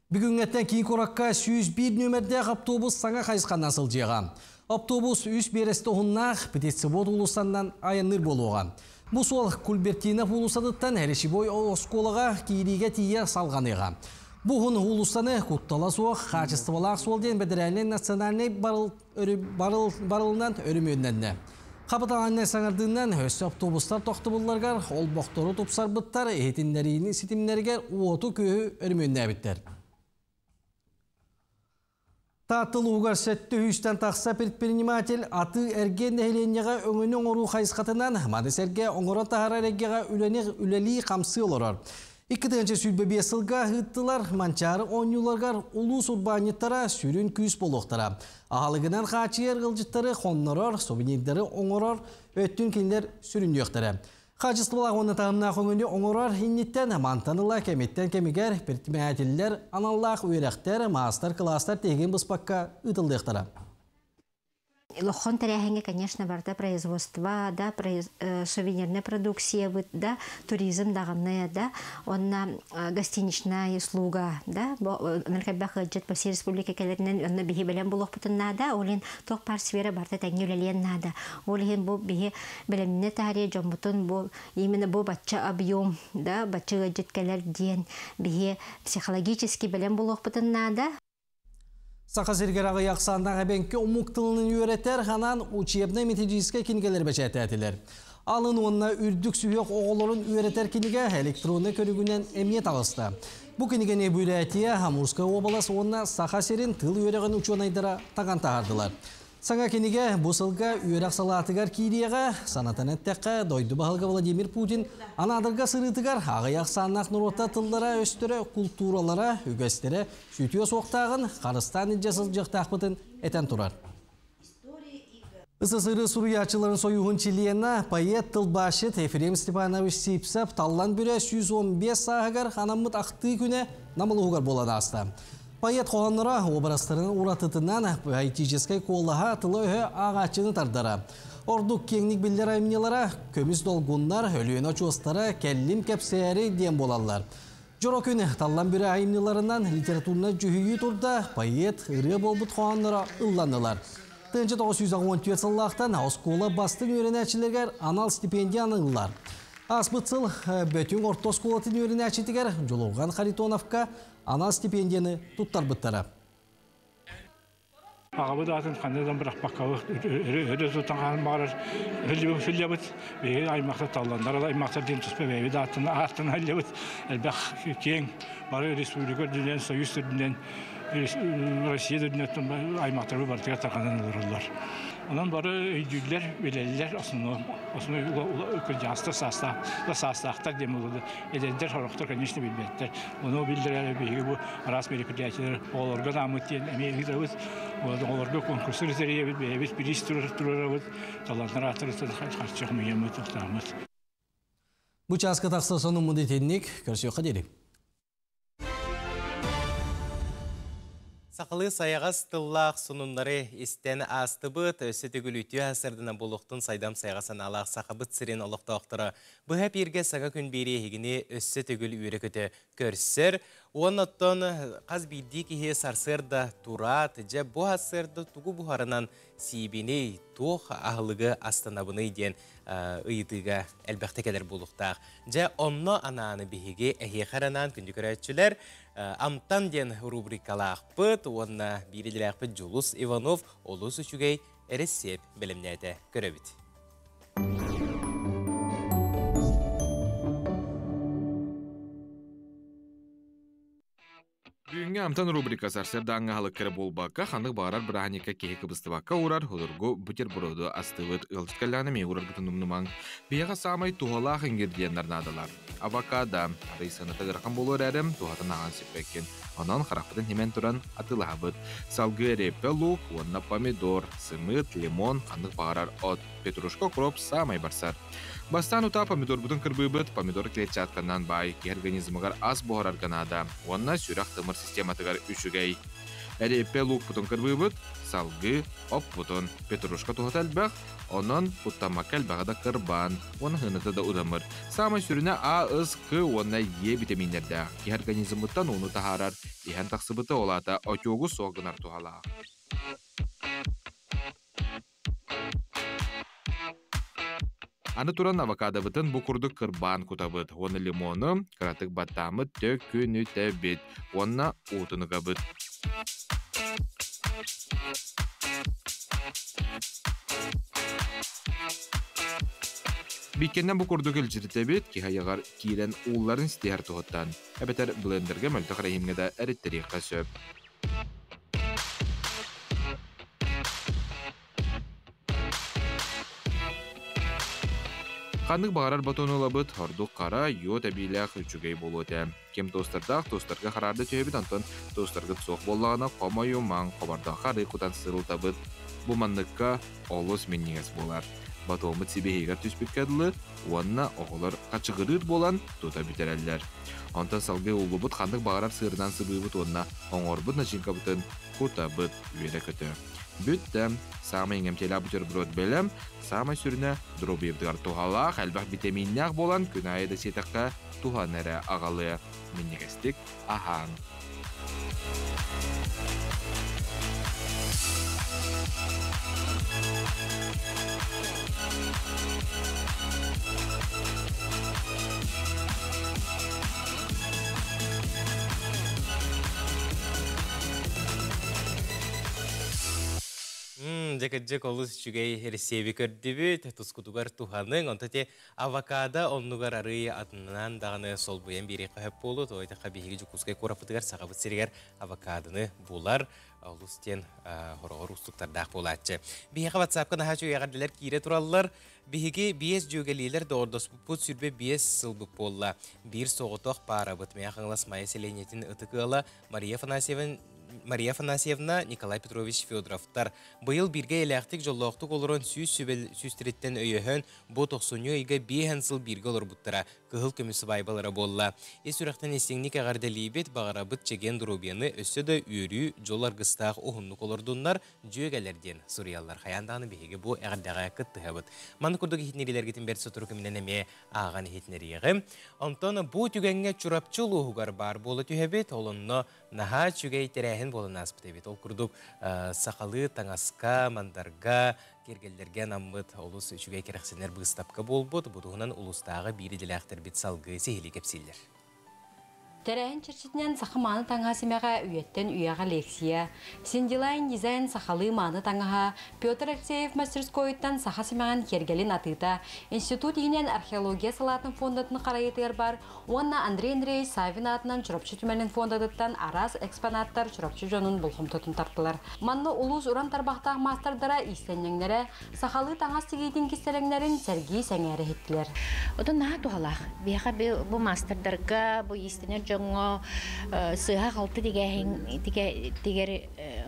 Бүгүҥҥэттэн киин куоракка 101 нүөмэрдээх автобус саҥа хайысханан сылдьыаҕа. Автобус үс биэрэстэ уһуннаах Птицевод уулуссаннан айанныыр буолуоҕа. Бу суол Кульбертинов уулуссатыттан Речевой оскуолаҕа киириигэ тиийэ салҕаныаҕа. Бу уһун уулуссаны куттала суох, хаачыстыбалаах суол диэн бэдэрээлинэй национальнай барыл, барыл, барылынан өрөмүөннэннэ. Хапытааннай саҥардыынан өссө автобустар тохтобулларыгар олбохтору тупсарбыттар, иһитиннэриини ситимнэригэр уоту-күөһү өрөмүөннээбиттэр. Таатта улууһугар сэттэ үстэн тахса предприниматель атыы-эргиэн нэһилиэнньэҕэ өҥөнү оҥоруу хайысхатынан маны сэргэ оҥорон таһаарар эйгэҕэ үлэни үлэлии-хамсыы олорор. 2025 сылга ыыттылар Манчаары оонньууларыгар улуус урбаанньыттара сүрүн күүс буолуохтара. Аһылыгынан хааччыйар ыалдьыттары хоннорор, сувенирдары оҥорор өттүн кинилэр сүрүннүөхтэрэ. Хаачыстыбалаах уонна таһымнаах өҥөнү оҥорор инниттэн мантан ыла кэмиттэн кэмигэр предпринимателлэр аналлаах үөрэхтэр, маастар-кылаастар тиһигин быспакка ыытыллыахтара. Лохон тэрээһиҥҥэ, конечно, барыта производство, да, сувенирная продукциябыт, да, туризм даҕаны, да, уонна гостиничная услуга, да, Америкабах ыалдьыт по всей республике кэлэринэн онно биһи бэлэм буолуохпутун наада, ол иһин туох баар сфера барыта тэҥҥэ үлэлиэн наада. Ол иһин бу биһи бэлэмнэнэ таарыйа дьоммутун бу именно бу бачча объем, да, бачча ыалдьыт кэлэр диэн биһи психологически бэлэм буолуохпутун наада. Саха сиригэр аҕыйах ахсааннаах эбэҥки омук тылын үөрэтэр анаан учебнай методическай кинигэлэр бэчээтээтилэр. Алын уонна үрдүк сүһүөх оҕолорун үөрэтэр кинигэ электроннай көрүҥүнэн эмиэ таҕыста. Бу кинигэни Бурятия, Амурская уобалас уонна Саха сирин тыл үөрэҕин учуонайдара таҥан таһаардылар. Саҥа кинигэ бу сылга үөрэх салаатыгар киириэҕэ, санатан эттэххэ, дойду баһылыга Владимир Путин Анаадырга сырыытыгар аҕыйах ахсааннаах норуоттар тыллара-өстөрө, култууралара, үгэстэрэ сүтүө суохтааҕын, харыстаан илдьэ сылдьыахтаахпытын этэн турар. СССР суруйааччыларын сойууһун чилиэнэ, поэт, тылбаасчыт Ефрем Степанович Сивцев Таллан Бүрэ 115 сааһыгар анаммыт ахтыы күнэ Нам улууһугар буолан ааста. Поэт хоһоонноро уобарастарын уратытынан поэтическай куолаһа тыла-өһө ааҕааччыны тардара. Ордук киэҥник биллэр айымньылара «Көмүс долгуннар», «Өлүөнэ очуостара», «Кэллим кэпсээри» диэн буолаллар. Дьоро күн Таллан Бүрэ айымньыларынан литературнай дьүһүйүү турда, поэт ырыа буолбут хоһоонноро ылланнылар. 1984 сыллаахтан оскуола бастыҥ үөрэнээччилэригэр анал стипендия аныыллар. Ааспыт сыл Бөтүҥ орто оскуолатын үөрэнээччитигэр Дьулурҕан Харитоновка анал стипендияны туттарбыттара. Аҕабыт аатын ханна да бырахпаккабыт өрө тутан хаһан баҕарар сылдьабыт. Биһиги аймахтар талланнар аймахтар диэн туспа бэйэбит ааттан ааттан сылдьабыт. Элбэх киэҥ бары республика үрдүнэн, союз үрдүнэн, Россия үрдүнэн аймахтарбыт барытыгар тарҕанан олороллор. Онон бары өйдүүллэр, билэллэр, основной основной кырдьаҕастар саастаах саастаахтар диэн буолла. Эдэрдэр сорохтор, конечно, билбэттэр. Ону биллэрэр биһиги бу араас мероприятиелар оҕолорго анааммыт диэн эмиэ ыытабыт. Оҕолорго конкурстары тэрийэбит, бэйэбит бириис туруорабыт, талааннар ааттарыттан харчы хомуйаммыт, тохтооммут. Бу чааска тахса сонуммут итинник көрсүөххэ диэри. Сахалыы сайаҕас тыллаах сонуннары истэн аастыбыт, өссө төгүл үтүө сарсыарданан буолуохтун сайдам сайаҕас санаалаах Сахабыт сирин олохтоохторо. Быһа эпииргэ саҥа күн биэрии эһигини өссө төгүл үөрэ-көтө көрсөр. Уонна оттон хас биирдии киһи сарсыарда тураат, дьэ бу сарсыарда тугу буһарынан сиибиний, туох аһылыгы астанабыный диэн ыйытыыга элбэхтэ кэлэр буолуохтаах. Дьэ, онно анааны биһиги эһиэхэ эрэ анаан күндү көрөөччүлэр Амтан диэн рубрикалаахпыт уонна биир идэлээхпит Дьулус Иванов олус үчүгэй эрэсиэп бэлэмнээтэ. Көрөбүт. Бүгүҥҥү Амтан рубрика сарсыардааҥҥы аһылыкка эрэ буолбакка, ханнык баҕарар бырааһынньыкка киһи кыбыстыбакка уурар судургу бутерброду астыыбыт. Ыалдьыт кэллэҕинэ эмиэ уураргытын умнумаҥ. Биһиэхэ саамай туһалаах ингредиеннэр наадалар. Авокадо, арый сыаната ыарахан буолуо эрээри, туһатын ааҕан сиппэккин. Онон харахпытын химэн туран атыылаһабыт. Салгыы эриэппэ луук уонна помидор, сымыыт, лимон, ханнык баҕарар от, петрушка, укроп саамай барсар. Бастаан утаа помидорбутун кырбыыбыт, помидор клетчатканан баай, киһи организмыгар ас буһарарга наада уонна сүрэх-тымыр систематыгар үчүгэй. Эриэппэ луукпутун кырбыыбыт, салгыы оппутун, петрушка туһата элбэх, онон куттаммакка элбэҕи да кырбаан уонна сыаната да удамыр. Саамай сүрүнэ А, С, К уонна Е витаминнэрдээх. Киһи организмыттан ууну таһаарар, иһэн тахсыбыта ол аата отёгу суох гынар туһалаах. Аны туран авокадобытын бу курдук кырбаан кутабыт уонна лимону кыратык баттааммыт төкүнүтэбит уонна уутун ыгабыт. Бииккэннэн бу курдук илдьиритэбит, киһи айаҕар киирэн уулларын ситиһэр туһуттан, эбэтэр блендергэ мөлтөх эрэһиимҥэ да эриттэриэххэ сөп. Ханнык баҕарар батону ылабыт, ордук хара, йод эбиилээх үчүгэй буолуо этэ. Ким тостардаах тостарга хараарда түһэбит, онтон тостаргыт суох буоллаҕына хомойумаҥ, хобордооххо арыы кутан сырылтабыт. Бу манныкка олус минньигэс буолар. Батоммут сибиһигэр түспүккэ дылы уонна оҕолор хачыгырыыр буолан тута бүтэрэллэр. Онтон салгыы ууллубут ханнык баҕарар сыырынан сыбыыбыт уонна оҥорбут начинкабытын кутабыт үөрэ-көтө. Бүттэ. Саамай иҥэмтиэлээх бутерброд бэлэм, саамай сүрүнэ доруобуйабытыгар туһалаах, элбэх битэмииннээх буолан күн аайы да сиэтэххэ туһаны эрэ аҕалыа. Минньигэстик аһааҥ. Дьэ кырдьык олус үчүгэй эрэсиэби көрдүбүт, тускутугар туһаныҥ. Онто те авокадо оннугар арыы атынынан даҕаны солбуйан биэриэххэ сөп буолуо. Тоҕо диэтэххэ биһиги Дьокуускай куораппытыгар Сахабыт сиригэр авокадоны булар олус диэн хороҕор уустуктардаах буолааччы. Биһиэхэ WhatsApp-ка наһаа үчүгэй эҕэрдэлэр киирэ тураллар. Биһиги биэс дьүөгэлиилэр доҕордоспуппут 25 сылбыт буолла. Биир соҕотох паарабыт Мэҥэ Хаҥалас Майа сэлиэнньэтин ытык ыала Мария Афанасьевна Мария Афанасьевна, Николай Петрович Федоровтар быйыл бииргэ эйэлээхтик дьоллоохтук олорон сүүс сүбэл сүүстэриттэн өйөһөн бу тохсунньу ыйга биэһэн сыл бииргэ олорбуттара кыһыл көмүс сыбаайбалара буолла. Ис сүрэхтэн истиҥник эҕэрдэлиибит, баҕарабыт чэгиэн доруобуйаны өссө да үөрүү, дьол аргыстаах уһуннук олордуннар, дьүөгэлэр диэн суруйаллар. Хайаан даҕаны биһиги бу эҕэрдэҕэ кыттыһабыт. Маннык курдук иһитиннэриилэргитин бэрт сотору кэминэн эмиэ ааҕан иһитиннэриэҕим. Онтон бу түгэҥҥэ Чурапчы улууһугар баар буола түһэбит. Ол онно наһаа үчүгэй тэрээһин буолан ааспыт эбит. Ол курдук сахалыы таҥаска, мандарга, киэргэллэргэ анаммыт олус үчүгэй кэрэхсэнэр быыстапка буолбут. Бу туһунан улуустааҕы биир идэлээхтэрбит салгыы сиһилии кэпсииллэр. Тэрээһин чэрчитинэн саха мааны таҥаһа симэҕэ үйэттэн үйэҕэ лекция, Синдилайн дизайн сахалыы мааны таҥаһа, Петр Алексеев мастерскойуттан саха симэҕин киэргэлин атыыта, институт иһинэн археология салаатын фондатын харайыытыгар бар уонна Андрей Андреевич Саввин аатынан Чурапчы түмэлин фондатыттан араас экспонаттар Чурапчы дьонун болҕомтотун тартылар. Манна улуус уран тарбахтаах маастардара иистэнньэҥнэрэ сахалыы таҥас тигиитин кистэлэҥнэрин сэргии сэҥээрэ иһиттилэр. Отон наһаа туһалаах. Биһиэхэ бу маастардарга, бу иистэнэр дьоҥҥо сыыһа-халты тигээһин тигэр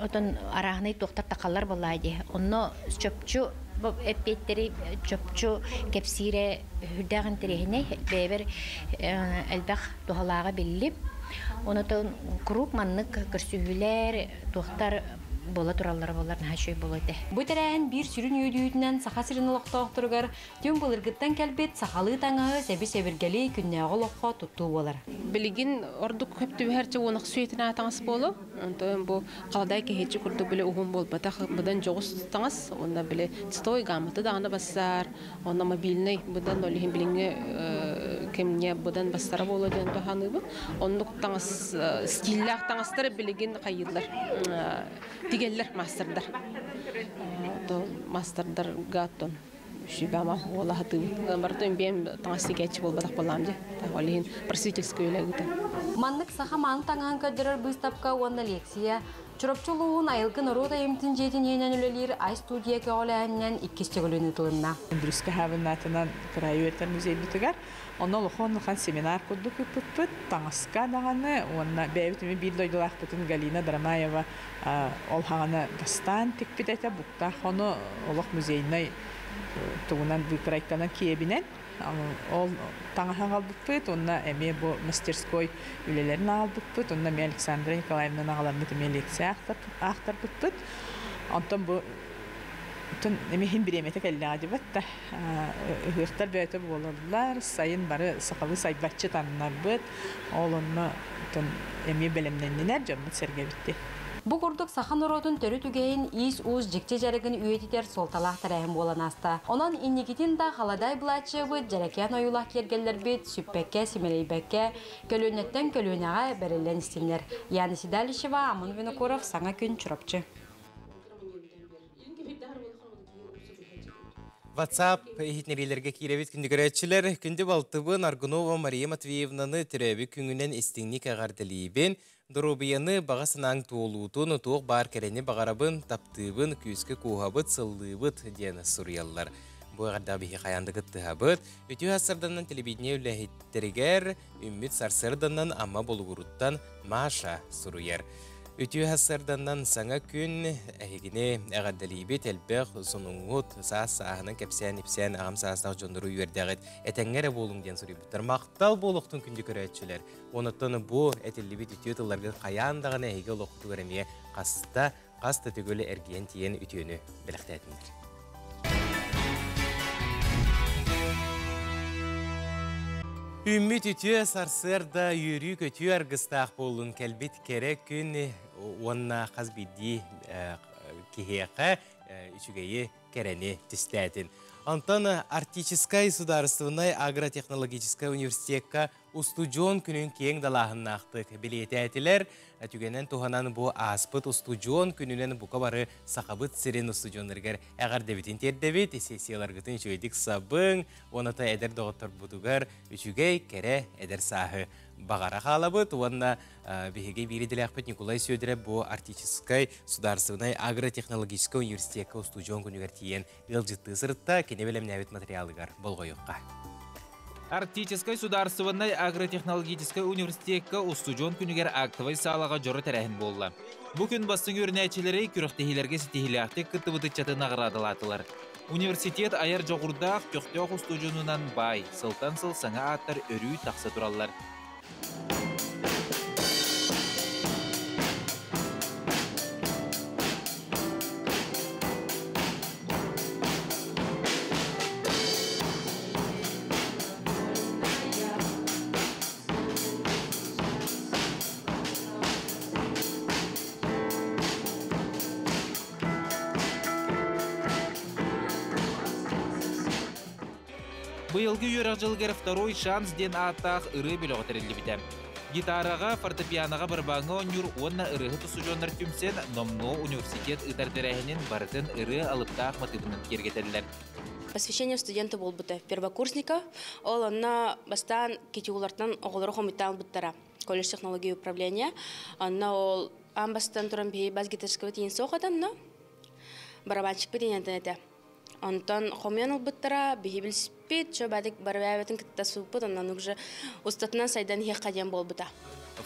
отон арааһынай туохтар тахаллар буоллаа дии. Онно чопчу бу эппиэттэри чопчу кэпсиирэ үрдээх интэриэһинэй. Бэйэбэр элбэх туһалааҕа биллим. Онотон куруук маннык көрсүһүүлэр, туохтар буола тураллара буоллар наһаа үчүгэй буолуо этэ. Бу тэрээһин биир сүрүн үөдүйүүтүнэн Саха сирин олохтоохторугар түҥ былыргыттан кэлбит сахалыы таҥаһы сэби-сэбиргэли күннээҕи олоххо туттуу буолар. Билигин ордук көп түбэһэр уонах сүйэтин таҥас буолу. Онтон бу халадай кэһиэччи курдук били уһун буолбатах быдан дьоҕус таҥас уонна били цветовой гамматы даҕаны бассаар онно мобильный быдан ол иһин билиҥҥи кэмҥэ быдан бастара буолуо диэн туһаныыбын. Оннук таҥас стиллээх таҥастары билигин хайыыллар тигэллэр маастардар. Маастардарга оттон сүбэма уола хатыыбын. Барытын биэм таҥас тигээччи буолбатах буоллаам дьэ. Ол иһин просветительскай үлэ ыытан. Маннык саха мааны таҥаһын көрдөрөр быыстапка уонна лекция Чурапчы улууһун Айылгы норуот айымньытын дьиэтин иһинэн үлэлиир Ай студия көҕүлээһининэн иккис төгүлүн ыытылынна. Бүрүскэ хаабыннаатынан кыраайы үөрэтэр музейбытыгар онно улахан улахан семинар курдук ыыппыппыт таҥаска даҕаны уонна бэйэбит эмиэ биир дойдулаахпытын Галина Драмаева ол хаҕана бастаан тикпит этэ буктаах ону олох музейнай тугунан выкройканан киэбинэн Ол таҥаһы аҕалбыппыт уонна эмиэ бу мастерской үлэлэрин аҕалбыппыт уонна эмиэ Александра Николаевнаны аҕаламмыт эмиэ лекция аахтарбыппыт. Онтон бу эмиэ иһин бириэмэтэ кэллэҕэ дибэт да ыһыахтар бэйэтэ буолаллар сайын бары сахалыы сайбаччы таннарбыт ол онно эмиэ бэлэмнэннилэр дьоммут сэргэбит Бу курдук саха норуотун төрүт үгэһин иис-уус дьикти дьарыгын үйэтитэр суолталаах тэрээһин буолан ааста. Онон инникитин да халадаай былааччыйабыт, дьэрэкээн ойуулаах киэргэллэрбит сүппэккэ, симэлийбэккэ, көлүөнэттэн көлүөнэҕэ бэриллэн истиннэр. Яна Седалищева, Амон Винокуров, Саҥа күн, Чурапчы. WhatsApp иһитиннэриилэргэ киирэбит күндү көрөөччүлэр. Күндү балтыбын Аргунова Мария Матвеевнаны төрөөбүт күҥүнэн истиҥник эҕэрдэлиибин. Доруобуйаны, баҕа санааҥ туолуутун, туох баар кэрэни баҕарабын, таптыыбын, күүскэ кууһабыт, сыллыыбыт диэн суруйаллар. Бу эҕэрдэҕэ биһи хайаан да кыттыһабыт. Үтүө сарсыарданан телевидение үлэһиттэригэр үммүт сарсыарданан Амма Болугуруттан Маша суруйар. Үтүө сарсыарданан саҥа күн эһигини эҕэрдэлиибит элбэх сонуҥҥут саас сааһынан кэпсээн-ипсээн аҕам саастаах дьоннору үөрдэҕит этэҥҥэ эрэ буолуҥ диэн суруйбуттар. Махтал буолуохтун күндү көрөөччүлэр. Онуттан бу этиллибит үтүө тылларгыт хайаан даҕаны эһиги олоххутугар эмиэ хаста, хас да төгүл эргийэн тиийэн үтүөнү бэлэхтээтиннэр. Үүммүт үтүө сарсыарда үөрүү-көтүү аргыстаах буоллун кэлбит кэрэ күн уонна хас биирдии киһиэхэ үчүгэйи кэрэни түстээтин. Онтон Арктическай судаарыстыбаннай агротехнологическай университекка устудьуон күнүн киэҥ далааһыннаахтык билиэтээтилэр. Түгэнэн туһанан бу ааспыт устудьуон күнүнэн бука бары Сахабыт сирин устудьуоннарыгар эҕэрдэбитин тиэрдэбит. Сессияларгытын үчүгэйдик сабыҥ, уонна эдэр доҕотторбутугар үчүгэй, кэрэ эдэр сааһы баҕара хаалабыт уонна биһиги биир идэлээхпит Николай Сүөдүрэп бу Арктическай судаарыстыбаннай агротехнологическай университекка устудьуон күнүгэр тиийэн ыалдьыттыы сырытта, кини бэлэмнээбит материалыгар болҕойуохха. Арктическай судаарыстыбаннай агротехнологическай университекка устудьуон күнүгэр актовай саалаҕа дьоро тэрээһин буолла. Бу күн бастыҥ үөрэнээччилэри күрэхтэһиилэргэ ситиһиилээхтик кыттыбыт ыччаты наҕараадалаатылар. Университет айар дьоҕурдаах, көхтөөх устудьуонунан баай, сылтан сыл саҥа ааттар өрүү тахса тураллар. Быйылгы үөрэх дьылыгар «Второй шанс» диэн ааттаах ырыа бөлөҕө тэриллибитэ. Гитараҕа, фортепианоҕа барабааҥҥа оонньуур уонна ырыаһыт устудьуоннар түмсэн, номнуо университет ыытар тэрээһинин барытын ырыа алыптаах матыыбынан киэргэтэллэр. Посвящение студента буолбута первокурсника. Ол онно бастаан КТУлартан оҕолору хомуйтаан ылбыттара. Колледж технологии управления. Онно ол аан бастаан туран биһи бас гитарскабыт иин суох этэ онно. Барабанщикпыт иинентэн этэ. Онтон хомуйан ылбыттара, биһи билсиппит, чо бадик барыбаабытын кытта сууппут, онон уже устатынан сайдан иһиэххэ диэн буолбута.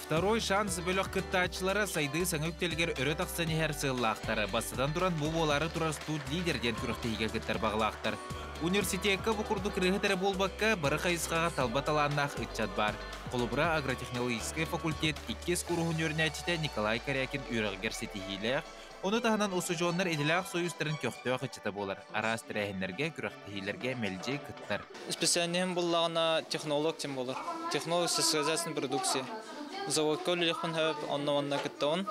Второй шанс бөлөх кыттааччылара сайдыы саҥа үктэлигэр өрө тахсан иһэр сыаллаахтар. Бастатан туран бу буолаары турар студ лидер диэн күрэхтэһиигэ кыттар баҕалаахтар. Университекка бу курдук ырыаһыт эрэ буолбакка, бары хайысхаҕа талба талааннаах ыччат баар. Холобура, агротехнологическай факультет иккис кууруһун үөрэнээччитэ Николай Корякин үөрэҕигэр ситиһиилээх, Ону таһынан устудьуоннар идэлээх сойуустарын көхтөөх ыччата буолар. Араас тэрээһиннэргэ, күрэхтэһиилэргэ мэлдьи кыттар. Специальноһым буллаҕына технолог тем буолар. Технолог сельскохозяйственной продукции. Заводка үлэлиэхпин сөп, онно-манна кыттабын.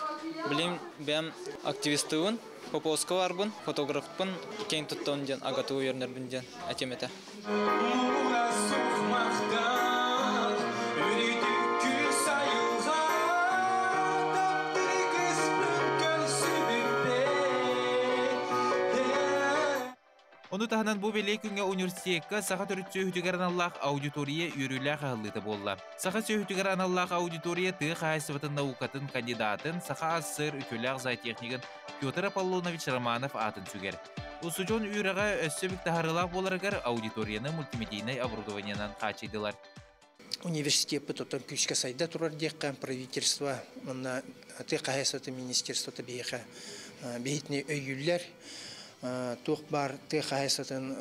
Билим бэйэм активистыбын, Поповска барбын, фотографпын, киэҥ туттабын диэн АГАТУ үөрэнэрбин диэн этим этэ. Ону таһынан бу бэлиэ күҥҥэ университекка саха төрүт сүөһүтүгэр аналлаах аудитория үөрүүлээх аһыллыыта буолла. Саха сүөһүтүгэр аналлаах аудитория тыа хаһаайыстыбатын наукатын кандидатын, Саха АССР үтүөлээх зоотехнигын Петр Аполлонович Романов аатын сүгэр. Устудьуон үөрэҕэ өссө бүк таһаарыылаах буоларыгар аудиторияны мультимедийнай оборудованиенан хааччыйдылар. Университеппыт оттон күүскэ сайда турар диэххэ правительство уонна тыа хаһаайыстыбатын министерствота биһиэхэ биһитини өйүүллэр. Туох баар тыа хаһаайыстыбатын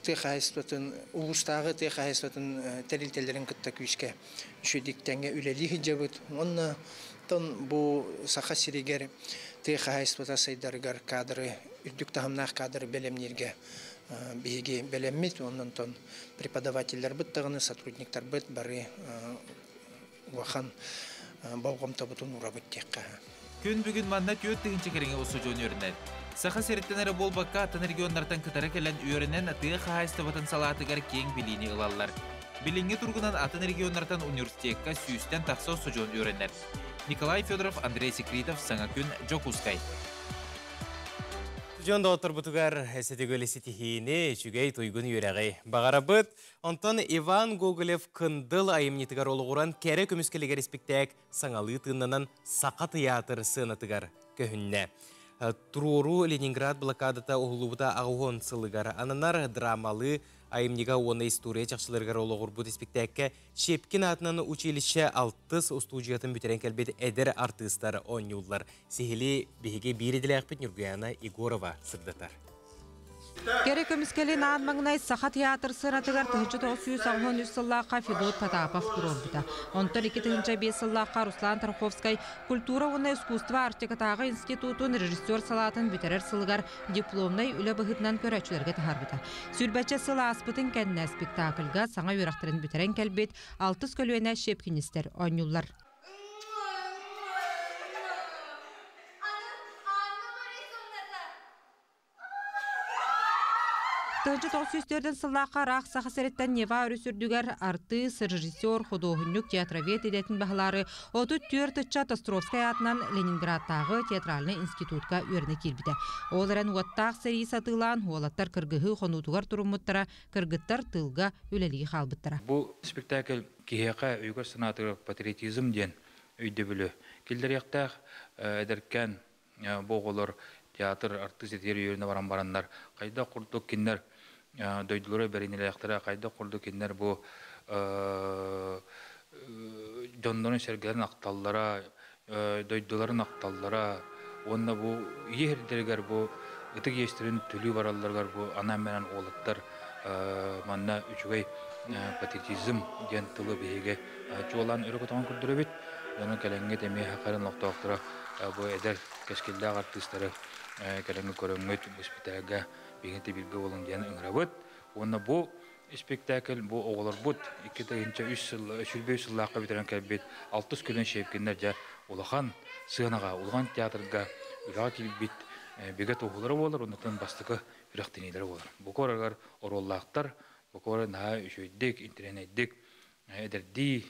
тыа хаһаайыстыбатын улуустааҕы тыа хаһаайыстыбатын тэрилтэлэрин кытта күүскэ үчүгэйдик тэҥҥэ үлэлии сылдьабыт. Уонна Оттон бу Саха сиригэр тыа хаһаайыстыбата сайдарыгар кадры, үрдүк таһымнаах кадры бэлэмнииргэ биһиги бэлэммит. Онон преподавателлэрбит даҕаны, сотрудниктарбыт бары улахан болҕомтобутун уурабыт диэххэ. Күн бүгүн манна 4000 кэриҥэ устудьуон үөрэнэр. Саха сириттэн эрэ буолбакка, атын регионнартан кытары кэлэн үөрэнэн тыа хаһаайыстыбатын салаатыгар киэҥ билиини ылаллар. Билиҥҥи туругунан атын регионнартан университекка сүүстэн тахса устудьуон үөрэнэр. Николай Федоров, Андрей Секритов, Саҥа күн, Дьокуускай. Дьон доҕотторбутугар сэтигүлі ситиһиини, үчүгэй туйгун үөрэҕи баҕарабыт. Онтон Иван Гоголев Кындыл айымньытыгар олоҕуран кэрэ көмүскэлигэр испиктээк саҥалыы тыыннанан Саха тыйаатыр сыанатыгар көһүннэ. Туруоруу Ленинград блокадата уһуллубута аҕыһон сылыгар ананар драмалыы айымньыга уонна история чахчыларыгар олоҕурбут испиктээккэ Щепкин аатынан училище алтыс устуудьуйатын бүтэрэн кэлбит эдэр артыыстар оонньууллар. Сиһили биһиги биир идэлээхпит Ньургуяна Егорова сырдатар. Кэрэ көмүскэлин аан маҥнай Саха театр сыанатыгар 1983 сыллаахха Федот Потапов туруорбута. Онтон 2005 сыллаахха Руслан Тарховскай культура уонна искусство Арктикатааҕы институтун режиссер салаатын бүтэрэр сылыгар дипломнай үлэ быһыытынан көрөөччүлэргэ таһаарбыта. Сүүрбэччэ сыл ааспытын кэннэ спектакльга саҥа үөрэхтэрин бүтэрэн кэлбит алтыс көлүөнэ щепкинистэр оонньууллар. 1904 сыллаахха ыраах Саха сириттэн Нева өрүс үрдүгэр артыыс, режиссер, худуоһунньук, театровед идэтин баһылаары 34 ыччат Островскай аатынан Ленинградтааҕы театральнай институтка үөрэнэ киирбитэ. Ол эрэн уоттаах сэрии сатыылаан уолаттар кыргыһыы хонуутугар туруммуттара, кыргыттар тыылга үлэлии хаалбыттара. Бу спектакль киһиэхэ өйүгэр-санаатыгар патриотизм диэн өйдөбүлү киллэриэхтээх. Эдэркээн бу оҕолор театр артыыс этигэр үөрэнэ баран бараннар хайдах курдук кинилэр дойдулара бэриниилээхтэрэ, хайдах курдук кинилэр бу дьоннорун-сэргэлэрин ахталлара, дойдуларын ахталлара уонна бу ийэ сирдэригэр бу ытык иэстэрин төлүү баралларыгар бу анаан-минээн уолаттар манна үчүгэй патриотизм диэн тылы биһиги чуолаан өрө көтөҕөн көрдөрөбүт. Онон кэлэҥҥит эмиэ Хахарын олохтоохторо бу эдэр кэскиллээх артыыстары кэлэҥҥэ көрөҥҥүт бу испитээлгэ биһиги бииргэ буолуҥ диэн ыҥырабыт. Уонна бу испиктээкил бу оҕолорбут 2003 сыл 23 сыллаахха бүтэрэн кэлбит алтыс күнүн Щепкиннэр дьэ улахан сыанаҕа, улахан театрга үлэҕэ киирбит бигэ туоһулара буолар, оннуттан бастакы үрэхтэниилэрэ буолар. Бу куорагар оруоллаахтар, бу куора наһаа үчүгэйдик, интэриэһинэйдик, эдэрдии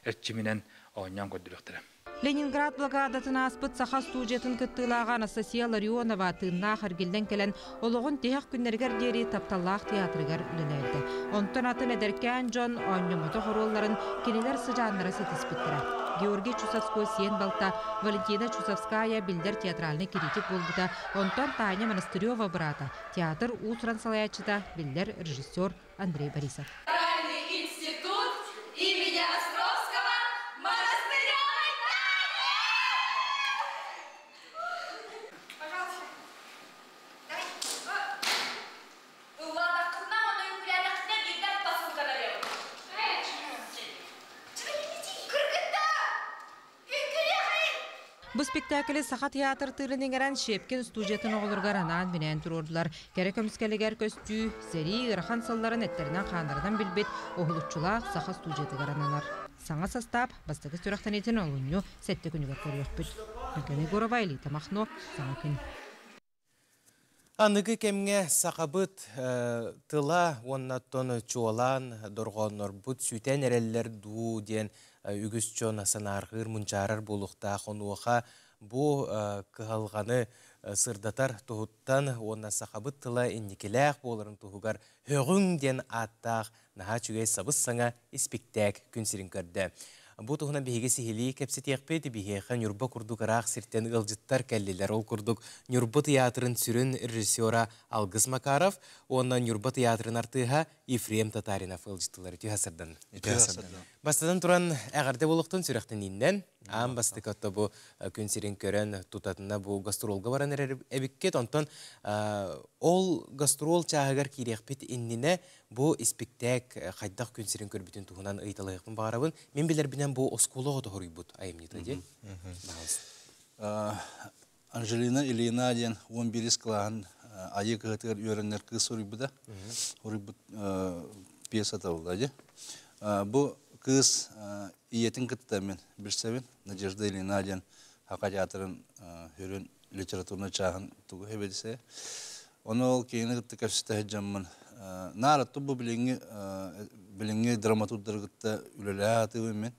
эрчиминэн оонньоон көрдөрүөхтэрэ. Ленинград блокадатын ааспыт саха студиятын кыттыылааҕа Анастасия Ларионова тыыннаах эргиллэн кэлэн, олоҕун тиһэх күннэригэр диэри тапталлаах театрыгар үлэлээбитэ. Онтон атын эдэркээн дьон оонньоммотох оруолларын кинилэр сыдьааннара ситиспиттэрэ. Георгий Чусовской сиэн балта Валентина Чусовская биллэр театральнай критик буолбута, онтон Таня Монастырева быраата, театр уус-уран салайааччыта, биллэр режиссер Андрей Борисов. Институт имени Островского Монастыревой Тани! Пожалуйста. Давай. Ыллаатаххытына уонна үҥкүүлээтэххитинэ биирдэ посылка берем. Кыргыттар! Бу спектаклы Саха театр тыырын иҥэрэн Щепкин студиятын оҕолоругар анаан-минээн туруордулар. Кэрэ көмүскэлигэр көстүү, сэрии ыарахан сылларын эттэринэн-хааннарынан билбит уһулуччулаах саха студиятыгар ананар. Саҥа састаап бастакы сүрэхтэниитин олунньу сэттэ күнүгэр көрүөхпүт. Ньуккана Егорова, Элита Махно, Саҥа күн. Аныгы кэмҥэ сахабыт тыла уонна оттон чуолаан дорҕооннорбут сүтэн эрэллэр дуу диэн үгүс дьон санаарҕыыр, мунчаарар буолуохтаах. Онуоха бу кыһалҕаны сырдатар туһуттан уонна сахабыт тыла инникилээх буоларын туһугар «Һөҕүҥ» диэн ааттаах наһаа үчүгэй сабыс-саҥа испиктээк күн сирин көрдө. Бу туһунан биһиги сиһилии кэпсэтиэхпит. Биһиэхэ Ньурба курдук ыраах сиртэн ыалдьыттар кэллилэр. Ол курдук Ньурба тыйаатырын сүрүн режиссера Алгыс Макаров уонна Ньурба тыйаатырын артыыһа Ефрем Татаринов ыалдьыттылар. Үтүө сардан. Үтүө сардан. Бастатан туран эҕэрдэ буолуохтун сүрэхтэнииннэн аан бастакы отто бу күн сирин көрөн тутатына бу гастролга баран эрэр эбиккит. Онтон ол гастрол чааһыгар киириэхпит иннинэ Бу испиктээк хайдах күн сирин көрбүтүн туһунан ыйыталаһыахпын баҕарабын. Мин билэрбинэн бу оскуола оҕото хоруйбут айымньыта дии. Анжелина Ильина диэн 11 кылааһын айыы кыһатыгар үөрэнэр кыыс суруйбута. Суруйбут пьесата буолла дии. Бу кыыс ийэтин кытта мен билсэбин. Надежда Ильина диэн Хака театрын хүрүн литературнай чааһын тугу хэбэдисэ. Ону ол киһини кытта кэпсэтэ сылдьаммын, наар бу билиҥҥи билиҥҥи драматурдары кытта үлэлэһэ сатыыбын мин.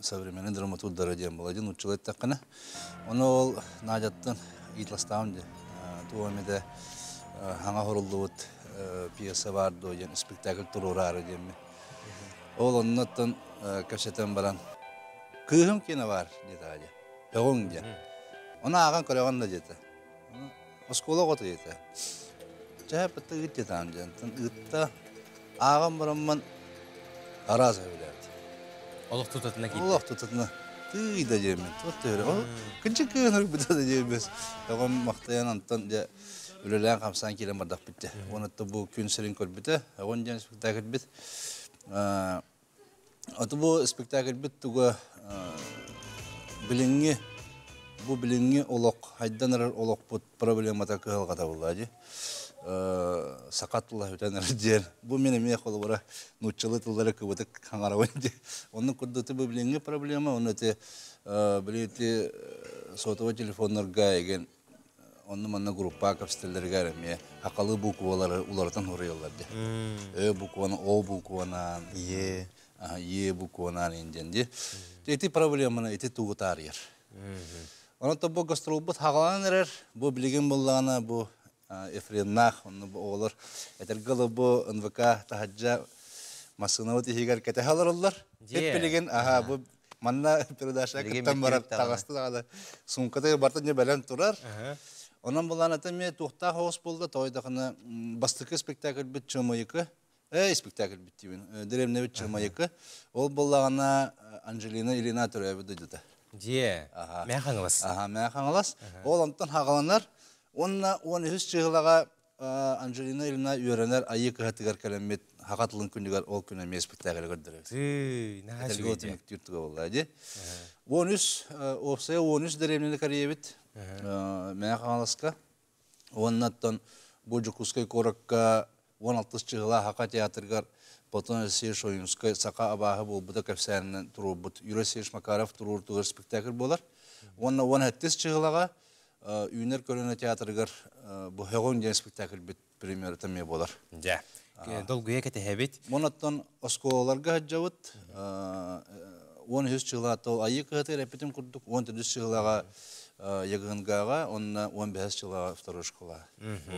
Современный драматурдара диэн буолар диэн нууччалыы эттэххинэ. Ону ол Надяттан ыйыталастаҕым дии. Туох эмитэ хаҥа оһоруллубут пьеса баар дуо диэн спектакль туруораары диэммин. Ол оннуттан кэпсэтэн баран кыыһым киэнэ баар диэтэҕэ дии. Өҕүҥ диэн. Ону ааҕан көрөҕүн да диэтэ. Оскуола оҕото диэтэ. Чэ, бытта ыыт диэтаам диэн. Ыытта ааҕан бараммын араас эбилээбит. Олох тутатына киирдэ. Олох тутатына. Тыый да диэммин. Туох төһөрө. Ол кынчык кыын ырбыта да диэбис. Оҕом махтайан антон дьэ үлэлээн хамсаан киирэн бардахпыт дьэ. Уонна бу күн сирин көрбүтэ. Оҕон диэн спектакльбит. Аты бу спектакльбит туга билиҥҥи бу билиҥҥи олох хайдан эрэр олохпут проблемата кыһалҕата буолла дии. Саха тыла бүтэн эрэр диэн. Бу мин эмиэ холобура нууччалыы тыллары кыбытык хаҥарабын дии. Оннук курдук бу билиҥҥи проблема, онно ити били ити сотовый телефоннарга еген Онну манна группа кэпсэтэллэригэр эмиэ хакалы буквалары уларытан суруйаллар ди. Ö букваны О букванан, Е, Е букванан инден ди. Ити проблеманы ити тугу таарыйар. Онон бу гастролбут хагаланан эрэр, бу билигин буллаҕына бу Ефремнаах, онно бу оҕолор этэргэ дылы бу НВК таһырдьа массыынабыт иһигэр кэтэһэ олороллор. Эт билигин аха бу манна передача кыттан барар таҕасты даҕаны суумката барыта не бэлэм турар. Онон булан ата эмиэ туохтаах оҕус буолла тоойдохуна бастакы спектакльбит Чымайыкы спектакльбит диибин дэриэбинэбит Чымайыкы ол буоллаҕына Анжелина Ильина төрөөбүт дойдута. Дьиэ. Мээ Хаҥалас. Аха, Мээ Хаҥалас. Ол онтон хаҕаланар. Уонна 13 чыһылаҕа Анжелина Ильина үөрэнэр Айыы кыһатыгар кэлэммит Хаха тылын күнүгэр ол күн эмиэ спектакль көрдөрөбүт. Наһаа үчүгэй түмүктүүр туга буолла дии. 13 уопсайа 13 дэриэбинэни кэрийэбит Мэҥэ Хаҥаласка. Уоннаттан бу Дьокуускай куоракка 16 чыһыла Хака театрыгар Платон Алексеевич Ойуунскай саха абааһы буолбута кэпсээнинэн туруорбут Юрий Алексеевич Макаров туруорутугар спектакль буолар. Уонна 17 чыһылаҕа Үүнэр көлүөнэ театрыгар бу Һөҕүҥ диэн спектакльбит премьерата эмиэ буолар. Дьэ, долгуйа кэтэһэбит. Онон оскуолаларга сылдьабыт. 13 чыһылаата ол Айыы кыһатыгар эппитим курдук 14 чыһылаҕа ЯГНГ-ҕа уонна 15 чыһылаҕа второй школа.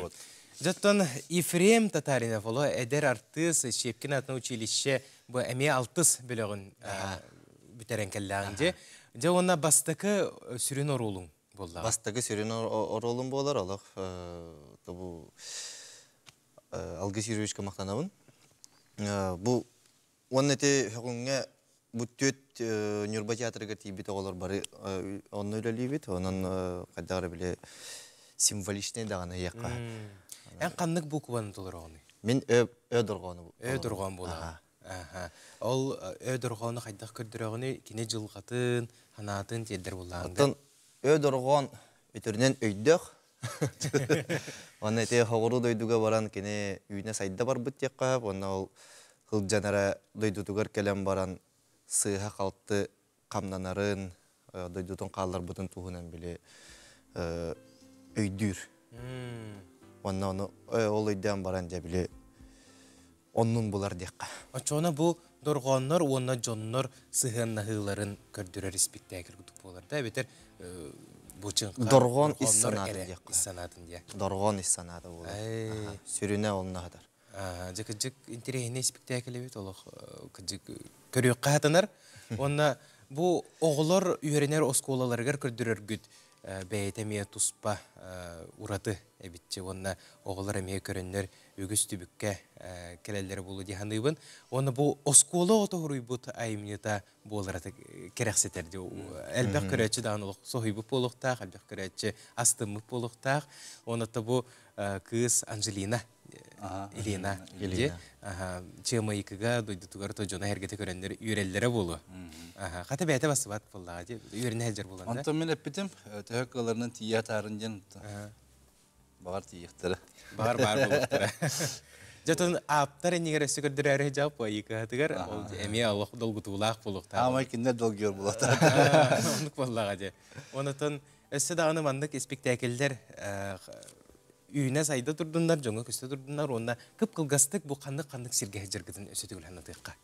Вот. Дьоттон Ефрем Татаринов оло эдэр артыыс Щепкин атынан училище бу эмиэ алтыс бөлөҕүн бүтэрэн кэллэҕиҥ дьэ. Дьэ уонна бастакы сүрүн оруолуҥ буоллаҕа. Бастакы сүрүн оруолум буолар олох бу Алгыс Юрьевичка махтанабын. Бу уонна ити хөкүҥҥэ бу түөрт Ньурба театрыгар тиийбит оҕолор бары онно үлэлиибит. Онон хайдах эрэ били символичный даҕаны ыйыахха. Эн ханнык букваны толороҕунуй? Мин Ö Ö дорҕоону. Ö дорҕоон буолаҕа. Ол Ö дорҕоону хайдах көрдөрөҕүнүй? Кини дьылҕатын, санаатын тиэрдэр буоллаҕыҥ Оттон Ö дорҕоон өтөрүнэн өйдөөх. Уонна ити хоҕуруу дойдуга баран кини үүнэ-сайда барбыт диэххэ сөп. Уонна ол сылдьан эрэ дойдутугар кэлэн баран сыыһа-халты хамнанарын, дойдутун хаалларбытын туһунан били өйдүүр. Уонна ону ол өйдөөн баран дьэ били оннун булар диэххэ. Оччоҕуна бу дорҕооннор уонна дьоннор сыһыаннаһыыларын көрдөрөр испиктээкил курдук буолар да эбэтэр бу чыҥха дорҕоон ис санаата диэххэ. Ис санаатын диэ. Дорҕоон ис санаата буолар. Сүрүнэ онно сытар. Дьэ кырдьык интэриэһинэй испиктээкил эбит олох кырдьык көрүөххэ хатанар. Уонна бу оҕолор үөрэнэр оскуолаларыгар көрдөрөргүт бэйэтэ эмиэ туспа ураты эбитчи уонна оҕолор эмиэ көрөннөр үгүс түбүккэ кэлэллэрэ буолуо дии саныыбын. Уонна бу оскуола оҕото суруйбут айымньыта буолара кэрэхсэтэр дии. Элбэх көрөөччү даҕаны олох соһуйбут буолуохтаах, элбэх көрөөччү астыммыт буолуохтаах. Уонна бу кыыс Анжелина Елена дии Чыамайыкыга дойдутугар то дьоно эргэтэ көрөннөр үөрэллэрэ буолуо. Хата бэйэтэ бассыбат буоллаҕа дии. Үөрэнэ сылдьар буолан да. Онтон мин эппитим, төһө кыаларынан тиийэ атаарын диэн Баҕар тиийиэхтэрэ. Баҕар баар буолуохтара. Дьэ, ааптар иннигэр өссө көрдөрөөрү дьаап айыыкаһатыгар ол эмиэ олох долгутуулаах буолуохтаах. Аамай кинилэр долгуйар буолуохтара. Оннук буоллаҕа дьэ. Онотон өссө даҕаны маннык испиктээкиллэр үүнэ-сайда турдуннар, дьоҥҥо көстө турдуннар уонна кып-кылгастык бу ханнык-ханнык сиргэ сылдьаргытын өссө төгүл санатыахха.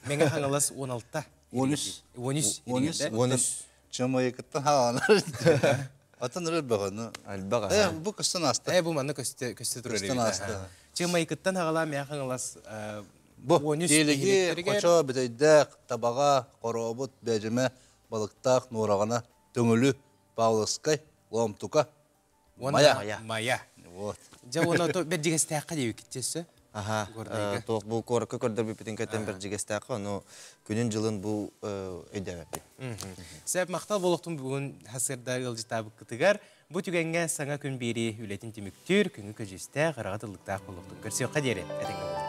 Мэҥэ Хаҥалас 16. 13. 13. 13. 13. Чамайыкыттан хааланар. Атын ырыр бөҕөнү. Элбэх. Э, бу көстөн аста. Э, бу манна көстө көстө турар. Көстөн аста. Чымайыкыттан хаҕалаа Мэҥэ Хаҥалас Бу Тиэлиги, Хочо, Бүтэйдээх, Табаҕа, Хорообут, Бээдьимэ, Балыктаах, Нуораҕана, Төҥүлү, Павловскай, Лоомтука, Мая. Мая. Вот. Дьэ уонна то Бэрдьигэстээххэ диэбиккит өссө. Аха, туох бу куоракка көрдөрбүппүтүн кэтэн Бэрдьигэстээххэ, ону күнүн-дьылын бу өйдөөбөппүт. Сөп, махтал буолуохтун бүгүн сарсыарда ыалдьытаабыккытыгар. Бу түгэҥҥэ саҥа күн биэрии үлэтин түмүктүүр, күҥү көдьүүстээх, ыраҕа тыллыктаах буолуохтун. Көрсүөххэ диэри, этэҥҥэ буолуҥ.